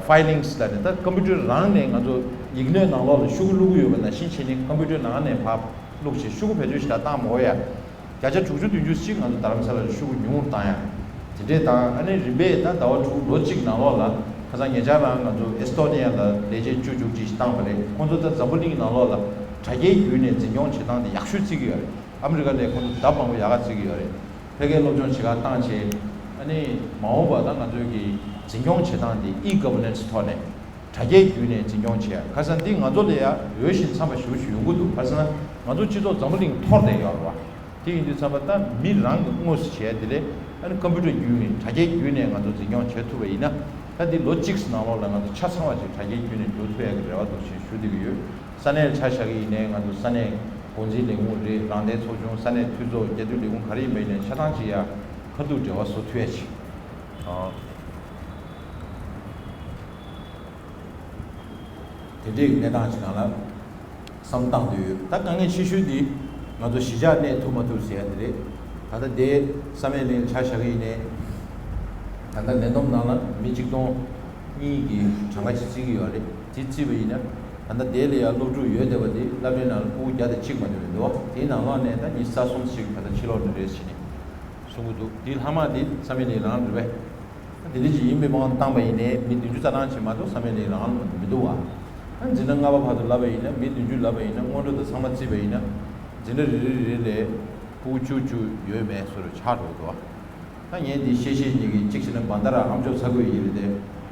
ཕའི་ལིང་ལབ་ནས་ད་ཀམ་པུ་ཊར་རང་ནས་ང་ཚོ་ཡིག་སྣོད་ནང་ལོགས་ལ་ཤོག་གུ་བླུག་གི་ཡོད་པ་ནང་བཞིན་བྱས་ནས་ཀམ་པུ་ཊར་ནང་ནས་ཕར་བླུགས་བྱས་ཤོག་གུ་བེད་སྤྱོད་ཞེ་དྲག་བཏང་མ་དགོས་ཡ། བརྒྱ་ཆ་དྲུག་ཅུ་བདུན་ཅུ་ཅིག་ང་ཚོ་རྡ་རམ་ས་ལ་ལ་ཤོག་གུ་ཉུང་རུ་བཏང་ཡ། དེ་འདྲས་དང་ཨ་ནི་རིམ་པས་ད་ཟླ་བ་དྲུག་ལོ་གཅིག་ནང་ལོགས་ལ་ཁ་སང་ཉེ་ཆར་རང་ང་ཚོ་ཨེ་སི་ཏོ་ནི་ཡ་ལ་ལས་བྱེད་བཅུ་དྲུག་ཅིག་བཏང་བ་རེད། ཁོང་ཚོ་ད་འཛམ་བུ་གླིང་ནང་ལོགས་ལ་དྲ་རྒྱའི་བརྒྱུད་ནས་འཛིན་སྐྱོང་བྱེད་སྟངས་དེ་ཡག་ཤོས་བརྩི་གི་ཡོད་རེད། ཨ་མི་རི་ཀ་ལས་ཁོང་ཚོ་ལྡབ་མང་པོ་ཡག་ག་བརྩི་གི་ཡོད་རེད། ཕ་གིར་སློབ་སྦྱོང་བྱེད་གར་བཏང་བྱས། ཨ་ནི་མ་འོངས་པ་ད་ང་ཚོའི་གི་འཛིན་སྐྱོང་བྱེད་སྟངས་འདི་ཨི་གོ་ཝར་ནན་སི་ཐོག་ནས་དྲ་རྒྱའི་བརྒྱུད་ནས་འཛིན་སྐྱོང་བྱེད་ཡ། ཁ་སང་འདི་ང་ཚོ་ལ་ཡ་འོས་ཤིང་འཚམས་པ་ཞེ་པོ་ཞིག་ཡོང་གི་འདུག་ཁ་སང་ང་ཚོ་སྤྱི་ཚོགས་འཛམ་བུ་གླིང་འཐོར་བསྡད་ཡོད་རེད་བ། དེ་ཡིན་དུས་ཙམ་པ་ད་མི་རང་གི་དངོས་སུ་བྱས་དེ་ལས་ཨ་ནི་ཀམ་པུ་ཊར་བརྒྱུད་ནས་དྲ་རྒྱའི་བརྒྱུད་ནས་ང་ཚོ་འཛིན་སྐྱོང་བྱེད་ཐུབ་པ་ཡིན་ན། ད་འདི་ལོ་གཅིག་ནང་ལོགས་ལ་ང་ཚོ་ཆ་ཚང་བ་ཅིག་དྲ་རྒྱའི་བརྒྱུད་ནས་འགྲོ་ཐུབ་ཡ་གི་རེ་བ་འདུག་ཅེས་ཞུ་བསྡད་ཀྱི་ཡོད། ས་གནས་ལ་ཆ་བཞག་གི་ཡིན་ནའི་ང་ཚོ་ས་གནས་འགོ་འཛིན་ལས་ཁུངས་རེད། རང་བདེན་ཚོགས་ཆུང་། ས་གནས་འཐུས་ཚོགས། རྒྱ་འཐུས་ལས་ཁུངས་ག་རེ་ཡིན་པ་ཡིན་ནའི་ཆ་ཚང་ཅིག་ཡ་ཁ་ཐུག་འབྲེལ་བ་བཟོ་ཐུབ་ཡ་ཅིག་ཨ། དེ་འདྲའི་གནས་སྟངས་ཅིག་ནང་ལ་བསམ་བཏང་དུས་ད་དཀའ་ངལ་ཆེ་ཤོས་འདི་ང་ཚོ་གཞིས་ཆགས་གནས་ཐུབ་མ་ཐུབ་ཟེར་ཡ་འདི་རེད། ད་ལྟ་དེ་བསམ་ཡས་གླིང་ཆ་བཞག་གི་ཡིན་ནའི་ད་ལྟ་ལས་བསྡོམས་ནང་ལ་མི་གཅིག་སྟོང་གཉིས་ཀྱི་གྲངས་ཀ་ཅིག་བརྩི་གི་ཡོད་རེད། དེ་བརྩིས་པ་ཡིན་ན་ད་ལྟ་དེ་ལ་ཡང་སློབ་ཕྲུག་ཡོད་བསྡད་པ་དེ་སློབ་གྲྭའི་ནང་ལ་ཕྲུ་གུ་བརྒྱ་དང་གཅིག་མ་གཏོགས་མི་འདུག་དེའི་ནང་ལོགས་ནས་ད་ཉི་ཤུ་རྩ་གསུམ་ཞིག་ད་ལྟ་ཕྱི་ལོགས་ནས་རེད་ཟེར་ནས་གསུང་གི་འདུག་དེའི་ལྷག་མ་དེ་བསམ་ཡས་གླིང་རང་རེད་པས། དེ་འདྲ་ཅིག་ཡིན་པའི་དབང་བཏང་པ་ཡིན་ནའི་མི་བདུན་ཅུ་རྩ་གྲངས་ཅིག་མ་གཏོགས་བསམ་ཡས་གླིང་རང་མི་འདུག་བ། ཨ་འཛིན་གྲྭ་ལྔ་པ་བར་དུ་ལབ་པ་ཡིན་ན་མི་བདུན་ཅུ་ལབ་པ་ཡིན་ན་སྔོན་འགྲོ་དང་ཚང་མ་བརྩིས་པ་ཡིན་ན་འཛིན་གྲྭ་རེ་རེ་རེ་རེ་ལས་ཕྲུ་གུ་བཅུ་བཅུ་ཡོད་མེད་བཟོ་འདྲ་ཆགས་འགྲོ་འདུག་བ། ད་ངས་འདི་བཤད་བཤད་ཉིད་ཀྱི་གཅིག་བྱས་ན་བན་ད་ར་ཨ་མཆོག་ཚ་དགོས་ཡིན་རེད་དེ།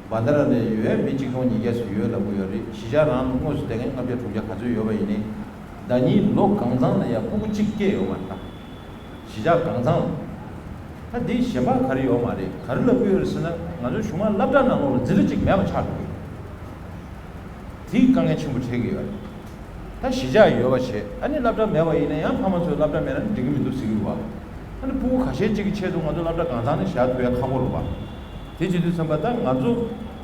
བན་ད་ར་ནས་ཡོད་མི་གཅིག་སྟོང་ཉིས་བརྒྱ་ཙམ་ཡོད་ལབ་དགོས་ཡོད་རེད། གཞིས་ཆགས་རང་ལ་དངོས་སུ་བསྡད་མཁན་ལྔ་བརྒྱ་དྲུག་བརྒྱ་ག་ཚོད་ཡོད་པ་ཡིན་ནའི། ཟླ་ཉིན་ལོ་གང་ཚང་ལ་ཡང་ཕྲུ་གུ་གཅིག་སྐྱེས་ཡོད་མ་རེད་ད། གཞིས་ཆགས་གང་ཚང་ལ། ད་འདི་གཞན་པ་ག་རེ་ཡོད་མ་རེད། ག་རེ་ལབ་ཀྱི་ཡོད་རེད་ཟེར་ན་ང་ཚོའི་གཞུང་མང་སློབ་གྲྭ་ནང་ལོགས་ལ་འཛིན་གྲྭ་གཅིག་མེད་པ་ཆགས་འགྲོ་གི་ཡོད། དེས་དཀའ་ངལ་ཆེན་པོ་འཕྲད་ཀྱི་ཡོད་རེད། ད་གཞིས་ཆགས་ཡོད་པ་བྱས་ཨ་ནི་སློབ་གྲྭ་མེད་པ་ཡིན་ན་ཡང་ཕ་མ་ཚོས་སློབ་གྲྭ་མེད་ན་འགྲིག་གི་མི་འདུག་ཟེར་གྱི་ཡོད་པ། ཨ་ནི་ཕྲུ་གུ་ཁ་ཤས་གཅིག་གི་ཆེད་དུ་ང་ཚོ་སློབ་གྲྭ་གང་ཚང་ནས་བཞག་ཐུབ་ཡ་ཁག་པོ་རེད་པ། དེ་བྱེད་དུས་ཙམ་པ་ད་ང་ཚོ་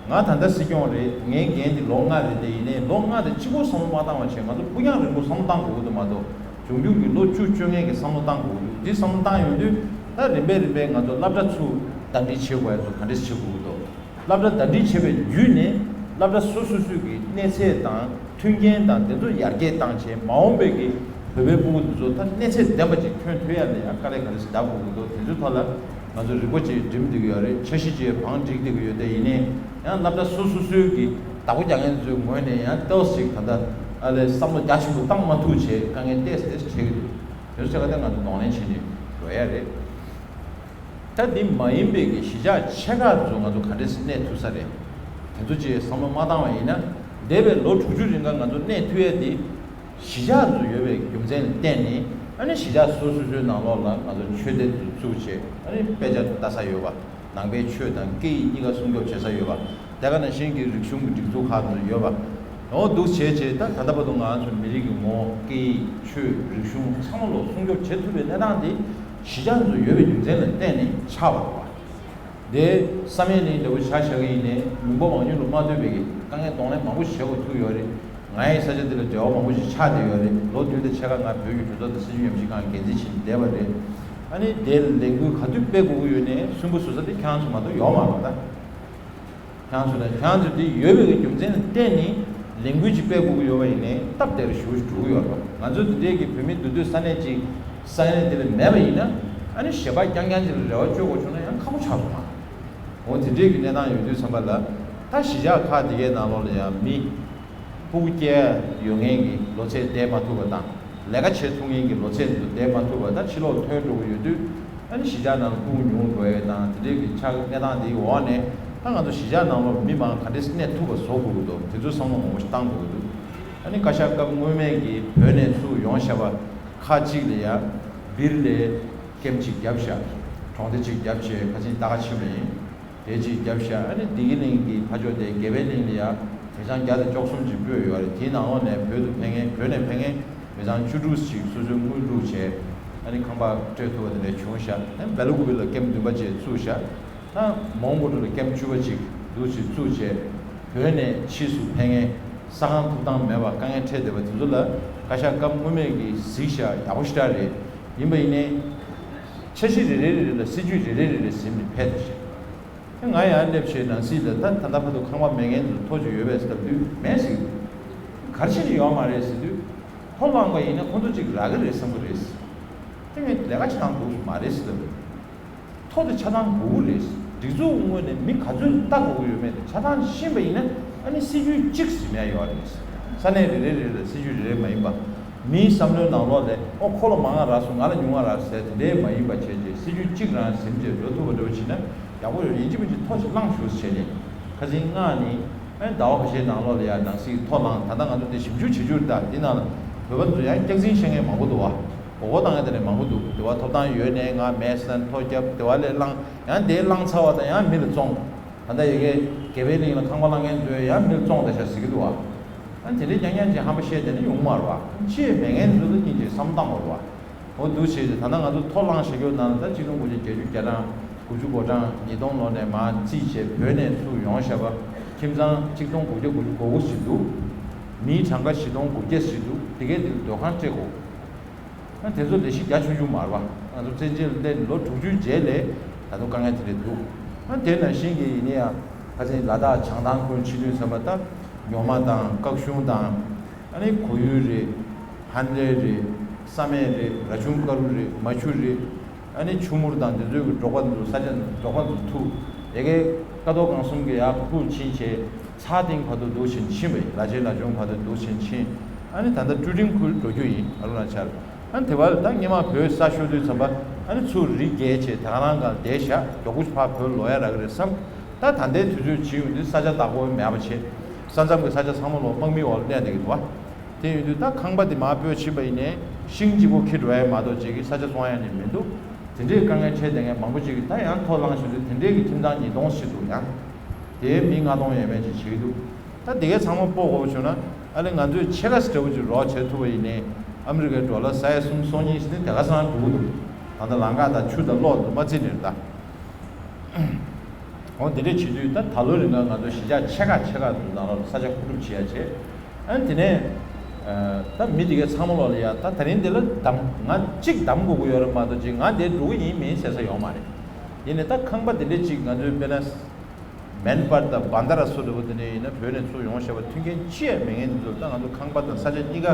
ང་ད་ལྟ་སྲིད་སྐྱོང་རེད། ངའི་འགན་དེ་ལོ་ལྔ་རེད། དེ་ཡིན་ནའི་ལོ་ལྔ་དེ་གཅིག་པོ་བསམ་བློ་མ་བཏང་བ་བྱས། ང་ཚོ་ཕུགས་རྒྱང་རིང་པོ་བསམ་བློ་བཏང་དགོས་ཀྱི་འདུག་མ་གཏོགས། འབྱུང་འགྱུར་གྱི་ལོ་བཅུ་བཅོ་ལྔའི་གི་བསམ་བློ་བཏང་དགོས་ཀྱི་འདུག་འདི་བསམ་བློ་བཏང་ཡོང་དུས། ད་རིམ་པས་རིམ་པས་ང་ཚོ་སློབ་གྲྭ་ཚུར་ཟླ་སྒྲིལ་བྱེད་དགོས་ཡ་ཚོ་ག་འདྲས་བྱེད་དགོས་ཀྱི་འདུག་སློབ་གྲྭ་ཟླ་སྒྲིལ་བྱེད་པའི་བརྒྱུད་ནས། སློབ་གྲྭ་སོ་སོ་སོའི་གི་གནས་ཚད་དང་མཐུན་རྐྱེན་དང་དེ་ཚོ་ཡར་རྒྱས་བཏང་བྱས། མ་འོངས་པའི་གི་བོད་པའི་ཕྲུ་གུ་འདི་ཚོ་ད་གནས་ཚད་ལྡན་པ་ཅིག་ཐོན་ཐུབ་ཡ་ལ་ཡང་དཀའ་ལས་ག་རེ་ཞིག་བརྒྱབ་དགོས་ཀྱི་འདུག་དེ་ཚོའི་ཐོག་ལ་ང་ཚོ་རིག་པ་ཅིག་སྒྲིམ་བསྡད་ཀྱི་ཡོད་རེད། འཆར་གཞི་ཅིག་བང་བསྒྲིགས་བསྡད་ཀྱི་ཡོད། དེ་ཡིན་ནའི་ཡང་སློབ་གྲྭ་སོ་སོ་སོའི་གི་བདག་པོ་རྒྱག་མཁན་ཚོའི་ངོས་ནས་ཡང་ཏོག་ཙམ་ཅིག་ད་ལྟ་ཨ་ལས་བསམ་བློ་རྒྱ་ཆེན་པོ་བཏང་མ་ཐུབ་བྱས། དཀའ་ངལ་ཏོག་ཙམ་ཏོག་ཙམ་འཕྲད་ཀྱི་འདུག་དེ་ཚོ་ཆ་ག་དེ་ང་ཚོ་གདོང་ལེན་བྱས་ནས་འགྲོ་ཡ་རེད། ད་འདི་མ་ཡིན་པའི་གི་གཞིས་ཆགས་ཆེ་ཁག་ཚོ་ང་ཚོ་ག་འདྲས་གནས་ཐུབ་ས་རེད། དེ་ཚོ་ཅིག་བསམ་བློ་མ་བཏང་བ་ཡིན་ན། འདས་པའི་ལོ་དྲུག་ཅུ་རིང་ག་ང་ཚོ་གནས་ཐུབ་ཡ་དེ། གཞིས་ཆགས་ཚོ་ཡོད་པའི་རྒྱུ་མཚན་ལ་བརྟེན་ནས། ཨ་ནི་གཞིས་ཆགས་སོ་སོ་སོའི་ནང་ལོགས་ལ་ང་ཚོ་ཆོས་སྡེ་ཚོ་བཙུགས་བྱས། ཨ་ནི་དཔེ་ཆ་ལྟ་ས་ཡོད་པ། ནང་པའི་ཆོས་དང་སྐད་ཡིག་གཉིས་ཀ་སྲུང་སྐྱོབ་བྱེད་ས་ཡོད་པ། དེ་ག་ནང་བཞིན་གྱི་རིག་གཞུང་གི་སྒྲིག་འཛུགས་ཁག་ཚོ་ཡོད་པ། འོ་འདུག་བྱས་བྱས། ད་ད་ལྟ་བར་དུ་ང་ཚོ་མི་རིགས་ཀྱི་ངོ་བོ། སྐད་ཡིག་ཆོས་རིག་གཞུང་ཚང་མ་ལོ་སྲུང་སྐྱོབ་བྱེད་ཐུབ་པའི་གནས་སྟངས་དེ་གཞིས་ཆགས་ཚོ་ཡོད་པའི་རྒྱུ་མཚན་ལ་བརྟེན་ནས་ཆགས་པ་རེད་པ། དེ་བསམ་ཡས་གླིང་འདྲ་བོ་ཆ་བཞག་གི་ཡིན་ནའི། མི་འབོར་མང་ཉུང་ལ་མ་ལྟོས་པའི་གི་དཀའ་ངལ་གདོང་ལེན་མང་པོ་བྱེད་དགོས་ཐུག་ཡོད་རེད། ང་ཡི་ས་ཆ་འདི་ལ་འབྲེལ་བ་མང་པོ་ཞིག་ཆགས་བསྡད་ཡོད་རེད། ལོ་བདུན་དང་ཕྱེད་ཀ་ང་བོད་ཀྱི་གྲོས་ཚོགས་དང་སྲིད་བྱུས་ཉམས་ཞིབ་ཁང་འགན་འཛིན་བྱས་ནས་བསྡད་པ་རེད། ཨ་ནི་དེ་ལས་འགུལ་ག་དུས་སྤེལ་དགོས་ཀྱི་ཡོད་ནའི་སུན་པོ་བཟོ་ས་དེ་ཁྱེད་རང་ཚོ་མ་གཏོགས་ཡོད་མ་རེད་ད། ཁྱེད་རང་ཚོ་ལ། ཁྱེད་རང་ཚོ་དེ་ཡོད་པའི་གི་རྒྱུ་མཚན་ལ་བརྟེན་ནས་ལས་འགུལ་ཅིག་སྤེལ་དགོས་ཀྱི་ཡོད་པ་ཡིན་ནའི་སྟབས་བདེ་རུ་ཞེ་པོ་ཞིག་འགྲོ་གི་ཡོད་རེད། ང་ཚོ་དེ་འདྲའི་གི་བོད་མི་འདུས་སྡོད་ས་གནས་ཅིག་ས་གནས་དེ་ལ་མེད་པ་ཡིན་ན། ཨ་ནི་གཞན་པ་རྐྱང་རྐྱང་ཅིག་ལ་རེ་བ་བཅོལ་དགོས་བྱུང་ན་ཡང་ཁག་པོ་ཆགས་སོང་ང་། འོ་དེ་འདྲའི་གི་གནས་སྟངས་ཡོད་དུས་ཙམ་པ་ལ། ད་གཞིས་ཆགས་ཁག་དེ་གའི་ནང་ལོགས་ལ་ཡང་མི་ཕྲུ་གུ་སྐྱེ་ཡ་ཡོད་མཁན་གྱི་ལོ་ཚད་བསྡད་མ་ཐུབ་པ་དང་། ལས་ཀ་བྱེད་ཐུབ་མཁན་གྱི་ལོ་ཚད་དེ་ཚོ་བསྡད་མ་ཐུབ་པ། ད་ཕྱི་ལོགས་ཐོན་འགྲོ་གི་ཡོད་དུས། ཨ་ནི་གཞིས་ཆགས་ནང་ལ་ཕྲུ་གུ་ཉུང་འགྲོ་ཡ་དང་། དེ་འདྲའི་གི་ཆགས་གནས་སྟངས་དེའི་འོག་ནས། ད་ང་ཚོ་གཞིས་ཆགས་ནང་ལོགས་མི་མང་ག་འདྲས་གནས་ཐུབ་པ་བཟོ་དགོས་ཀྱི་འདུག་དེ་ཚོའི་བསམ་བློ་མང་པོ་ཞིག་བཏང་དགོས་ཀྱི་འདུག་ཨ་ནི་བཀའ་ཤག་སྐབས་སྔོན་མའི་གི་བོད་ནས་ཚུར་ཡོང་བཞག་པ་ཁག་ཅིག་ལ་ཡ་སྦིར་ལ་ཀེམ་ཅིག་བརྒྱབ་བཞག་གྲོང་སྡེ་ཅིག་བརྒྱབ་བྱས་ཁ་ཆེན་ད་ག་ཕྱིན་པ་ཡིན། དེ་ཅིག་བརྒྱབ་བཞག་ཨ་ནི་བདེ་སྐྱིད་གླིང་གི་ཕ་ཕྱོགས་དེ་དགེ་འཕེལ་གླིང་ལ་ཡ་མི་ཚང་བརྒྱ་དང་བཅུ་གསུམ་ཅིག་སྤོས་ཡོད་རེད། དེའི་ནང་ལོགས་ནས་བོད་དུ་ཕེབས་མཁན། བོད་ནས་ཕེབས་མཁན་མི་ཚང་བཅུ་དྲུག་ཅིག་སོ་སོའི་དངུལ་བླུགས་བྱས། ཨ་ནི་ཁང་པ་སྤྲོད་ཐུབ་པ་དེ་འདྲ་བྱུང་བཞག་ཨ་ནི་སྦེ་ལ་ཀུ་པེ་ལ་ཀེམ་བདུན་པ་ཅིག་བཙུགས་བཞག་ད་མོན་གྷོ་ལ་ཀེམ་བཅུ་པ་ཅིག་འདུག་ཅིག་བཙུགས་བྱས། བོད་ནས་ཕྱིས་སུ་ཕེབས་མཁན་ས་ཁང་ཐོབ་ཐང་མེད་པ། དཀའ་ངལ་འཕྲད་བསྡད་པ་དེ་ཚོ་ལ་བཀའ་ཤག་སྐབས་སྔོན་མས་ཀྱི་གཟིགས་བཞག་ཡག་པོ་ཞེ་དྲག་རེད། ཡིན་པ་ཡིན་ནའི་འཆར་གཞི་རེ་རེ་རེ་རེ་ལ་སྲིད་ཇུས་རེ་རེ་རེ་རེ་ཟིན་ནས་ཕེབས་བསྡད་བཞག་ང་ཡར་སླེབས་བྱས་ནང་སྲིད་ལ། ད་ད་ལྟ་བར་དུ་ཁང་པ་མེད་མཁན་ཚོ་ཐོ་ཅིག་ཡོད་པས་ཟེར་ལབ་དུས། མེད་ཟེར། ག་རེ་བྱས་ནས་ཡོད་མ་རེད་ཟེར་དུས། ཐོ་བླངས་པ་ཡིན་ན་ཁོང་ཚོ་ཅིག་རག་གི་རེད་བསམ་གི་རེད། དེ་ངས་ལས་ཀ་བྱེད་སྟངས་འདུག་མ་རེད་ཟེར་ལབ། ཐོ་དེ་ཆ་ཚང་དགོས་ཀྱི་རེད། སྒྲིག་འཛུགས་ངོས་ནས་མི་ག་ཚོད་ལྟ་དགོས་ཀྱི་ཡོད་མེད་དེ་ཆ་ཚང་ཤེས་པ་ཡིན་ན། ཨ་ནི་སྲིད་ཇུས་གཅིག་ཟིན་ཡ་ཡོད་རེད། ས་གནས་རེ་རེ་རེ་ལ་སྲིད་ཇུས་རེ་རེ་མ་ཡིན་པ། མིའི་བསམ་བློའི་ནང་ལོགས་ལ། ཨོ་ཁོ་ལ་མང་ང་རག་སོང་། ང་ལ་ཉུང་ང་རག་ཟེར་དེ་འདྲའི་མ་ཡིན་པ་བྱས་རྗེས་སྲིད་ཇུས་གཅིག་རང་ཟིན་བྱས་འགྲོ་ཐུབ་པ་འདྲ་བོ་བྱས་ན་ཡག་པོ་ཡོད། ཡིན་གཅིག་མིན་གཅིག་ཐོ་ཞིག་བླངས་ཞུ་བྱས་ནས། ཁ་སང་མངགས་ནས། ཨ་ནི་ཟླ་བ་ཁ་ཤས་ནང་ལོགས་ལ་ཡ་ནང་སྲིད་ཐོ་བླངས། ད་ལྟ་ང་ཚོ་དེ་ཞིབ་འཇུག་བྱེད་རྒྱུ་རེད། ད་དེ་ནང་ལ་བོད་པ་ཚོ་ཡང་སྐྱག་རྫུན་བཤད་མཁན་མང་པོ་འདུག་བ། མགོ་སྐོར་བཏང་མཁན་དེ་འདྲ་མང་པོ་འདུག་དེ་བ་ཐོབ་ཐང་ཡོད་ནའི་ང་མེད་ཟེར་ཐོ་བརྒྱབ། དེ་བ་ལས་བླངས། ཡང་དེ་བླངས་ཚར་བ་དང་ཡང་མི་ལ་བཙོང་། ད་ལྟ་ཡ་གི་དགེ་འཕེལ་གླིང་ལ་ཁང་པ་བླངས་མཁན་ཚོས་ཡང་མི་ལ་བཙོང་བསྡད་ཤག་ཟེར་གྱི་འདུག་བ། ཨ་ནི་དེ་འདྲའི་རྐྱང་རྐྱང་ཅིག་ཧམ་པ་བཤད་བསྡད་ན་ཡོང་མ་རེད་བ། ཅི་ཡང་མེད་མཁན་ཚོ་ལ་སྙིང་རྗེ་བསམ་བཏང་དགོས་རེད་བ། འོ་འདུག་བྱས་ཏེ་ད་ལྟ་ང་ཚོ་ཐོ་བླངས་བཞག་རྒྱུ་ནང་ལ། ད་གཅིག་སྟོང་དགུ་བརྒྱ་བརྒྱད་ཅུ་གྱ་གྲངས། དགུ་བཅུ་གོ་གྲངས། ཉིས་སྟོང་ལོ་ནས་མར་རྩིས་བྱས་བོད་ནས་ཚུར་ཡོང་བཞག་པ་ཁྱིམ་ཚང་གཅིག་སྟོང་དགུ་བརྒྱ་དགུ་བཅུ་གོ་དགུ་ཞིག་འདུག་མིའི་གྲངས་ཀ་བཞི་སྟོང་དགུ་བརྒྱ་ཞིག་འདུག་དེ་གའི་དེ་ལ་སྡོད་ཁང་སྤྲད་དགོས། ཨ་དེ་ཚོ་ལས་གཞི་རྒྱ་ཆུང་ཆུང་མ་རེད་བ། ང་ཚོ་བཙན་བྱོལ་ལ་སླེབས་ལོ་དྲུག་ཅུའི་རྗེས་ལ་ད་དུང་དཀའ་ངལ་དེ་འདྲ་འདུག་ཨ་དེ་ནང་བཞིན་གྱི་ཡིན་ན་ཡང་ཁ་སང་ལ་དྭགས་བྱང་ཐང་ཁུལ་ཕྱིན་དུས་ཙམ་པ། ད་ཉོ་མ་དང་སྐག་ཤུང་དང་། ཨ་ནི་གོ་ཡུ་རེད། ཧན་ལེ་རེད། ས་སྨད་རེད། ར་ཆུང་དཀར་པོ་རེད། མ་ཆུ་རེད། ཨ་ནི་ཆུ་མུར་དང་དེ་ཚོའི་གི་འབྲོག་པ་འདུག་ས་ཆ་འབྲོག་པ་འདུག་ཐུག་དེ་གའི་ཀ་རྡོ་སྒང་གསུམ་གྱི་ཡར་ཕུག་ཕྱིན་བྱས། ཚ་སྟེང་བར་དུ་འདུག་ཕྱིན་ཕྱིན་པ་ཡིན། ལ་ཆེན་ལ་ཆུང་བར་དུ་འདུག་ཕྱིན་ཕྱིན། ཨ་ནི་ད་ལྟ་ཀྲུ་ཀྲིང་ཁུལ་འགྲོ་རྒྱུ་ཡིན། ཨ་རུ་ན་ཆལ། ཨ་ནི་དེ་བར་ད་སྔོན་མ་བོད་ས་ཤོར་དུས་ཙམ་པ། ཨ་ནི་ཚུར་རི་བརྒལ་བྱས་དེ་ག་རང་ག་བསྡད་བཞག་མགྱོགས་པོ་ཕར་བོད་ལོག་ཡ་རག་གི་རེད་བསམ། ད་ད་ལྟའི་དུས་ཚོད་བྱེད་ཡོང་དུས་ས་ཆ་བདག་པོ་མེད་པ་བྱས། ས་མཚམས་ཀྱི་ས་ཆ་ཚང་མ་ལོག་དམག་མིའི་འོག་ལ་གནས་བསྡད་ཀྱི་འདུག་བ། དེ་ཡིན་དུས་ད་ཁང་པ་འདི་མར་སྤོས་ཕྱིན་པ་ཡིན་ནའི་ཤིང་གཅིག་པོ་འཁྱེར་འགྲོ་ཡ་མ་གཏོགས་ཅིག་གི་ས་ཆ་བཙོང་ཡ་ནི་མི་འདུག་དེ་འདྲའི་དཀའ་ངལ་འཕྲད་བསྡད་མཁན་མང་པོ་ཅིག་གིས་ད་ཡང་ཐོ་བླངས་བཞག་དུས་དེ་འདྲའི་གི་ཁྱིམ་ཚང་ཉིས་སྟོང་ཞིག་འདུག་ཡང་དེའི་མི་ལྔ་སྟོང་ཡས་མས་ཅིག་བྱེད་ཀྱི་འདུག་ད་དེ་གའི་ཚང་མ་སྤོ་དགོས་བྱུང་ན། ཨ་ནི་ང་ཚོས་ཕྱེད་ཀ་ཙམ་འདྲ་བོ་ཅིག་རོགས་བྱེད་ཐུབ་པ་ཡིན་ནའི་ཨ་མི་རི་ཀའི་ཌོ་ལར་ས་ཡ་གསུམ་སོ་གཉིས་ཞིག་ནི་དེ་ག་ཚང་འགྲོ་གི་འདུག་ད་ལྟ་ལམ་ཁ་དང་ཆུ་དང་གློག་དང་མ་བརྩིས་ནས་རེད་ད། འོ་འདི་འདྲས་བྱེད་དུས་ད་ད་ལོ་རིང་ལ་ང་ཚོ་གཞིས་ཆགས་ཆེ་ཁག་ཆེ་ཁག་ཏུ་ནང་ལོགས་ལ་ས་ཆ་མཁོ་སྒྲུབ་བྱེད་ཡ་བྱས། ཨ་ནི་དེ་ནས་ད་མི་དེ་གའི་ཚང་མ་ལོག་ལ་ཡ་ད་ད་རིང་འདི་ལ་འདམ་ང་གཅིག་འདམ་དགོས་ཀྱི་ཡོད་རེད་མ་གཏོགས་ཅིག་ང་འདིར་འགྲོ་གི་ཡིན་མིན་ཟེར་ས་ཡོད་མ་རེད། ཡིན་ནའི་ད་ཁང་པ་འདི་འདྲས་ཅིག་ང་ཚོའི་དཔེར་ན། མན་པར་དང་བན་དྷ་ར་སུ་འདྲ་བོ་དེ་འདྲ་ཡིན་ན་བོད་ནས་ཚུར་ཡོང་བྱས་པ་མཐུན་རྐྱེན་ཅི་ཡང་མེད་མཁན་དེ་ཚོར་ད་ང་ཚོ་ཁང་པ་དང་ས་ཆ་གཉིས་ཀ་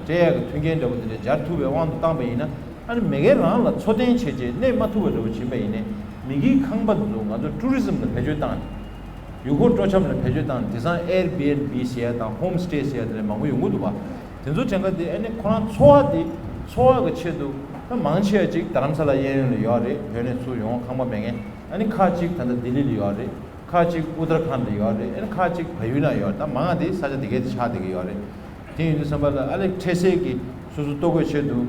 སྤྲད་ཡག་གི་མཐུན་རྐྱེན་འདྲ་བོ་དེ་འདྲ་སྦྱར་ཐུབ་པའི་དབང་དུ་བཏང་པ་ཡིན་ན། ཨ་ནི་མི་སྒེར་རང་ལ་འཚོ་རྟེན་བྱས་རྗེས་གནས་མ་ཐུབ་པ་འདྲ་བོ་ཕྱིན་པ་ཡིན་ནའི་མི་སྒེར་ཁང་པ་དེ་ཚོ་ང་ཚོ་ཊུ་རི་ཟམ་ལ་བེད་སྤྱོད་བཏང་། ཡུལ་སྐོར་སྤྲོ་འཆམ་ལ་བེད་སྤྱོད་བཏང་དེང་སང་ཨེར་བི་ཨེན་བི་ཟེར་ཡ་དང་ཧོམ་སི་ཊེ་ཟེར་ཡ་དེ་འདྲ་མང་པོ་ཡོང་གི་འདུག་བ། དེ་ཚོ་དྲན་ཁ་དེ་ཨ་ནི་ཁོ་རང་འཚོ་བ་དེ་འཚོ་བ་གི་ཆེད་དུ་ད་མང་ཆེ་བ་ཅིག་རྡ་རམ་ས་ལ་གཡས་གཡོན་ལ་ཡོད་རེད། བོད་ནས་ཚུར་ཡོང་ཁང་པ་མེད་མཁན། ཨ་ནི་ཁག་ཅིག་ད་ལྟ་ལྡི་ལི་ལ་ཡོད་རེད། ཁག་ཅིག་ཨུ་ཏར་ཁཱན་ལ་ཡོད་རེད། ཨ་ནི་ཁག་ཅིག་བལ་ཡུལ་ན་ཡོད་རེད། ད་མང་ང་དེ་ས་ཆ་དེ་གའི་དེ་ཆགས་བསྡད་ཀྱི་ཡོད་རེད། དེ་ཡིན་དུས་ཙམ་པ་ལ་ཨ་ལེ་འཕྲལ་སེལ་གྱི་སོ་སོ་ལྟོ་གོས་ཆེད་དུ་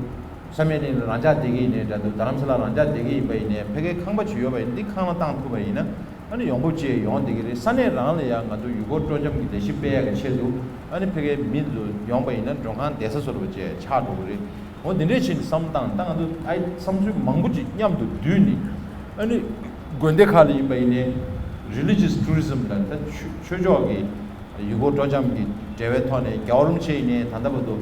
བསམ་ཡས་གླིང་ལ་རང་འཇགས་བསྡད་ཀྱི་ཡིན་ནའི་འདྲ་འདུག་རྡ་རམ་ས་ལ་རང་འཇགས་བསྡད་ཀྱི་ཡིན་པ་ཡིན་ནའི་ཕ་གའི་ཁང་པ་ཅིག་ཡོད་པ་ཡིན་འདི་ཁང་ལ་བཏང་ཐུབ་པ་ཡིན་ན། ཨ་ནི་ཡོང་འབབ་ཅིག་ཡོང་བསྡད་ཀྱི་རེད། ས་གནས་རང་ལ་ཡང་ང་ཚོ་ཡུལ་སྐོར་སྤྲོ་འཆམ་གྱི་ལས་གཞི་སྤེལ་ཡག་གི་ཆེད་དུ་ཨ་ནི་ཕ་གའི་མི་ཚོ་ཡོང་པ་ཡིན་ན་མགྲོན་ཁང་བསྡད་ས་བཟོ་འདྲ་བ་ཅིག་ཆགས་འགྲོ་གི་རེད། འོ་འདི་འདྲས་བྱས་ནས་བསམ་བློ་བཏང་ད་ང་ཚོ་ཨའི་བསམ་ཚུལ་མང་པོ་ཅིག་མཉམ་དུ་བསྡུས་ནས་ཨ་ནི་དགོན་སྡེ་ཁག་ལ་ཡིན་པ་ཡིན་ནའི་རི་ལི་ཇི་ཡས་ཊུ་རི་ཟམ་དང་ད་ཆོས་ཆོས་ཕྱོགས་ཀྱི་ཡུལ་སྐོར་སྤྲོ་འཆམ་གྱི་འབྲེལ་བའི་ཐོག་ནས་རྒྱལ་བ་རིན་པོ་ཆེ་ཡིན་ནའི་ད་ལྟ་བར་དུ་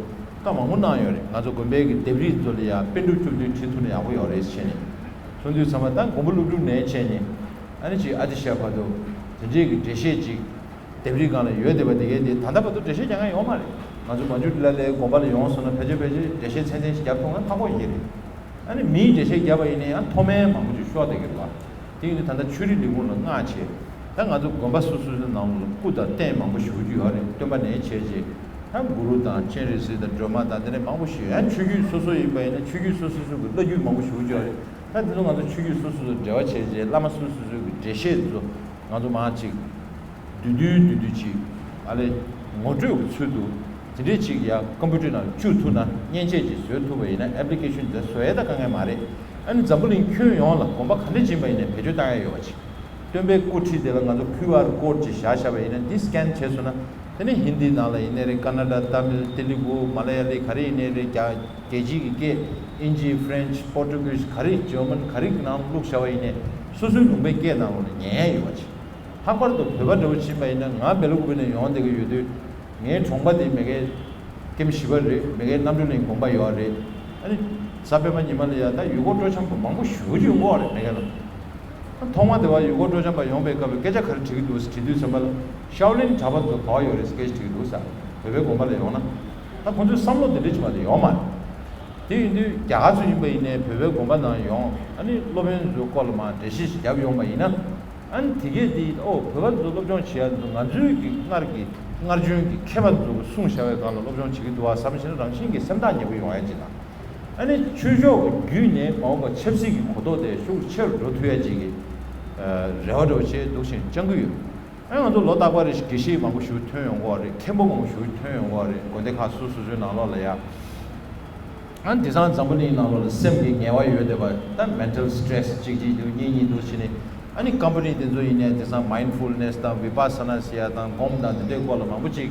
བཀའ་མང་པོ་གནང་ཡོད་རེད། ང་ཚོ་དགོན་པའི་གི་ལྡེབས་རིས་ཚོ་ལ་ཡང་པཎ་གྲུབ་བཅུ་བདུན་བྲིས་ཐུབ་ན་ཡག་པོ་ཡོད་རེད་བྱས་ནས། སོང་དུས་ཚང་མ་ད་མགོན་པོ་ཀླུ་སྒྲུབ་ནས་བྱས་ནས་ཨ་ནི་ཅིག་ཨ་ཏི་ཤ་བར་དུ་དེ་འདྲས་ཀྱི་འགྲེལ་བཤད་ཅིག་ལྡེབས་རིས་སྒང་ལ་ཡོད་བསྡད་པ་དེ་གས་དེ་ད་ལྟ་བར་དུ་འགྲེལ་བཤད་རྒྱག་མཁན་ཡོད་མ་རེད། ང་ཚོ་མ་ཇུ་ཏི་ལ་ལའི་དགོན་པ་ལ་ཡོང་སོང་ན་ཕལ་ཆེར་ཕལ་ཆེར་འགྲེལ་བཤད་ཚད་ལྡན་ཞིག་རྒྱབ་ཐུབ་ན་ཁག་པོ་ཡིན་གྱི་རེད། ཨ་ནི་མིས་འགྲེལ་བཤད་བརྒྱབ་པ་ཡིན་ན་ཡང་མཐོ་དམན་མང་པོ་ཅིག་ཤོར་བསྡད་ཀྱི་རེད་བ། དེ་ཡིན་དུས་ད་ལྟ་ཆོས་རིག་ལས་ཁུངས་ལ་མངགས་བྱས། ད་ང་ཚོ་དགོན་པ་སོ་སོ་སོའི་ནང་ལ་སྐུ་དང་རྟེན་མང་པོ་ཞེ་པོ་ཅིག་ཡོད་རེད། སྟོན་པ་ནས་བྱས་རྗེས་ད་གུ་རུ་དང་སྤྱན་རས་གཟིགས་དང་སྒྲོལ་མ་དང་དེ་འདྲ་མང་པོ་ཞིག་ཡོད། ཡང་ཆོས་བརྒྱུད་སོ་སོ་ཡིན་པ་ཡིན་ན་ཆོས་བརྒྱུད་སོ་སོ་སོ་གི་བླ་བརྒྱུད་མང་པོ་ཞེ་པོ་ཅིག་ཡོད་རེད། ད་དེ་ཚོ་ང་ཚོ་ཆོས་བརྒྱུད་སོ་སོ་སོ་འབྲེལ་བ་བྱས་རྗེས་བླ་མ་སོ་སོ་སོ་གི་འགྲེལ་བཤད་ཚོ་ང་ཚོ་མང་ཅིག་བསྡུས་བསྡུས་བསྡུས་བསྡུས་ཅིག་ཨ་ལས་ངོ་སྤྲོད་ཀྱི་ཚུལ་དུ་དེ་འདྲས་ཅིག་ཡ་ཀམ་པུ་ཊར་ནང་བཅུག་ཐུབ་ན་མཉེན་ཆས་ཅིག་བཟོས་ཐུབ་པ་ཡིན་ན་ཨེབ་ལི་ཀེ་ཤན་དེ་བཟོ་ཡས་ད་དཀའ་ངལ་མ་རེད། ཨ་ནི་འཛམ་བུ་གླིང་ཁྱོན་ཡོངས་ལ་དགོན་པ་ག་འདྲས་ཕྱིན་པ་ཡིན་ནའི་བེད་སྤྱོད་བཏང་ཡས་ཡོད་པ་ཅིག་སྟོན་པའི་སྐུ་ཁྲི་དེ་ལ་ང་ཚོ་ཁྱུ་ཨར་ཀོཌ་ཅིག་བཞག་བཞག་པ་ཡིན་ན་འདི་སི་ཀེན་བྱས་སོང་ན་དེ་ནི་ཧིན་དིའི་ནང་ལ་ཡིན་ནའི་རེད། ཀ་ན་ཌ། ཏ་མིལ། ཏེ་ལུ་གུ། མ་ལ་ཡ་ལི། ག་རེ་ཡིན་ནའི་རེད། རྒྱ་རྒྱལ་སྤྱིའི་གི་སྐད་ཨིན་ཇི། ཕ་རེན་ཆི། པོར་ཊུ་གིས། ག་རེ་ཇར་མན་ག་རེ་གི་ནང་བླུགས་བཞག་པ་ཡིན་ནའི་སོ་སོའི་ལུང་པའི་སྐད་ནང་ལོགས་ལ་ཉན་ཡས་ཡོད་པ་ཅིག་ལྷག་པར་དུ་བོད་པ་འདྲ་བོ་ཕྱིན་པ་ཡིན་ན་ང་སྦེལ་ཀོབ་ནས་ཡོང་བསྡད་ཀྱི་ཡོད་དུས་ངའི་གྲོང་པ་དེ་མ་གིའི་ཀེམ་བཞི་པ་རེད། མ་གིའི་རྣམ་གྲོལ་གླིང་དགོན་པ་ཡོད་རེད། ཨ་ནི་གཟའ་སྤེན་པ་ཉི་མ་ལ་ཡ་ད་ཡུལ་སྐོར་སྤྲོ་འཆམ་པ་མང་པོ་ཞེ་པོ་ཅིག་ཡོང་གི་ཡོད་རེད་མ་གི་ལ། ཐོག་མ་དེ་བ་ཡུལ་སྐོར་སྤྲོ་འཆམ་པ་ཡོང་པའི་སྐབས་ལ་སྐད་ཆ་ག་རེ་དྲི་གི་འདུག་ཟེར་དྲི་དུས་ཙམ་པ་ལ་ཤའོ་ལིན་གྲྭ་པ་ཚོ་ག་པར་ཡོད་རེད་ཟེར་སྐད་ཆ་དྲི་གི་འདུག་ཟེར། བོད་པའི་དགོན་པ་ལ་ཡོང་ན། ད་ཁོང་ཚོའི་བསམ་བློ་དེ་འདྲ་ཅིག་མ་གཏོགས་ཡོད་མ་རེད། དེ་ཡིན་དུས་རྒྱ་གར་ཚོ་ཡིན་པ་ཡིན་ནའི་བོད་པའི་དགོན་པ་ནང་ཡོང་ཨ་ནི་སློབ་དཔོན་ཚོའི་སྐོར་ལ་མར་འགྲེལ་བཤད་ཞིག་བརྒྱབ་ཡོང་པ་ཡིན་ན། ཨ་ནི་དེ་གས་དེ་ཨོ་བོད་པ་ཚོ་སློབ་སྦྱོང་བྱེད་ཡ་ཚོ་ང་ཚོའི་གི་སྔར་གི་སྔར་བྱོན་གྱི་མཁས་པ་ཚོ་གི་གསུངས་བཞག་པའི་སྒང་ལ་སློབ་སྦྱོང་བྱེད་ཀྱི་འདུག་བ་བསམ་བཞིན་རང་བཞིན་གྱི་སེམས་ཐག་ཉེ་པོ་ཡོང་ཡ་ཅིག་དང་། ཨ་ནི་ཆོས་ཕྱོགས་ཀྱི་བརྒྱུད་ནས་མ་འོངས་པ་ཆབ་སྲིད་ཀྱི་གོ་རྟོགས་དེ་ཤུགས་ཆེ་རུ་འགྲོ་ཐུབ་ཡ་ཅིག་གི་རེ་བ་འདྲ་བོ་བྱས་འདུག་བཞིན་བཅང་གི་ཡོད། ཨ་ང་ཚོ་ལོ་རྟག་པར་རེ་བཞིན་དགེ་བཤེས་མང་པོ་ཞིག་ཐོན་ཡོང་གི་ཡོད་རེད། མཁན་པོ་མང་པོ་ཞིག་ཐོན་ཡོང་གི་ཡོད་རེད། དགོན་སྡེ་ཁག་སོ་སོ་སོའི་ནང་ལོགས་ལ་ཡ། ཨ་ནི་དེང་སང་འཛམ་བུ་གླིང་ནང་ལོགས་ལ་སེམས་ཀྱི་ངལ་བ་ཡོད་བསྡད་པ་ད་མེན་ཊལ་སི་ཊེ་རེ་སི་གཅིག་གཅིག་འདུག་གཉིས་གཉིས་འདུག་བྱས་ནས་ཨ་ནི་ཀམ་པ་ནི་དེ་ཚོ་ཡིན་ནའི་དེང་སང་མའིན་ཌ་ཕུལ་ནེ་སི་དང་བི་པ་ས་ན་ཟེར་ཡ་དང་སྒོམ་དང་དེ་འདྲའི་སྐོར་ལ་མང་པོ་ཅིག་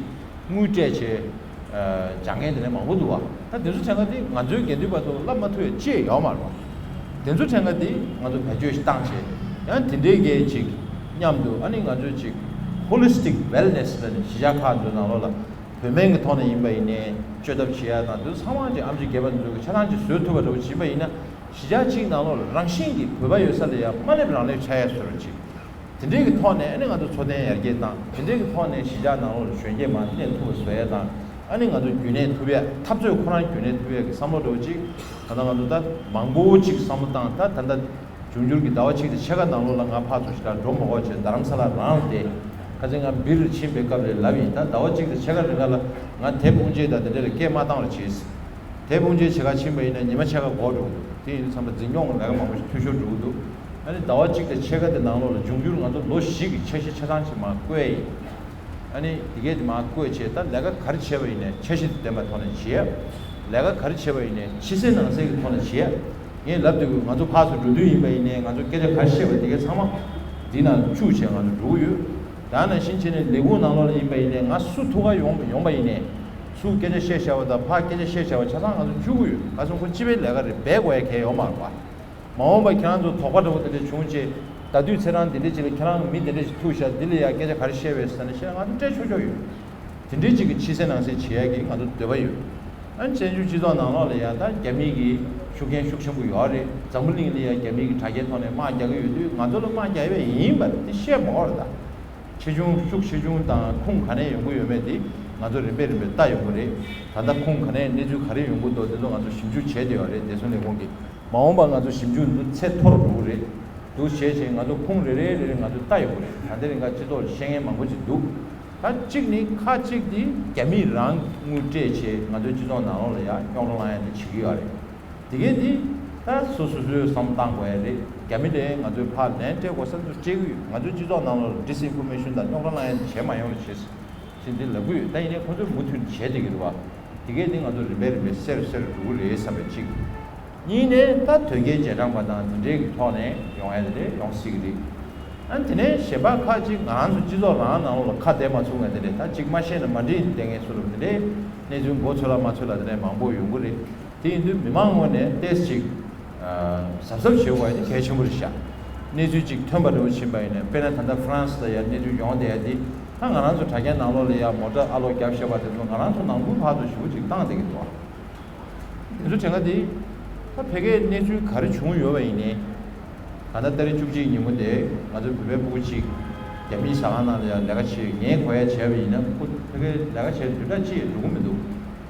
དངུལ་སྤྲད་བྱས་སྦྱང་མཁན་དེ་འདྲ་མང་པོ་འདུག་བ། ད་དེ་ཚོ་བྱས་ན་དེ་ང་ཚོའི་དགེ་འདུན་པ་ཚོ་བསླབ་མ་ཐུབ་ཡ་ཅི་ཡང་ཡོད་མ་རེད་བ། དེ་ཚོ་བྱས་ན་དེ་ང་ཚོ་བེད་སྤྱོད་ཞིག་བཏང་བྱས་ཡང་དེ་འདྲའི་གས་ཅིག་མཉམ་དུ་ཨ་ནི་ང་ཚོས་ཅིག་ཧོ་ལི་སི་ཊིག་ཝེལ་ནེ་སི་ལ་ནི་གཞིས་ཆགས་ཁག་ཚོའི་ནང་ལོགས་ལ། བོད་སྨན་གྱི་ཐོག་ནས་ཡིན་པ་ཡིན་ནའི་བཅོས་ཐབས་བྱེད་ཡ་དང་དེ་ཚོ་ཚང་མ་ཅིག་ཨེམ་ཆི་རྒྱལ་པོ་ཚོས་ཆ་ཚང་ཅིག་བཟོ་ཐུབ་པ་འདྲ་བོ་བྱེད་པ་ཡིན་ན་གཞིས་ཆགས་གཅིག་ནང་ལོགས་ལ་རང་བཞིན་གྱིས་བོད་པ་ཡོད་ས་ལ་ཡ་མ་སླེབས་རང་སླེབས་ཆགས་ཡ་བཟོ་འདྲ་ཅིག་དེ་འདྲའི་གི་ཐོག་ནས་ཨ་ནི་ང་ཚོ་འཚོ་རྟེན་ཡར་རྒྱས་དང་དེ་འདྲའི་གི་ཐོག་ནས་གཞིས་ཆགས་ནང་ལོགས་ལ་གཞོན་སྐྱེས་མར་གནས་ཐུབ་པ་བཟོ་ཡ་དང་ཨ་ནི་ང་ཚོ་རྒྱུན་གནས་ཐུབ་ཡ་འཐབ་རྩོད་ཁོ་རང་རྒྱུན་གནས་ཐུབ་ཡ་གི་བསམ་བློ་འདྲ་བོ་ཅིག་ད་ལྟ་ང་ཚོ་ད་མང་པོ་ཅིག་བསམ་བློ་བཏང་ད་ད་ལྟ། འབྱུང་འགྱུར་གྱི་ཟླ་བ་གཅིག་དང་ཕྱེད་ཀ་ནང་ལོགས་ལ་ང་ཕར་ཚུར་ཞིག་ལ་འགྲོ་མ་དགོས་བྱས་རྡ་རམ་ས་ལ་རང་ལ་བསྡད། ཁ་སང་ང་སྦིར་ཕྱིན་པའི་སྐབས་ལ་ལབ་ཡིན། ད་ཟླ་བ་གཅིག་དང་ཕྱེད་ཀ་རིང་ལ་ང་དེབ་དབུ་འབྱེད་དང་དེ་འདྲ་ལ་སྐད་མ་བཏང་བར་བྱས། དེབ་དབུ་འབྱེད་བྱེད་ག་ཕྱིན་པ་ཡིན་ན་ཉི་མ་ཕྱེད་ཀ་འགོར་འགྲོ་གི་འདུག་དེ་ཡིན་དུས་ཙམ་པ་འཛིན་སྐྱོང་གི་ལས་ཀ་མང་པོ་ཞིག་འཐུས་ཤོར་འགྲོ་གི་འདུག་ཨ་ནི་ཟླ་བ་གཅིག་དང་ཕྱེད་ཀ་དེ་ནང་ལོགས་ལ་འབྱུང་འགྱུར་ང་ཚོ་ལོ་བཞི་གི་འཆར་གཞི་ཆ་ཚང་ཅིག་མར་བཀོད་ཡིན། ཨ་ནི་དེ་གས་དེ་མར་བཀོད་བྱས་ད་ལས་ཀ་ག་རེ་བྱས་པ་ཡིན་ནའི་འཆར་གཞི་དང་ལྡན་པའི་ཐོག་ནས་བྱེད་ཡ། ལས་ཀ་ག་རེ་བྱས་པ་ཡིན་ནའི་ཕྱི་གསལ་ནང་གསལ་གྱི་ཐོག་ནས་བྱེད་ཡ། ངས་ལབ་དུས་ང་ཚོ་ཕར་ཚུར་འགྲོ་དུས་ཡིན་པ་ཡིན་ནའི་ང་ཚོ་སྐད་ཆ་ག་རེ་བཤད་པ་དེ་གས་ཚང་མ་འདི་ནང་བཅུག་བྱས་ང་ཚོ་འགྲོ་གི་ཡོད། ད་ནང་བཞིན་བྱས་ནས་ལས་ཁུངས་ནང་ལོགས་ལ་ཡིན་པ་ཡིན་ནའི་ང་སུ་ཐུག་ག་ཡོང་ཡོང་པ་ཡིན་ནའི་སུ་སྐད་ཆ་བཤད་བཞག་པ་དང་ཕར་སྐད་ཆ་བཤད་བཞག་པ་ཆ་ཚང་ང་ཚོ་བཅུག་གི་ཡོད། ག་སོང་ཁོ་སྤྱི་པའི་ལས་ཀ་རེད། འབད་དགོས་ཡ་གལ་ཡོད་མ་རེད་པ། མ་འོངས་པ་ཁྱེད་རང་ཚོ་དོགས་པ་འདྲ་བོ་དེ་འདྲ་བྱུང་རྗེས་ད་ ད་དུས་ཚེ་རང་འདི་འདྲ་ཅིག་ལ་ཁྱེད་རང་མི་འདི་འདྲ་ཞིག་ཐུག་ཤག་འདི་ལ་ཡ་སྐད་ཆ་ག་རེ་བཤད་པས་ཟེར་ན། བཤད་ང་ཚོ་སྤྲད་ཆོག་ཆོག་ཡོད། དེ་འདྲའི་ཅིག་གི་ཕྱི་གསལ་ནང་གསལ་བྱེད་ཡ་གི་ང་ཚོ་འདོད་པ་ཡོད། ཨ་ནི་བཙན་བྱོལ་སྤྱི་ཚོགས་ནང་ལོགས་ལ་ཡ་ད་རྒྱ་མི་གི་ཤུགས་རྐྱེན་ཤུགས་ཆེན་པོ་ཡོད་རེད། འཛམ་བུ་གླིང་ལ་ཡ་རྒྱ་མི་གི་དྲ་རྒྱའི་ཐོག་ནས་དམག་རྒྱག་གི་ཡོད་དུས་ང་ཚོ་ལ་དམག་རྒྱག་ཡ་ཡིན་པ་དེ་བཤད་མ་དགོས་རེད་ད། ཆེ་ཆུང་ཤུགས་ཆེ་ཆུང་དང་ཁུངས་ག་ནས་ཡོང་གི་ཡོད་མེད་དེ་ང་ཚོ་རིམ་པས་རིམ་པས་ལྟ་ཡོང་གི་རེད། ད་ལྟ་ཁུངས་ག་ནས་གནས་ཚུལ་ག་རེ་ཡོང་གི་འདུག་དེ་ཚོ་ང་ཚོ་ཞིབ་འཇུག་བྱས་བསྡད་ཡོད་རེད། བདེ་སྲུང་ལས་ཁུངས་ཀྱིས། མ་འོངས་པ་ང་ཚོ་ཞིབ་འཇུག་འདི་ཚད་མཐོ་རུ་འགྲོ་གི་རེད། འདུག་བྱས་བྱས་ང་ཚོ་ཁུངས་རེ་རེ་རེ་རེ་ང་ཚོ་ལྟ་ཡོང་གི་རེད། ད་ལྟ་རིང་ག་སྤྱི་ཚོགས་ལ་བཤད་མཁན་མང་པོ་ཅིག་འདུག་ད་གཅིག་ནི་ཁ་གཅིག་དེ་རྒྱ་མིས་རང་དངུལ་སྤྲད་བྱས་ང་ཚོའི་སྤྱི་ཚོགས་ནང་ལོགས་ལ་ཡ་རྙོག་དྲ་བསླང་ཡ་དེ་བྱེད་ཀྱི་ཡོད་རེད། དེ་གས་དེ་ད་སོ་སོ་སོའི་བསམ་བློ་བཏང་དགོས་ཡ་རེད། རྒྱ་མི་ལས་ང་ཚོའི་ཕར་ལན་སྤྲད་དགོས་ས་ཚོ་སྤྲད་ཀྱི་ཡོད། ང་ཚོའི་སྤྱི་ཚོགས་ནང་ལོགས་ལ་ཌི་སི་ཨིན་ཕོར་མེ་ཤོན་དང་རྙོག་དྲ་བསླང་ཡ་དེ་བྱེད་མ་ཡོང་བ་བྱེད། ཞེས་འདི་ལབ་ཀྱི་ཡོད། ད་ཡིན་ནའི་ཁོ་ཚོས་མུ་མཐུད་བྱས་བསྡད་ཀྱི་འདུག་བ། དེ་གས་འདི་ང་ཚོ་རིམ་པས་རིམ་པས་སེལ་སེལ་འགྲོ་གི་རེད་བསམ་པའི་གཅིག་གཉིས་ནས་ད་དོལ་རྒྱལ་རྗེས་འབྲང་པ་དང་འདི་འདྲའི་གི་ཐོག་ནས་ཡོང་ཡ་དེ་རེད། ཡོང་སྲིད་ཀྱི་རེད། ཨ་དེ་ནས་གཞན་པ་ཁག་ཅིག་ང་རང་ཚོ་སྤྱི་ཚོགས་རང་ནང་ལོགས་ལ་ཁ་བདེ་མ་ཚུགས་མཁན་དེ་འདྲས། ད་ཅིག་མ་ཤེས་ན་མ་འགྲིག་བསྡད་མཁན་སུ་རུ་དེ་འདྲས་གནས་ཚུལ་མགོ་ཚོས་ལ་མ་ཚོས་ལ་དེ་འདྲས་མང་པོ་ཡོང་གི་རེད། དེ་ཡིན་དུས་མི་མང་ངོས་ནས་ཏོག་ཙམ་ཅིག་གཟབ་གཟབ་བྱེད་དགོས་ཡ་དེ་གལ་ཆེན་པོ་རེད་ཤག་གནས་ཚུལ་ཅིག་ཐོན་པ་འདྲ་བོ་ཕྱིན་པ་ཡིན་ན། དཔེར་ན་ད་ལྟ་ཧྥ་རན་སི་ལ་ཡ་གནས་ཚུལ་ཡོང་བསྡད་ཡ་དེ་ད་ང་རང་ཚོ་དྲ་རྒྱའི་ནང་ལོགས་ལ་ཡ་མོ་ཊ་ཨ་ལོག་རྒྱབ་བཞག་པ་དེ་ཚོ་ང་རང་ཚོ་ནང་ཁུལ་བར་དུ་ཞེ་པོ་ཅིག་བཏང་བསྡད་ཀྱི་འདུག་དེ་ཚོ་དྲན་ག་དེ་ད་ཕ་གིའི་གནས་ཚུལ་ག་རེ་བྱུང་ཡོད་པ་ཡིན་ནའི། ད་ལྟ་ཏ་རིག་བཅུ་གཅིག་ཉིན་མོ་དེ་ང་ཚོའི་བོད་པའི་སྤུ་གུ་གཅིག་རྒྱ་མིའི་ཟ་ཁང་ནང་ལ་ཡང་ལས་ཀ་བྱེད། ངས་གོ་ཡ་བྱས་པ་ཡིན་ན་ཁོ་ཕ་གིར་ལས་ཀ་བྱས་བདུན་ཕྲག་གཅིག་ཡང་འགྲོ་གི་མི་འདུག་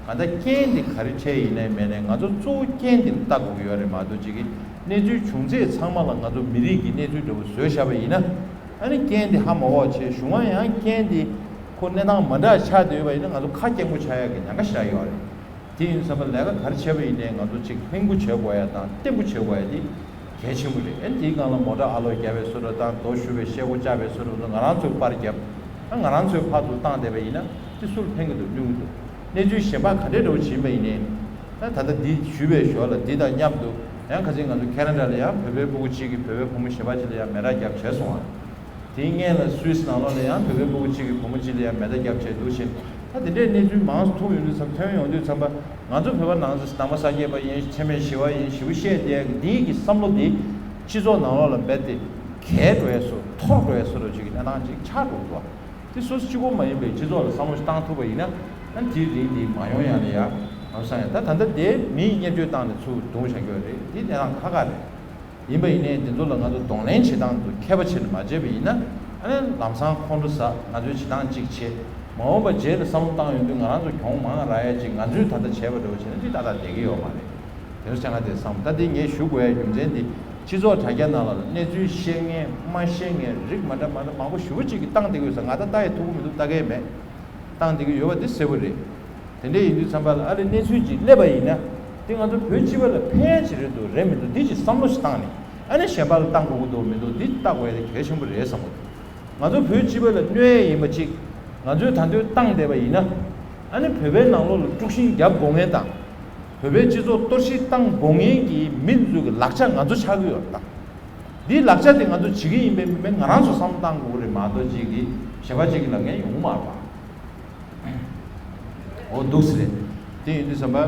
གང་ལྟར་རྐྱེན་དེ་ག་རེ་འཕྲད་ཡིན་ནའི་མེད་ནའི་ང་ཚོ་གཙོ་བོ་རྐྱེན་དེ་ལ་ལྟ་དགོས་ཀྱི་ཡོད་རེད་མ་གཏོགས། ཅིག་གི་གནས་ཚུལ་བྱུང་ཚད་ཚང་མ་ལ་ང་ཚོ་མི་རིགས་ཀྱི་གནས་ཚུལ་འདྲ་པོ་བཟོས་བཞག་པ་ཡིན་ན། ཨ་ནི་རྐྱེན་དེ་ཧ་མ་གོ་བ་བྱས། གཞུང་ང་ཡང་རྐྱེན་དེ་ཁོ་གནས་སྟངས་མ་འདྲ་ཆགས་བསྡད་ཡོད་པ་ཡིན་ན་ང་ཚོ་ཁ་སྐྱེངས་པོ་ཆགས་ཡག་གི་ཉེན་ཁ་ཞེ་དྲག་ཡོད་རེད། དེ་ཡིན་ཙམ་པ་ལས་ཀ་ག་རེ་བྱས་པ་ཡིན་ནའི་ང་ཚོ་ཅིག་ལྷིང་པོ་བྱེད་དགོས་ཡ་དང་བརྟན་པོ་བྱེད་དགོས་ཡ་དེ་གལ་ཆེན་པོ་རེད། ཨ་ནི་དེའི་སྒང་ལ་མོ་ཊ་ཨ་ལོག་བརྒྱབ་པའི་བཟོ་འདྲ་དང་རྡོ་གཞུ་བའི་ཤེལ་སྒོ་བཅག་པའི་བཟོ་འདྲ་ཚོ་ང་རང་ཚོས་པར་བརྒྱབ། ཨ་ང་རང་ཚོས་ཕར་ཚུར་བཏང་བསྡད་པ་ཡིན་ན་དེ་སུ་ལ་ཕན་གྱི་འདུག་བསྣུན་གྱི་འདུག་གནས་ཚུལ་གཞན་པ་ག་འདྲའི་འདྲ་པོ་ཅིག་ཡིན་པ་ཡིན་ནའི། ད་ད་ལྟ་འདི་ཞུས་པའི་ཞོར་ལ་འདི་དང་མཉམ་དུ་ཡང་ཁ་སང་ང་ཚོ་ཁེ་ན་ཌ་ལ་ཡང་བོད་པའི་སྤུ་གུ་གཅིག་གིས་བོད་པའི་བུ་མོ་གཞན་པ་ཅིག་ལ་ཡང་མེ་སྟག་བརྒྱབ་བྱས་སོང་ཨ། དེའི་སྔོན་ལ་སུད་སི་ནང་ལོགས་ལ་ཡང་བོད་པའི་སྤུ་གུ་གཅིག་གིས་བུ་མོ་གཅིག་ལ་ཡང་མེ་མདའ་བརྒྱབ་བྱས་འདུག་ཕྱིན། ད་དེ་འདྲའི་གནས་ཚུལ་མང་ཙམ་ཐུག་ཡོང་དུས་ཙམ། ཐོན་ཡོང་དུས་ཙམ་པ་ང་ཚོ་བོད་པ་ནང་ཚོ་ནང་པ་སངས་རྒྱས་པ་ཡིན། འཚེ་མེད་ཞི་བ་ཡིན། ཞེ་པོ་བཤད་བསྡད་ཡག་གི་འདིའི་གི་བསམ་བློ་དེ་སྤྱི་ཚོགས་ནང་ལོགས་ལ་རྦད་དེ་གས་འགྲོ་ཡ་བཟོ། འཐོར་འགྲོ་ཡ་བཟོ་འདྲ་ཅིག་གི་གནས་སྟངས་ཅིག་ཆགས་འགྲོ་འདུག་དེ་སོ་སོ་གཅིག་པོ་མ་ཡིན་པའི་སྤྱི་ཚོགས་ལ་བསམ་བློ་ཞིག་བཏང་ཐུབ་པ་ཡིན་ན། ཨ་ནི་དེའི་རིགས་འདི་མ་ཡོང་ཡ་ལ་ཡ་ང་བསམ་ཡ། ད་ད་ལྟ་དེ་མིས་བརྙས་བཅོས་བཏང་ནས་ཚུར་རྡུང་བཞག་གི་ཡོད་རེད། དེ་གནས་སྟངས་ཁག་ཁག་རེད། ཡིན་པ་ཡིན་ནའི་འདི་ཚོ་ལ་ང་ཚོ་གདོང་ལེན་བྱེད་སྟངས་ཚོ་མཁས་པ་བྱས་ནས་མ་བྱས་པ་ཡིན་ན། ཨ་ནི་ལམ་སང་ཁོང་ཁྲོ་ཟ། ང་ཚོས་བྱེད་སྟངས་གཅིག་བྱེད། མ་འོངས་པ་རྗེས་ལ་བསམ་བློ་བཏང་ཡོང་དུས་ང་རང་ཚོ་གྱོང་མང་རག་ཡ་ཅིག་ང་ཚོས་ད་ལྟ་བྱས་པ་འདྲ་བོ་བྱས་ན་ཅིག་ཏག་ཏག་བསྡད་ཀྱི་ཡོད་མ་རེད། དེ་ཚོ་བྱས་ན་དེ་བསམ། ད་འདི་ངས་ཞུ་དགོས་ཡ་རྒྱུ་མཚན་འདི་སྤྱི་ཚོགས་དྲ་རྒྱ་ནང་ལ་གནས་ཚུལ་བཤད་མཁན་མ་བཤད་མཁན་རིགས་མ་འདྲ་མ་འདྲ་མང་པོ་ཞེ་པོ་ཅིག་གིས་བཏང་བསྡད་ཀྱི་ཡོད་ས། ང་ད་ལྟ་ཡ་ཐུག་གི་མི་འདུག་ལྟ་གི་མེད། བཏང་བསྡད་ཀྱི་ཡོད་པ་འདི་གསལ་པོ་རེད། དེ་འདྲ་ཡིན་དུས་ཙམ་པ་ལ་ཨ་ལས་གནས་ཚུལ་ཅིག་སླེབས་པ་ཡིན་ན། དེ་ང་ཚོ་བོད་སྤྱི་པ་ལ་ཕན་ཡ་ཅིག་རེད་འདུག་རེད་མི་འདུག་འདི་ཅིག་བསམ་བློ་ཞིག་བཏང་ནས། ཨ་ནི་གཞན་པ་ལ་བཏང་དགོས་ཀྱི་འདུག་མི་འདུག་འདི་ལྟ་དགོས་ཡ་དེ་གལ་ཆེན་པོ་རེད་བསམ་གྱི་འདུག་ང་ཚོ་བོད་སྤྱི་པ་ལ་གནོད་ཡ་ཡིན་པ་ཅིག་ང་ཚོས་ད་དུང་བཏང་བསྡད་པ་ཡིན་ན། ཨ་ནི་བོད་པའི་ནང་ལོགས་ལ་དཀྲུག་ཤིང་རྒྱབ་དགོས་མཁན་དང་། བོད་པའི་སྤྱི་ཚོགས་གཏོར་བཤིག་བཏང་དགོས་མཁན་གྱི་མི་ཚོ་གི་ལག་ཆ་ང་ཚོ་ཆགས་ཀྱི་ཡོད་རེད་ད། འདིའི་ལག་ཆ་དེ་ང་ཚོ་བྱེད་ཀྱི་ཡིན་པས་མིན་པས་ང་རང་ཚོ་བསམ་བློ་བཏང་དགོས་ཀྱི་རེད་མ་གཏོགས་ཅིག་གིས་གཞན་པ་ཅིག་གི་ལ་ངས་ཡོང་གི་མ་རེད་པ། འོ་འདུག་སེ་རེད། དེ་ཡིན་དུས་ཙམ་པ།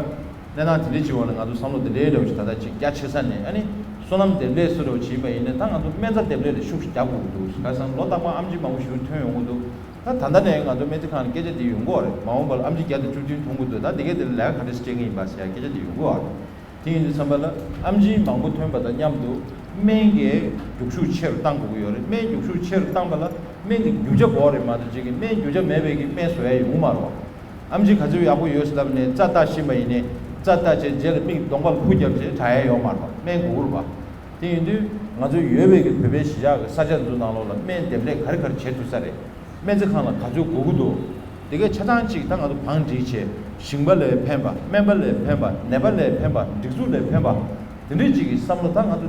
གནས་སྟངས་དེ་འདྲ་ཅིག་འོག་ལ་ང་ཚོ་བསམ་བློ་དེ་འདྲའི་འདྲ་བོ་ཞིག་ད་ལྟ་ཅིག་རྒྱ་ཆེ་ས་ནས། ཨ་ནི་བསོད་ནམས་བདེ་ལེགས་སུ་འདྲ་བོ་ཅིག་ཡིན་པ་ཡིན་ན་ད་ང་ཚོ་སྨན་རྩྭ་བདེ་ལེགས་ལ་ཤུགས་ཤིག་རྒྱག་དགོས་ཀྱི་འདུག་ཁ་སང་ལོ་རྟག་པར་ཨེམ་ཆི་མང་པོ་ཞིག་ཐོན་ཡོང་གི་འདུག་ད་ད་ལྟ་ནས་ང་ཚོ་སྨན་རྩིས་ཁང་ལ་སྐད་ཆ་དེ་ཡོང་གི་ཡོད་རེད། མ་འོངས་པ་ལ་ཨེམ་ཆི་བརྒྱ་དང་བཅུ་བདུན་ཐོན་གྱི་འདུག་ད་དེ་གས་དེ་ལ་ལས་ཀ་ག་འདྲ་ཞིག་བྱེད་ཀྱི་ཡིན་པ་ཟེར་ཡ་སྐད་ཆ་དེ་ཡོང་གི་ཡོད་རེད། དེ་ཡིན་དུས་ཙམ་པ་ལ་ཨེམ་ཆི་མང་པོ་ཐོན་པ་དང་མཉམ་དུ་སྨན་གྱི་རྒྱུག་ཤུགས་ཆེ་རུ་བཏང་དགོས་ཀྱི་ཡོད་རེད། སྨན་རྒྱུག་ཤུགས་ཆེ་རུ་བཏང་པ་ལ་སྨན་གྱི་རྒྱུ་ཆ་དགོས་རེད་མ་གཏོགས་ཅིག་གི་སྨན་རྒྱུ་ཆ་མེད་པའི་གི་སྨན་བཟོ་ཡ་ཡོང་གི་མ་རེད་པ། ཨེམ་ཆི་ག་ཚོད་ཡག་པོ་ཡོད་ཟེར་ལབ་ནས་རྩ་བལྟ་ཤེས་པ་ཡིན་ནའི་རྩ་བལྟ་བྱས་རྗེས་ལ་མིག་གདོང་པ་ལ་ཧུ་བརྒྱབ་བྱས་དྲག་ཡ་ཡོད་མ་རེད་པ། སྨན་དགོས་ཀྱི་རེད་པ། དེ་ཡིན་དུས་ང་ཚོ་ཡོད་པའི་གི་བོད་པའི་གཞིས་ཆགས་ཀྱི་ས་ཆ་འདི་ཚོ་ནང་ལོགས་ལ་སྨན་འདེབས་ལས་ག་རེ་ག་རེ་བྱེད་ཐུབ་ས་རེད། སྨན་རྩིས་ཁང་ལ་ག་ཚོད་དགོས་ཀྱི་འདུག་དེ་གའི་ཆ་ཚང་ཅིག་ད་ང་ཚོ་བང་སྒྲིག་བྱས། ཞིང་པ་ལ་ཕན་པ། སྨན་པ་ལ་ཕན་པ། ནད་པ་ལ་ཕན་པ། སྒྲིག་འཛུགས་ལ་ཕན་པ། དེ་འདྲའི་ཅིག་གི་བསམ་བློ་ད་ང་ཚོ་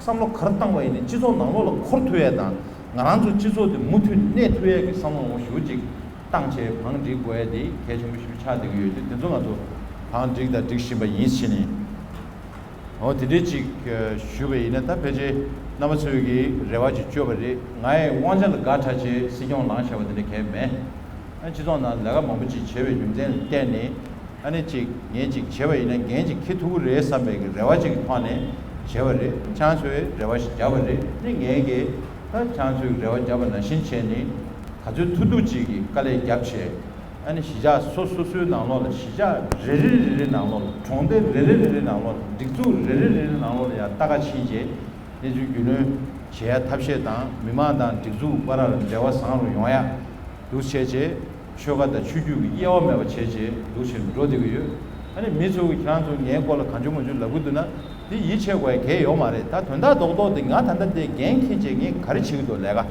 བསམ་བློ་ག་རེ་བཏང་བ་ཡིན་ནའི་སྤྱི་ཚོགས་ནང་ལོགས་ལ་འཁོར་ཐུབ་ཡ་དང་། ང་རང་ཚོ་སྤྱི་ཚོགས་དེ་མུ་མཐུད་གནས་ཐུབ་ཡ་གི་བསམ་བློ་ངོ་ཞེ་པོ་ཅིག་བཏང་བྱས་བང་སྒྲིག་དགོས་ཡ་དེ་གལ་ཆེན་པོ་ཞིག་ཆགས་བསྡད་ཀྱི་ཡོད་དུས། དེ་ཚོ་ང་ཚོ་བང་སྒྲིག་དང་སྒྲིག་བཞིན་པ་ཡིན་ཕྱིན་ནས། འོ་དེ་འདྲའི་ཅིག་ཞུས་པ་ཡིན་ན་ད་ཕལ་ཆེར་རྣམ་པ་ཚོས་ཀྱི་རེ་བ་ཅིག་བཅོལ་བ་རེད། ང་ཡི་དབང་ཆ་ལ་དགའ་དྲགས་བྱས་སྲིད་སྐྱོང་ལངས་བཞག་པ་དེ་འདྲ་གང་ཡང་མེད། ཨ་སྤྱི་ཚོགས་ནང་ལས་ཀ་མང་པོ་ཅིག་བྱས་པའི་རྒྱུ་མཚན་ལ་བརྟེན་ནས། ཨ་ནི་ཅིག་ངས་ཅིག་བྱས་པ་ཡིན་ན་འགན་ཅིག་འཁྱེར་ཐུབ་ཀྱི་རེད་བསམ་པའི་གི་རེ་བ་ཅིག་གི་ཐོག་ནས་བྱས་པ་རེད། ཁྱེད་རང་ཚོས་རེ་བ་ཞིག་བརྒྱབ་པ་རེད། ཨ་ནི་ངས་ཀྱི་ ད་ཁྱེད་ཚོས་རེ་བ་བརྒྱབ་པ་ནང་བཞིན་བྱས་ནས་ག་ཚོད་ཐུབ་ཐུབ་ཅིག་གིས་དཀའ་ལས་བརྒྱབ་བྱས། ཨ་ནི་གཞིས་ཆགས་སོ་སོ་སོའི་ནང་ལོགས་ལ། གཞིས་ཆགས་རེ་རེ་རེ་རེ་ནང་ལོགས་ལ། གྲོང་སྡེ་རེ་རེ་རེ་རེ་ནང་ལོགས་ལ། སྒྲིག་འཛུགས་རེ་རེ་རེ་རེ་ནང་ལོགས་ལ་ཡང་ལྟ་ག་ཕྱིན་བྱས། གནས་ཚུལ་རྒྱུས་ལོན་བྱེད་ཡ་ཐབས་ཤེས་དང་། མི་མང་དང་སྒྲིག་འཛུགས་བར་ལ་འབྲེལ་བ་བཟང་རུ་ཡོང་ཡ་འདུག་བྱས་བྱས། ཆོལ་ཁ་དང་ཆོས་བརྒྱུད་ཀྱི་དབྱེ་བ་མེད་པ་བྱས་བྱས་འདུག་བྱས་འགྲོ་བསྡད་ཀྱི་ཡོད། ཨ་ནི་མི་ཚོ་གིས་ཁྱེད་རང་ཚོ་ངའི་སྐོར་ལ་གང་བྱུང་མང་བྱུང་ལབ་ཀྱི་འདུག་ན། དེ་ཡིད་ཆེས་དགོས་ཡ་གང་ཡང་ཡོད་མ་རེད། ད་དོན་དག་རྡོག་རྡོག་དེ། ང་ད་ལྟ་འདིར་འགན་འཁྱེར་བྱས་ངས་ག་རེ་བྱེད་ཀྱི་འདུག་ལས་ཀ།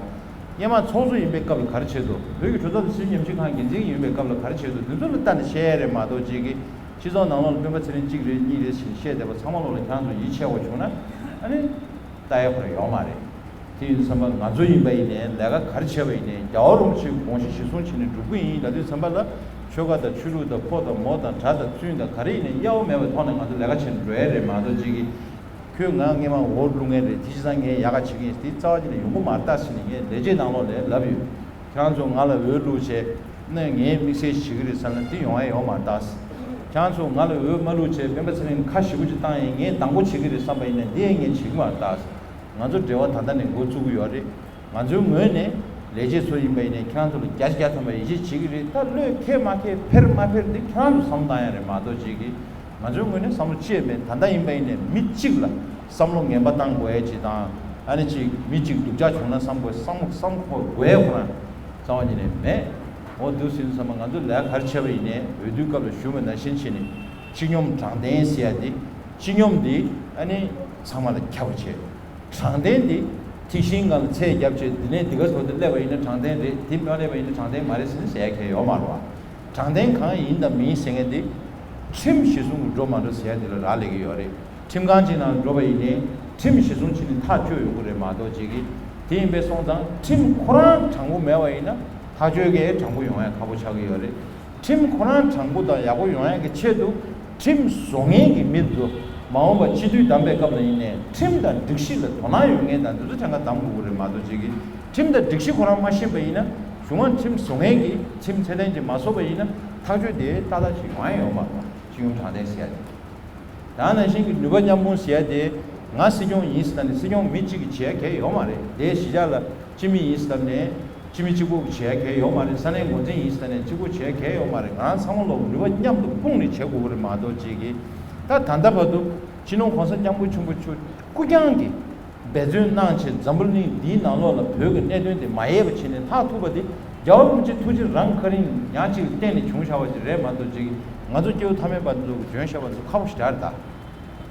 སྔོན་མ་ཚོགས་གཙོ་ཡིན་པའི་སྐབས་ལ་ག་རེ་བྱས་འདུག་བོད་ཀྱི་གྲོས་ཚོགས་དང་སྲིད་བྱུས་ཉམས་ཞིབ་ཁང་འགན་འཛིན་ཡིན་པའི་སྐབས་ལ་ག་རེ་བྱས་འདུག་དེ་ཚོ་ལ་ལྟ་ནས་བཤད་ཡ་རེད་མ་གཏོགས། ཅིག་གིས་སྤྱི་ཚོགས་ནང་ལོགས་ལ་སྤེན་པ་ཚེ་རིང་གཅིག་རེད་གཉིས་རེད་ཟེར་བཤད་བསྡད་པ་ཚང་མ་ལོག་ལ་ཁྱེད་རང་ཚོ་ཡིད་ཆེས་པ་བྱུང་ན། ཨ་ནི་ལྟ་ཡ་ཁོ་རང་ཡོད་མ་རེད། དེ་ཡིན་དུས་ཙམ་པ་ང་ཚོ་ཡིན་པ་ཡིན་ནའི། ལས་ཀ་ག་རེ་བྱས་པ་ཡིན་ནའི། རྒྱལ་བ་རིན་པོ་ཆེའི་དགོངས་གཞི་གཞིར་བཟུང་བྱས་ནས་སྒྲུབ་ཀྱི་ཡིན་ལབ་དུས་ཙམ་པ་ལ། ཆོལ་ཁ་དང་ཆོས་ལུགས་དང་ཕོ་དང་མོ་དང་གྲྭ་དང་བཙུན་དང་ག་རེ་ཡིན་ནའི་དབྱེ་བ་མེད་པའི་ཐོག་ནས་ང་ཚོ་ལས་ཀ་བྱས་ནས་འགྲོ་ཡ་རེད་མ་གཏོགས། ཅིག་གིས་ཁྱོད་ང་སྔོན་མ་འོག་བླུག་མཁན་རེད། དེ་བྱས་ཙང་ངས་ཡག་ག་བྱེད་ཀྱི་ཡིན་ཟེར། དེ་རྩ་བ་ཉིད་ནས་ཡོང་གི་མ་རེད་ད་ཟེར་ནས་ངས་ལས་བྱེད་ནང་ལོགས་ལ་ལབ་ཡོད། ཁྱེད་རང་ཚོ་ང་ལ་འོས་བླུགས་བྱས་ནས་ངས་དམིགས་བསལ་བྱེད་ཀྱི་རེད་བསམ་ན་དེ་ཡོང་ཡ་ཡོད་མ་རེད་ད། ཁྱེད་རང་ཚོ་ང་ལ་འོས་མ་བླུགས་བྱས་སྤེན་པ་ཚེ་རིང་ཁ་ཞེ་པོ་ཅིག་བཏང་ཡིན། ངས་སྡང་པོ་བྱེད་ཀྱི་རེད་བསམ་པ་ཡིན་ན་འདི་ཡང་ངས་བྱེད་ཀྱི་མ་རེད་ད། ང་ཚོ་འབྲེལ་བ་ད་ལྟ་ནས་འགོ་བཙུགས་ཀྱི་ཡོད་རེད། ང་ཚོའི་ངོས་ནས་ལས་བྱེད་ཚོ་ཡིན་པ་ཡིན་ནའི་ཁྱེད་རང་ཚོ་ལ་བརྒྱ་ཆ་བརྒྱ་ཐམ་པ་ཡིད་ཆེས་བྱེད་ཀྱི་རེད། ད་བློས་འཁེལ་མ་འཁེལ་འཕེར་མ་འཕེར་འདི་ཁྱེད་རང་ཚོ་བསམ་བློ་བཏང་ཡ་རེད་མ་གཏོགས། ཅིག་གིས་ང་ཚོའི་ངོས་ནས་བསམ་བློ་ཅི་ཡང་མེད། ད་ལྟ་ཡིན་པ་ཡིན་ནའི་མི་གཅིག་ལ་བསམ་བློ་ངན་པ་བཏང་དགོས་ཡ་ཅིག་དང་། ཨ་ནི་ཅིག་མི་གཅིག་སྡུག་ཅག་བྱུང་ན་བསམ་དགོས། བསམ་བསམ་ཁོ་དགོས་ཡ་ཁོ་རང་རྩ་བ་ཉིད་ནས་མེད། འོ་འདུག་ཟིན་ཙམ་པ་ང་ཚོ་ལས་ཀ་ག་རེ་བྱས་པ་ཡིན་ནའི་འོས་བསྡུའི་སྐབས་ལ་ཞུ་བ་ནང་བཞིན་བྱས་ནས་སྤྱི་སྙོམས་དྲང་བདེན་ཟེར་ཡ་དེ། སྤྱི་སྙོམས་དེ་ཨ་ནི་ཚང་མ་ལ་ཁྱབ་པ་བྱས། དྲང་བདེན་དེ་ཐིག་ཤིང་སྒང་ལ་ཚད་བརྒྱབ་བྱས། འདི་ནས་འདི་ག་ཚོ་དེ་སླེབས་པ་ཡིན་ན་དྲང་བདེན་རེད། དེ་མ་སླེབས་པ་ཡིན་ན་དྲང་བདེན་མ་རེད་ཟེར་ནས་ཟེར་ཡ་གང་ཡང་ཡོད་མ་རེད་བ། དྲང་བདེན་གང་ཡིན་དང་མིན་ཟེར་མཁན་དེ་ཁྲིམས་གཞིར་བཟུང་གིས་འགྲོ་མ་འགྲོ་ཟེར་ཡ་དེ་ལ་རག་ལས་ཀྱི་ཡོད་རེད། ཁྲིམས་ཁང་ཅིག་ནང་འགྲོ་བ་ཡིན་ནའི་ཁྲིམས་གཞིར་བཟུང་བྱས་ནས་ཐག་གཅོད་ཡོང་གི་རེད་མ་གཏོགས། ཅིག་གིས་དེ་ཡིན་པས་སོང་ཙང་ཁྲིམས་ཁོ་རང་དྲང་པོ་མེད་པ་ཡིན་ན་ཐག་གཅོད་གང་དྲང་པོ་ཡོང་ཡ་ཁག་པོ་ཆགས་ཀྱི་ཡོད་རེད། ཁྲིམས་ཁོ་རང་དྲང་པོ་དང་ཡག་པོ་ཡོང་ཡ་གི་ཆེད་དུ་ཁྲིམས་བཟོ་མཁན་གྱི་མི་ཚོ་མ་འོངས་པ་སྤྱི་འཐུས་བདམས་པའི་སྐབས་ལ་ཡིན་ནའི་ཁྲིམས་དང་སྒྲིག་གཞི་ལ་དོ་སྣང་ཡོད་མཁན་དང་དེ་ཚོ་གྲངས་ཀ་བདམས་དགོས་ཀྱི་རེད་མ་གཏོགས། ཅིག་གིས་ཁྲིམས་དང་སྒྲིག་གཞི་ཁོ་རང་མ་ཤེས་པ་ཡིན་ན། གཞུང་ལ་ཁྲིམས་བཟོ་མཁན་གྱིས་ཁྲིམས་ཚད་ལྡན་ཅིག་མ་བཟོས་པ་ཡིན་ན་ཐག་གཅོད་དེ་ཏག་ཏག་ཅིག་ཡོང་ཡ་ཡོད་མ་རེད། སྤྱི་ཡོངས་དྲང་བདེན་ཟེར་ཡ་དེ། ད་ནང་བཞིན་གྱི་ནུས་པ་མཉམ་སྤུངས་ཟེར་ཡ་དེ། ང་སྲིད་སྐྱོང་ཡིན་ཟེར་ནས་སྲིད་སྐྱོང་མི་གཅིག་གིས་བྱེད་ཡ་གང་ཡང་ཡོད་མ་རེད། དེ་གཞིས་ཆགས་ལ་སྤྱི་མི་ཡིན་ཟེར་ནས་སྤྱི་མི་གཅིག་པོ་གིས་བྱེད་ཡ་གང་ཡང་ཡོད་མ་རེད། ས་གནས་འགོ་འཛིན་ཡིན་ཟེར་ནས་གཅིག་པོ་བྱེད་ཡ་གང་ཡང་ཡོད་མ་རེད། ང་རང་ཚང་མ་ལོག་ནུས་པ་མཉམ་དུ་སྤུངས་ནས་བྱེད་དགོས་ཀྱི་རེད་མ་གཏོགས། ཅིག་གིས་ད་ད་ལྟ་བར་དུ་སྤྱི་ནོར་༸གོང་ས་༸སྐྱབས་མགོན་ཆེན་པོ་མཆོག་སྐུ་རྐྱང་གིས་འབད་བརྩོན་གནང་བྱས་འཛམ་བུ་གླིང་འདིའི་ནང་ལོགས་ལ་བོད་ཀྱི་གནད་དོན་དེ་མ་ཡལ་བ་བྱས་ནས་ལྷག་ཐུབ་པ་དེ། རྒྱལ་བ་རིན་པོ་ཆེའི་ཐུགས་རྗེ་རང་ཁ་རང་ཉག་གཅིག་ལ་བརྟེན་ནས་བྱུང་བཞག་པ་ཅིག་རེད་མ་གཏོགས། ཅིག་ང་ཚོ་སྐྱེ་བོ་ཐ་མལ་པ་ཚོ་གིས་འཇོན་བཞག་པ་ཚོ་ཁག་པོ་ཞེ་དྲག་རེད་ད།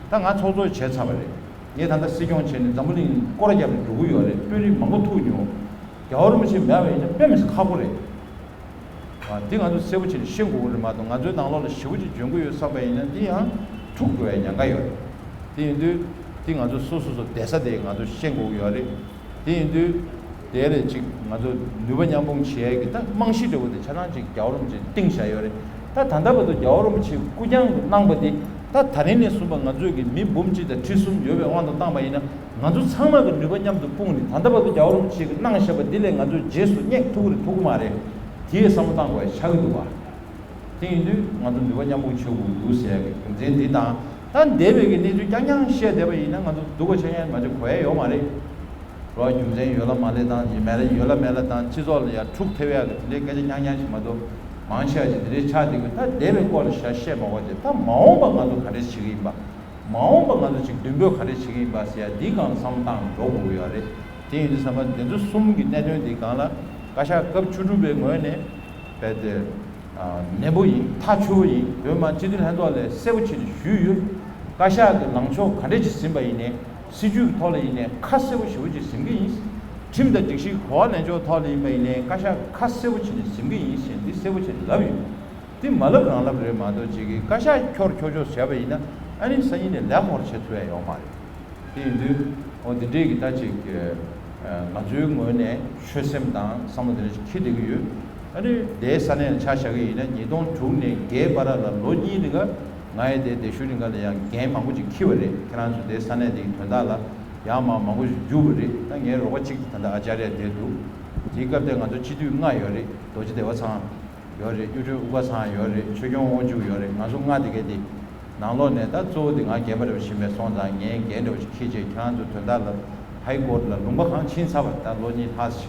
ད་ང་ཚོགས་གཙོ་བྱས་ཚར་བ་རེད། ངས་ད་ལྟ་སྲིད་སྐྱོང་བྱས་ནས་འཛམ་བུ་གླིང་སྐོར་ར་བརྒྱབ་ནས་འགྲོ་གི་ཡོད་རེད། དཔོན་རིགས་མང་པོ་ཐུག་མྱོང་། རྒྱལ་བ་རིན་པོ་ཆེ་མེད་པ་ཡིན་ན་དཔེ་མི་སྲིད་ཁག་པོ་རེད། ཨ། འདི་ང་ཚོས་གསལ་པོ་བྱས་ནས་ཤེས་དགོས་ཀྱི་རེད་མ་གཏོགས། ང་ཚོའི་ནང་ལོགས་ལ་ཞེ་པོ་ཅིག་འཇོན་གྱི་ཡོད་བསམ་པ་ཡིན་ན་འདི་ཡང་འཁྲུག་འགྲོ་ཡའི་ཉེན་ཁ་ཡོད་རེད། དེ་ཡིན་དུས་འདི་ང་ཚོ་སོ་སོ་སོ་བསྡད་ས་དེ་ང་ཚོ་ཤེས་དགོས་ཀྱི་ཡོད་རེད། དེ་ཡིན་དུས་དེ་ལས་ཅིག་ང་ཚོ་ནུས་པ་མཉམ་སྤུངས་བྱེད་ཡས་ཀྱི་ད་རྨང་གཞི་འདྲ་བོ་དེ་ཆ་ཚང་ཅིག་རྒྱལ་བ་རིན་པོ་ཆེས་བཏིང་བཞག་ཡོད་རེད། ད་ད་ལྟ་བར་དུ་རྒྱལ་བ་རིན་པོ་ཆེས་སྐུ་རྐྱང་གིས་གནང་པ་དེ། ད་ད་རིང་ནས་བཟུང་པ་ང་ཚོས་ཀྱི་མི་འབུམ་གཅིག་དང་ཁྲི་གསུམ་ཡོད་པའི་དབང་དུ་བཏང་པ་ཡིན་ན། ང་ཚོ་ཚང་མ་གི་ནུས་པ་མཉམ་དུ་སྤུངས་ནས། ད་ལྟ་བར་དུ་རྒྱལ་བ་རིན་པོ་ཆེ་གིས་གནང་བཞག་པ་འདི་ལས་ང་ཚོས་རྗེས་སུ་སྙེག་ཐུབ་ཀྱི་རེད་ཐུབ་ཀྱི་མ་རེད། དེའི་བསམ་བློ་བཏང་དགོས་ཡ་ཆགས་ཀྱི་འདུག་བ། དེ་ཡིན་དུས་ང་ཚོ་ནུས་པ་མཉམ་སྤུངས་བྱེད་དགོས་ཀྱི་འདུག་ཟེར་ཡ་གི་རྒྱུ་མཚན་འདི་དང་། ད་འདས་པའི་གི་གནས་ཚུལ་རྐྱང་རྐྱང་བཤད་བསྡད་པ་ཡིན་ན་ང་ཚོ་སྡུག་ག་ཆ་ཡ་མ་ཆ་གོ་ཡ་ཡོད་མ་རེད། རོ། རྒྱུ་མཚན་ཡོད་ལ་མ་ལས་དང་མེད་ལ་ཡོད་ལ་མེད་ལ་དང་། སྤྱི་ཚོགས་ལ་ཡ་འཁྲུག་ཐེབས་ཡ་གི་དེ་འདྲའི་སྐད་ཆ་རྐྱང་རྐྱང་ཞིག་མ་གཏོགས་མང་ཆེ་བ་ཞིག་དེ་འདྲའི་ཆགས་བསྡད་ཀྱི། ད་འདས་པའི་སྐོར་ལ་ཞག་བཤད་མ་དགོས་ཅིག་ད་མ་འོངས་པ་ང་ཚོ་ག་འདྲས་བྱེད་ཀྱི་ཡིན་པ། མ་འོངས་པ་ང་ཚོ་ཅིག་མདུན་སྤོས་ག་རེ་བྱེད་ཀྱི་ཡིན་པ་ཟེར་ཡ་འདིའི་སྒང་ལ་བསམ་བློ་བཏང་འགྲོ་དགོས་ཀྱི་ཡོད་རེད། དེ་ཡིན་དུས་ཙམ་པ་འདི་ཚོ་གསུམ་གྱི་གནད་དོན་འདིའི་སྒང་ལ་བཀའ་ཤག་སྐབས་བཅུ་དྲུག་པའི་ངོས་ནས་རྦད་དེ་ནན་པོ་ཡིན། ཐག་ཆོད་པོ་ཡིན། བོད་མི་སྤྱི་འཐུས་ལྷན་ཚོགས་ལ་གསལ་པོ་བྱས་ནས་ཞུས་ཡོད། བཀའ་ཤག་གི་ལངས་ཕྱོགས་ག་འདྲས་ཅིག་ཟིན་པ་ཡིན་ནའི་སྲིད་བྱུས་ཀྱི་ཐོག་ལ་ཡིན་ནའི་ཁ་གསལ་པོ་ཞེ་པོ་ཅིག་ཟིན་གྱི་ཡིན། ཁྲིམས་དང་སྒྲིག་གཞི་གོ་བ་ལེན་ཕྱོགས་ཐོག་ལ་ཡིན་པ་ཡིན་ནའི་བཀའ་ཤག་ཁ་གསལ་པོ་བྱས་ནས་ཟིན་གྱི་ཡིན་ཞེས་འདི་གསལ་པོ་བྱས་ནས་ལབ་ཡོད། དེ་མ་ལབ་རང་ལབ་རེད་མ་གཏོགས། ཅིག་གིས་བཀའ་ཤག་འཁྱོར་འཁྱོར་འཁྱོར་བྱས་པ་ཡིན་ན་ཨ་ནི་སང་ཉིན་ནས་ལས་ཁོ་རང་བྱེད་ཐུབ་ཡ་ཡོད་མ་རེད། དེ་ཡིན་དུས་འོ་འདི་འདྲས་ཀྱི་ད་ཅིག་ང་ཚོའི་ངོས་ནས་ཆོད་སེམས་དང་བསམ་བློ་དེ་འདྲ་ཅིག་འཁྱེར་བསྡད་ཀྱི་ཡོད། ཨ་ནི་དེའི་ས་གནས་ལ་ཆ་བཞག་གི་ཡིན་ན་ཉིས་སྟོང་དྲུག་ནས་བརྒྱད་བར་ལ་ལོ་གཉིས་རིང་ག་ང་ཡི་དེ་དེ་ཤུལ་རིང་ག་ལ་ཡང་འགན་མང་པོ་ཅིག་འཁྱེར་བ་རེད། ཁྱེད་རང་ཚོ་དེའི་ས་གནས་དེའི་དོན་དག་ལ་ཡང་མང་མང་པོ་ཞིག་བརྒྱུད་པ་རེད། ད་ངའི་རོགས་པ་གཅིག་ད་ལྟ་ཨ་ཅཱརྱ་དེ་འདུག་དེའི་སྐབས་དེ་ང་ཚོ་སྤྱི་འཐུས་ལྔ་ཡོད་རེད། རྡོ་རྗེ་བདེ་བ་ཚང་ཡོད་རེད། གཡུ་སྒྲོན་དབུ་དཀར་ཚང་ཡོད་རེད། ཆོས་སྐྱོང་དབང་ཕྱུག་ཡོད་རེད། ང་ཚོ་ལྔ་དེ་ག་དེ་ནང་ལོགས་ནས་ད་གཙོ་བོ་དེ་ང་རྒན་པ་རེད་པ་ཞིག་མེད་སོང་ཙང་ངས་འགན་འདྲ་བོ་ཞིག་འཁྱེར་བྱས་ཁྱེད་རང་ཚོའི་དོན་དག་ལ་ High Court ལ་ལུང་པ་གང་ཕྱིན་ཚར་བ་རེད། ད་ལོ་གཉིས་ལྷག་ཙམ་ཞིག་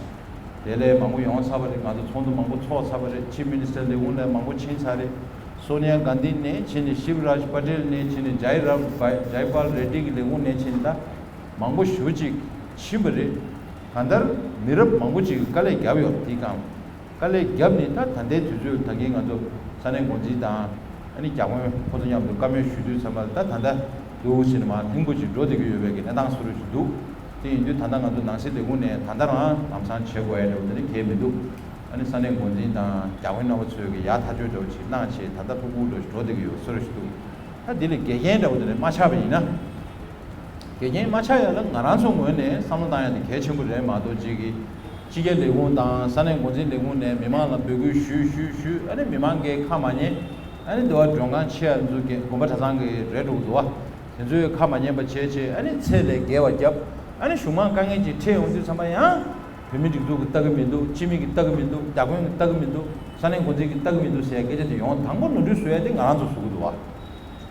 དེ་ལས་མང་པོ་ཡོང་ཚར་བ་རེད། ང་ཚོ་ཚོགས་འདུ་མང་པོ་ཚོགས་ཚར་བ་རེད། Chief Minister ལས་ཁུངས་ནས་མང་པོ་ཕྱིན་ཚར་རེད། སོ་ནི་ཡ་གྷན་དྷི་ནས་ཕྱིན་ནས་ཤིབ་རཱཇ་པ་ཊེལ་ནས་ཕྱིན་ནས་ཇའི་ར་ཇའི་པཱལ་རེ་ཌི་གི་ལས་ཁུངས་ནས་ཕྱིན་ད་མང་པོ་ཞེ་པོ་ཅིག་ཕྱིན་པ་རེད། གང་ལྟར་མི་རབས་མང་པོ་ཅིག་གིས་དཀའ་ལས་བརྒྱབ་ཡོད་རེད། དེའི་སྒང་དཀའ་ལས་བརྒྱབ་ནས་ད་ད་ལྟའི་དུས་ཚོད་ད་གིན་ང་ཚོ་ས་གནས་འགོ་འཛིན་དང་ཨ་ནི་བརྒྱ་དཔོན་ཁོ་ཚོ་མཉམ་དུ་བཀའ་མོལ་ཞུ་དུས་ཙམ་པ་ལ་ད་ད་ལྟ་འདུག་ཟེར་ནས་མར་ལྷིང་པོ་ཅིག་འགྲོ་བསྡད་ཀྱི་ཡོད་པའི་གི་གནས་སྟངས་བཟོ་འདྲ་ཞིག་འདུག་དེ་ཡིན་དུས་ད་ལྟ་ང་ཚོ་ནང་སྲིད་ལས་ཁུངས་ནས་ད་ལྟ་རང་ལམ་སང་བྱེད་དགོས་ཡ་འདྲ་བོ་དེ་ནི་གལ་མི་འདུག་ཨ་ནི་ས་གནས་འགོ་འཛིན་དང་བརྒྱ་དཔོན་རྣམ་པ་ཚོས་གི་ཡར་ཐག་གཅོད་འདྲ་བོ་ཅིག་གནང་བྱས་ད་ལྟ་ཕྲུ་གུ་འདྲ་བོ་ཞིག་འགྲོ་བསྡད་ཀྱི་ཡོད་བཟོ་འདྲ་ཞིག་འདུག་ད་དེ་ལས་འགལ་རྐྱེན་འདྲ་བོ་དེ་ནི་མ་ཆགས་པ་ཡིན་ན། དགེ་རྒན་མ་ཆགས་ཡ་ལ་ང་རང་ཚོ་ངོས་ནས་བསམ་བློ་བཏང་ཡ་དེ་གལ་ཆེན་པོ་རེད་མ་གཏོགས་ཅིག་གི་སྤྱི་ཁྱབ་ལས་ཁུངས་དང་ས་གནས་འགོ་འཛིན་ལས་ཁུངས་ནས་མི་མང་ལ་འབོད་སྐུལ་ཞུས་ཞུས་ཞུས་ཨ་ནི་མི་མང་གིས་ཁ་མ་ཉན། ཨ་ནི་འདི་བ་མགྲོན་ཁང་ཆེ་ཡ་ཚོ་གི་དགོན་པ་གྲྭ་ཚང་གི་རེད་འགྲོ་གི་འདུག་བ། དེ་ཚོས་ཁ་མ་ཉན་པ་བྱས་བྱས་ཨ་ནི་ཚད་ལས་བརྒལ་བ་བརྒྱབ། ཨ་ནི་གཞུང་མང་དཀའ་ངལ་ཅིག་འཕྲད་ཡོང་དུས་ཙམ་པ་ཡང་བོད་མི་སྒྲིག་འཛུགས་ཀྱིས་ལྟ་གི་མི་འདུག་སྤྱི་མི་གིས་ལྟ་གི་མི་འདུག་བརྒྱ་དཔོན་གྱིས་ལྟ་གི་མི་འདུག་ས་གནས་འགོ་འཛིན་གྱིས་ལྟ་གི་མི་འདུག་ཟེར་ཡ་སྐད་ཆ་དེ་ཡོང་དང་པོ་ནོར་འཁྲུལ་བཟོ་ཡ་དེ་ང་རང་ཚོ་བཟོ་གི་འདུག་བ།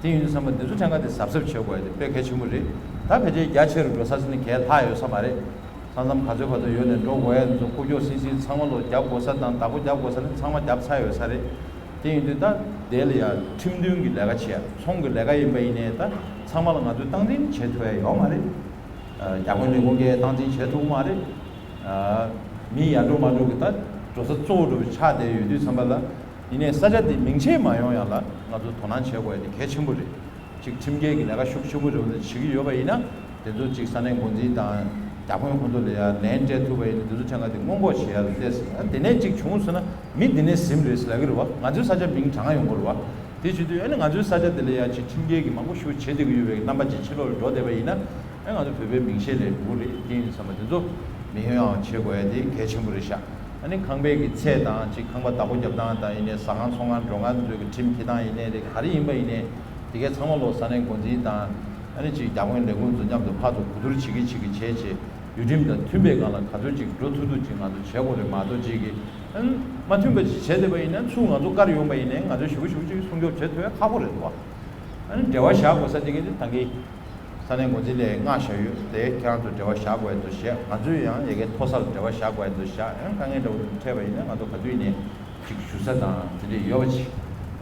དེ་ཡིན་དུས་ཙམ་པ་འདི་ཚོ་ཕྲན་ཁ་དེ་གཟབ་གཟབ་བྱེད་དགོས་ཡ་དེ་དཔེ་གལ་ཆེན་པོ་རེད། ད་ཕལ་ཆེར་རྒྱ་ཆེ་རུ་འགྲོ་ས་ཟིན་ནས་གལ་ལྷག་ཡོད་ས་མ་རེད། ས་མཚམས་ག་ཚོད་ག་ཚོད་ཡོད་ནས་འགྲོ་དགོས་ཡ་འདི་ཚོ་ཁུག་ཀྱོག་སིང་སིང་ཚང་མ་ལོ་རྒྱབ་དགོས་ས་དང་བདག་པོ་རྒྱབ་དགོས་ས་ནི་ཚང་མ་རྒྱབ་ཚར་ཡོད་ས་རེད། དེ་ཡིན་དུས་ད་དེ་ལ་ཡ་ཁྲིམས་མཐུན་གྱི་ལས་ཀ་བྱེད་ཡ་ཚོང་གི་ལས་ཀ་ཡིན་པ་ཡིན་ནའི་ད་ཚང་མ་ལ་ང་ཚོས་སྟངས་འཛིན་བྱེད་ཐུབ་ཡ་ཡོད་མ་རེད། བརྒྱ་དཔོན་ལས་ཁུངས་ཀྱིས་སྟངས་འཛིན་བྱེད་ཐུབ་མ་རེད། མི་ཡར་འགྲོ་མར་འགྲོ་གི་ད་འགྲོ་ས་གཙོ་བོ་འགྲོ་བའི་ཆགས་བསྡད་ཡོད་དུས་ཙམ་པ་ལ་ཡིན་ནའི་ས་ཆ་དེ་མིང་ཆད་མ་ཡོང་ཡ་ལ་ང་ཚོ་དོ་སྣང་བྱེད་དགོས་ཡ་དེ་གལ་ཆེན་པོ་རེད། གཅིག་ཁྲིམས་འགལ་གྱི་ལས་ཀ་ཤུགས་ཆེན་པོ་རེད་བ་ལས་བྱེད་ཀྱི་ཡོད་པ་ཡིན་ན་དེ་ཚོ་གཅིག་ས་གནས་འགོ་འཛིན་དང་བརྒྱ་དཔོན་ཁོང་ཚོ་ལ་ཡ་ལན་སྤྲད་ཐུབ་པ་ཡིན་ན་དེ་ཚོ་ཆ་ང་དེ་སྔོན་འགོག་བྱེད་ཡ་ལ་བལྟས་ཟིན་ཨ་དེ་ནས་གཅིག་བྱུང་སོང་ན་མི་འདི་ནས་ཟིན་རེད་ཟེར་ལབ་ཀྱི་རེད་བ། ང་ཚོའི་ས་ཆ་མིང་གྲགས་ཡོང་གི་རེད་བ། དེ་བྱེད་དུས་ཨ་ནི་ང་ཚོའི་ས་ཆ་དེ་ལ་ཡ་གཅིག་ཁྲིམས་འགལ་གྱི་མང་པོ་ཞིག་བྱེད་བསྡད་ཀྱི་ཡོད་པའི་རྣམ་པ་ཅིག་ཕྱི་ལོགས་ལ་འགྲོ་བསྡད་པ་ཡིན་ན་ཨ་ང་ཚོ་བོད་པའི་མིང་ཤས་ལས་འགུལ་རེད། དེ་ཡིན་དུས་ཙམ་པ་དེ་ཚོ་མི་ཡོང་ཡང་བྱེད་དགོས་ཡ་དེ་གལ་ཆེན་པོ་རེད་ཤག་ཨ་ནི་ཁང་པའི་གི་ཚད་དང་གཅིག་ཁང་པ་བདག་པོ་རྒྱབ་སྟངས་དང་ཡིན་ནའི་ཟ་ཁང་ཚོང་ཁང་མགྲོན་ཁང་དེ་ཚོའི་གི་ཁྲིམས་འཁྱེར་སྟངས་ཡིན་ནའི་རེད། ག་རེ་ཡིན་པ་ཡིན་ནའི་དེ་གའི་ཚང་མ་ལོ་ས་གནས་འགོ་འཛིན་དང་ཨ་ནི་གཅིག་བརྒྱ་དཔོན་ལས་ཁུངས་ཚོ་མཉམ་དུ་ཕར་ཚུར་གོ་བསྡུར་བྱེད་ཀྱི་བྱེད་ཀྱི་བྱས་བྱས་ཡུལ་ཁྲིམས་དང་མཐུན་པའི་སྒང་ལ་ག་ཚོད་ཅིག་འགྲོ་ཐུབ་ཐུབ་ཅིག་ང་ཚོ་བྱེད་དགོས་རེད་མ་གཏོགས་ཅིག་གི་ཨ་ནི་མ་མཐུན་པ་ཅིག་བྱས་བསྡད་པ་ཡིན་ན་ཚུར་ང་ཚོ་བཀར་ཡོང་པ་ཡིན་ནའི་ང་ཚོ་ཞེ་པོ་ཞེ་པོ་ཅིག་སྲུང་སྐྱོབ་བྱེད་ཐུབ་ཡ་ཁག་པོ་རེད་འདུག་བ། ཨ་ནི་འབྲེལ་བ་བཞག་དགོས་ས་དེ་གའི་དེ་ད་གིན་ས་གནས་འགོ་འཛིན་ལས་མངགས་བཞག་ཡོད་དེ་ཁྱེད་རང་ཚོ་འབྲེལ་བ་བཞག་དགོས་ཡ་ཚོ་བཞག་ང་ཚོས་ཡང་ཡ་གའི་མཐོ་སར་འབྲེལ་བ་བཞག་དགོས་ཡ་ཚོ་བཞག་ཡང་དཀའ་ངལ་འདྲ་བོ་འཕྲད་པ་ཡིན་ན་ང་ཚོ་ག་དུས་ནས་ཅིག་ཞུ་ས་དང་དེ་འདྲས་ཡོད་པ་ཅིག་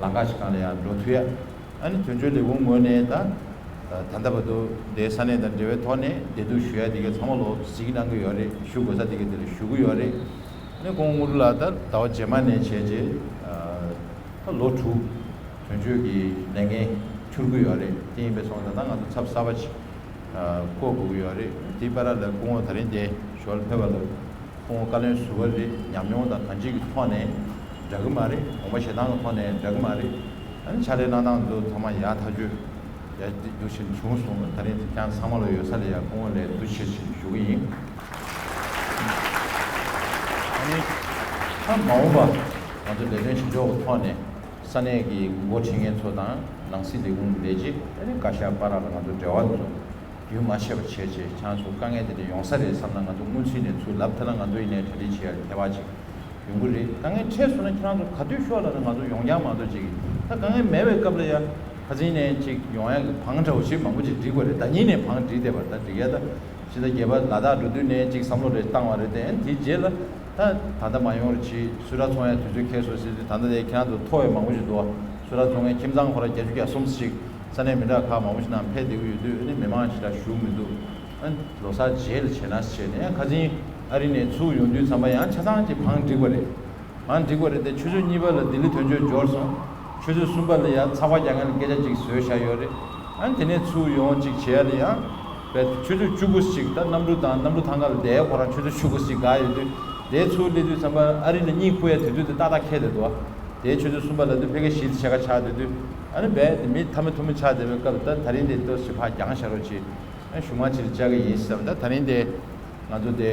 ལམ་ཁ་ཅིག་སྒང་ལ་ཡང་འགྲོ་ཐུབ་ཡ། ཨ་ནི་དོན་གཅོད་ལས་ཁུངས་ངོས་ནས་ད་ད་ལྟ་བར་དུ་དེ་ས་གནས་དང་འབྲེལ་བའི་ཐོག་ནས་བདེ་སྡུག་ཞུ་ཡ་དེ་གའི་ཚང་མ་ལོ་གཟིགས་གནང་གི་ཡོད་རེད། ཞུ་དགོས་ས་དེ་གའི་དེ་ལ་ཞུ་གི་ཡོད་རེད། ཨ་ནི་ཁོང་དངུལ་ལགས་ད་ཟླ་བ་རྗེས་མ་ནས་བྱས་རྗེས་ད་ལོ་དྲུག་དོན་གཅོད་ཀྱི་ལས་འགན་འཁྱུར་གྱི་ཡོད་རེད། དེ་ཡིན་པའི་སོང་ཙང་ད་ང་ཚོ་ཚབ་གསར་པ་ཅིག་བསྐོ་དགོས་ཀྱི་ཡོད་རེད། དེའི་བར་ལ་སྐུ་ངོ་ད་རིང་དེ་ཞོར་ཕེབས་པ་ལ་སྐུ་ངོ་བཀའ་བློན་ཟུར་པ་རེད། ཉམས་མྱོང་དང་གང་ཅིའི་ཐོག་ནས་འདྲ་གི་མ་རེད། དགོངས་པ་བཞེས་སྟངས་ཀྱི་ཐོག་ནས་འདྲ་གི་མ་རེད། ཨ་ནི་ཕྱག་ལས་གནང་སྟངས་འདི་ཚང་མ་ཡག་ཐག་ཆོད་ཡག་འདུག་བཞིན་བྱུང་སོང་། ད་རིང་དེ་ཁྱེད་ཚང་མ་ལ་ཡོད་ས་ལ་ཡག་སྐུ་ངོ་ལ་ཐུགས་རྗེ་ཆེ་ཞུ་གི་ཡིན། ཨ་ནི་ད་མ་འོངས་པ་ང་ཚོ་ལས་དོན་བྱེད་ཕྱོགས་ཀྱི་ཐོག་ནས་ས་གནས་ཀྱི་འགོ་ཁྲིད་མཁན་ཚོ་དང་ནང་སྲིད་ལས་ཁུངས་ལས་བྱེད་ཨ་ནི་བཀའ་ཤག་བར་ལ་ང་ཚོ་འབྲེལ་བ་འདི་ཚོ་རྒྱུན་མ་ཆད་པ་བྱས་རྗེས་ཁྱེད་ཚོ་དཀའ་ངལ་དེ་འདྲ་ཡོང་ས་རེད་བསམ་ན་ང་ཚོ་སྔོན་ཚུད་ནས་ཚུར་ལབ་ཐལ་ན་ང་ཚོ་ཡིན་ནའི་གྲ་སྒྲིག་བྱེད་ཡ་ལ་ཁྱད་པར་ཅིག་ཡོང་གི་རེད། དཀའ་ངལ་འཕྲད་སོང་ན་ཁྱེད་རང་ཚོ་ག་དུས་ཤོག་ལབ་ན་ང་ཚོ་ཡོང་རྐྱང་མ་གཏོགས་ཅིག་ད་དཀའ་ངལ་མེད་པའི་སྐབས་ལ་ཡ་ཁ་སང་ནས་ཅིག་ཡོང་ཡ་གི་བང་འདྲ་བོ་ཞིག་མང་པོ་ཅིག་སྒྲིག་པ་རེད། ཟླ་ཉིན་ནས་བང་སྒྲིག་བསྡད་པ་རེད། ད་སྒྲིག་ཡ་ད་ཕྱི་ཟླ་བརྒྱད་པ་ལ་དྭགས་འགྲོ་དུས་ནས་ཅིག་བསམ་བློ་རེ་བཏང་བ་རེད། དེ་ཨ་ནི་དེའི་རྗེས་ལ་ད་ད་ལྟ་མ་ཡོང་རེ་བྱེད་སུ་ར་ཚོང་ཡ་དུས་ཚོད་འཁེལ་སོང་ཟེར་དུས་ད་ལྟ་དེ་ཁྱེད་རང་ཚོ་མཐོ་བའི་མང་པོ་ཞིག་འདུག་སུ་ར་ཚོང་མཁན་ཁྱིམ་ཚང་ཁོ་ར་བརྒྱད་ཅུ་གྱ་གསུམ་ཞིག་ས་གནས་མི་འདྲ་ཁག་མང་པོ་ཞིག་ནང་ཕེབས་བསྡད་ཀྱི་ཡོད་དུས་ཨ་ནི་མི་མང་ཞིག་ལ་ཞུ་མི་འདུག་ཨ་ནི་ལོ་གསར་རྗེས་ལ་བྱེད་ན་བྱས་ནས་ཁ་སང་ཨ་རི་ནས་ཚུར་ཡོང་དུས་ཙམ་པ་ཡང་ཆ་ཚང་གཅིག་བང་སྒྲིག་པ་རེད། བང་སྒྲིག་པ་རེད་དེ་ཆུ་ཚོད་གཉིས་པ་ལ་ལྡི་ལི་དོན་གཅོད་འབྱོར་སོང་། ཆུ་ཚོད་གསུམ་པ་ལ་ཡང་ཚགས་པར་རྒྱག་མཁན་ལ་སྐད་ཆ་གཅིག་བཟོས་བཞག་ཡོད་རེད། ཨ་ནི་དེ་ནས་ཚུར་ཡོང་གཅིག་བྱེད་ཡ་ལ་ཡང་བས་ཆུ་ཚོད་བཅུ་དགུ་ཞིག་ད་གནམ་གྲུ་དང་གནམ་གྲུ་ཐང་ག་ལ་བསྡད་ཁོ་རང་ཆུ་ཚོད་བཅུ་དགུ་ཞིག་འགག་ཡོད་དུས་དེ་ཚུར་སླེབས་དུས་ཙམ་པ་ཨ་རི་ལ་གཉིད་ཁུག་ཡ་དུས་ཚོད་དེ་ཏག་ཏག་འཁེལ་བསྡད་འདུག་བ། དེའི་ཆུ་ཚོད་གསུམ་པ་ལ་དུས་ཕ་གི་བཞི་ཕྱེད་ཀ་ཆགས་བསྡད་དུས་ཨ་ནི་བས་དེ་མི་ཐ་མི་ཐུ་མི་ཆགས་བསྡད་པའི་སྐབས་ད་ད་རིང་དེ་ཏོག་ཞིག་ཕར་འགྱངས་བཞག་རོགས་གྱིས། ཨ་གཞུག་མ་ཅིག་བཅར་གི་ཡིན་ཟེར་བ་ད་ད་རིང་དེ་ང་ཚོ་དེ་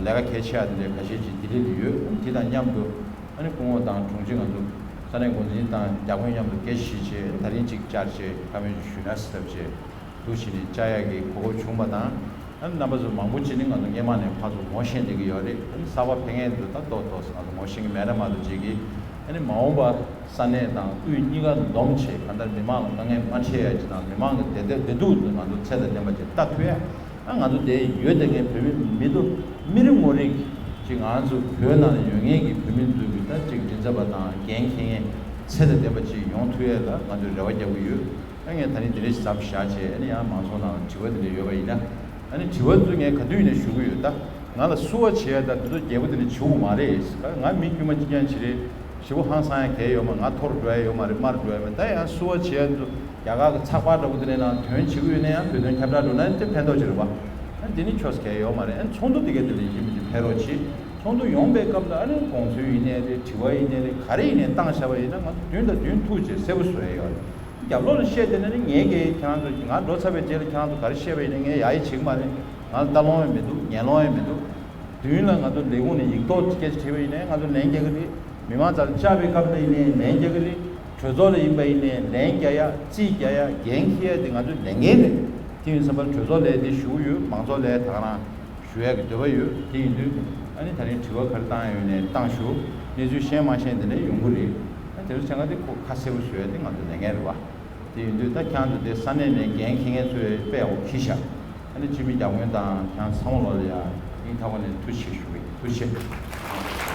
ལས་ཀ་གལ་ཆེ་བ་དེ་འདྲའི་ཁ་ཤས་ཅིག་ལྡི་ལི་ལ་ཡོད། དེ་དང་མཉམ་དུ་ཨ་ནི་སྐུ་ངོ་དང་དྲུང་ཆེ་ང་ཚོ་ས་གནས་འགོ་འཛིན་དང་བརྒྱ་དཔོན་མཉམ་དུ་སྐད་ཆ་བཤད་བྱས་ད་རིང་ཅིག་བཅར་བྱས་བཀའ་མོལ་ཅིག་ཞུས་ན་ཟེར་བྱས་འདུག་བྱས་ནས་བཅར་ཡག་གི་གོ་སྐབས་བྱུང་བ་དང་ཨ་ནི་རྣམ་པ་ཚོ་མང་པོ་ཅིག་ནི་ང་ཚོ་སྔོན་མ་ནས་ཕར་ཚུར་ངོ་ཤེས་བསྡད་ཀྱི་ཡོད་རེད། ཨ་ནི་གསར་པ་ཕེབས་མཁན་ཚོ་ད་ཏོག་ཏོག་ང་ཚོ་ངོ་ཤེས་ཀྱི་མེད་ར་མ་གཏོགས་ཅིག་གིས་ཨ་ནི་མ་འོངས་པ་ས་གནས་དང་དབུས་གཉིས་ཀ་འདོམས་བྱས་གང་ལྟར་མི་མང་ལ་དཀའ་ངལ་མ་འཕྲད་ཡ་ཅིག་དང་མི་མང་གི་བདེ་བདེ་བདེ་སྡུག་ལ་ང་ཚོ་ཚད་དང་ལྡན་པ་ཅིག་ལྟ་ཐུབ་ཡ། ཨ་ང་ཚོ་དེ་ཡོད་དེ་ངའི་བོད་མི་མི་འདུག་མི་རེ་ངོ་རེ་ཅིག་ང་ཚོ་བོད་ནང་ལ་ཡོད་མཁན་གྱི་བོད་མི་ཚོ་གི་ད་ཅིག་མགྲིན་ཚབ་པ་དང་འགན་འཁྱེར་མཁན་ཚད་ལས་ལྡན་པ་ཅིག་ཡོང་ཐུབ་ཡས་ལ་ང་ཚོས་རེ་བ་རྒྱག་གི་ཡོད། ཨ་ངས་ད་ནི་དེ་འདྲ་ཞིག་མཚམས་བཞག་བྱས་ཨ་ནི་ཡང་མང་ཚོགས་ནང་ལ་དྲི་བ་དེ་འདྲ་ཡོད་པ་ཡིན་ན། ཨ་ནི་དྲི་བ་ཚོ་ངས་ག་དུས་ཡིན་ནའི་ཞུ་གི་ཡོད། ད་ང་ལ་བསུ་བ་བྱེད་ཡ་ད་དེ་ཚོ་རྒྱལ་པོ་དེ་འདྲ་བྱེད་དགོས་མ་རེད། ད་ང་མི་དཀྱུས་མ་གཅིག་རྐྱང་ཅིག་རེད། ཞེ་པོ་ཧང་སང་ཡ་གལ་ཡོད་མ། ང་མཐོ་རུ་འགྲོ་ཡ་ཡོད་མ་རེད། དམའ་རུ་འགྲོ་ཡ་མེད། ད་ཡང་བསུ་བ་བྱེད་ཡ་ཚོ་རྒྱ་གར་གྱི་ཚགས་པར་འདྲ་པོ་དེ་འདྲའི་ནང་དོན་བྱེད་ཀྱི་ཡོད་ན་ཡང་བོད་དོན་ཁྱབ་བསྒྲགས་འགྲོ་ན་དེ་ཕན་ཐོགས་ཅིག་རེད་པ། ཨ་འདི་ནི་ཆོས་གལ་ཡོད་མ་རེད། ཨ་ཚོགས་འདུ་དེ་ག་དེ་ལ་ཡིན་གཅིག་མིན་གཅིག་ཕེབས་རོགས་གྱིས། ཚོགས་འདུ་ཡོང་པའི་སྐབས་ལ་ཨ་ནི་དགོངས་ཚུལ་ཡིན་ནའི་རེད། དྲི་བ་ཡིན་ནའི་རེད། ག་རེ་ཡིན་ནའི་བཏང་བཞག་པ་ཡིན་ན་ང་ཚོ་མདུན་དང་མདུན་ཐུག་བྱས་གསལ་པོ་བཟོ་ཡ་ཡོད་རེད། རྒྱབ་ལོགས་ལ་བཤད་བསྡད་ན་ནི་ངས་ཀྱིས་ཁྱེད་རང་ཚོ་ང་འགྲོ་ཚར་བའི་རྗེས་ལ་ཁྱེད་རང་ཚོ་ག་རེ་བཤད་པ་ཡིན་ན་ངས་ཡ་ཡི་བྱེད་ཀྱི་མ་རེད། ང་ལ་ལྟ་ལོང་ཡང་མི་འདུག་ཉན་ལོང་ཡང་མི་འདུག་མདུན་ལ་ང་ཚོ་ལས་ཁུངས་ནས་ཡིག་ཐོག་སྐད་ཆ་དྲིས་པ་ཡིན་ནའི་ང་ཚོ་ལན་རྒྱག་གི་རེད། མི་མང་རྩར་བཅར་བའི་སྐབས་ལ་ཡིན་ནའི་ལན་རྒྱག་གི་རེད། གྲོས་ཚོགས་ལ་ཡིན་པ་ཡིན་ནའི་ལན་རྒྱག་ཡ། རྩིས་རྒྱག་ཡ། འགན་འཁྱེར་ཡ་དེ་ང་ཚོའི་ལས་འགན་རེད། དེ་ཡིན་ཙམ་པ་གྲོས་ཚོགས་ལ་དེ་ཞུ་གི་ཡོད། མང་ཚོགས་ལ་ད་ག་རང་ཞུ་ཡ་གི་འདོད་པ་ཡོད། དེ་ཡིན་དུས་ཨ་ནི་ད་རིང་དྲི་བ་ག་རེ་བཏང་ཡ་ཡོད་ནའི་བཏང་ཞུ། གནས་ཚུལ་ཤེས་མ་ཤེས་དེ་འདྲ་ཡོང་གི་རེད། ཨ་དེ་ཚོ་བྱས་ན་དེ་ཁོ་ཁ་གསལ་པོ་བཟོ་ཡ་དེ་ང་ཚོའི་ལས་འགན་རེད་པ། དེ་ཡིན་དུས་ད་ཁྱེད་ཚོ་དེ་ས་གནས་ནས་འགན་འཁྱེར་མཁན་ཚོས་དཔེ་འོ་འཁྱེར་བཞག་ཨ་ནི་སྤྱི་མི་རྒྱ་དཔོན་དང་ཁྱེད་ཚང་མ་ལོག་ལ་ཡ་སྙིང་ཐག་པ་ནས་ཐུགས་རྗེ་ཆེ་ཞུ་གི་ཡིན། ཐུགས་རྗེ་ཆེ།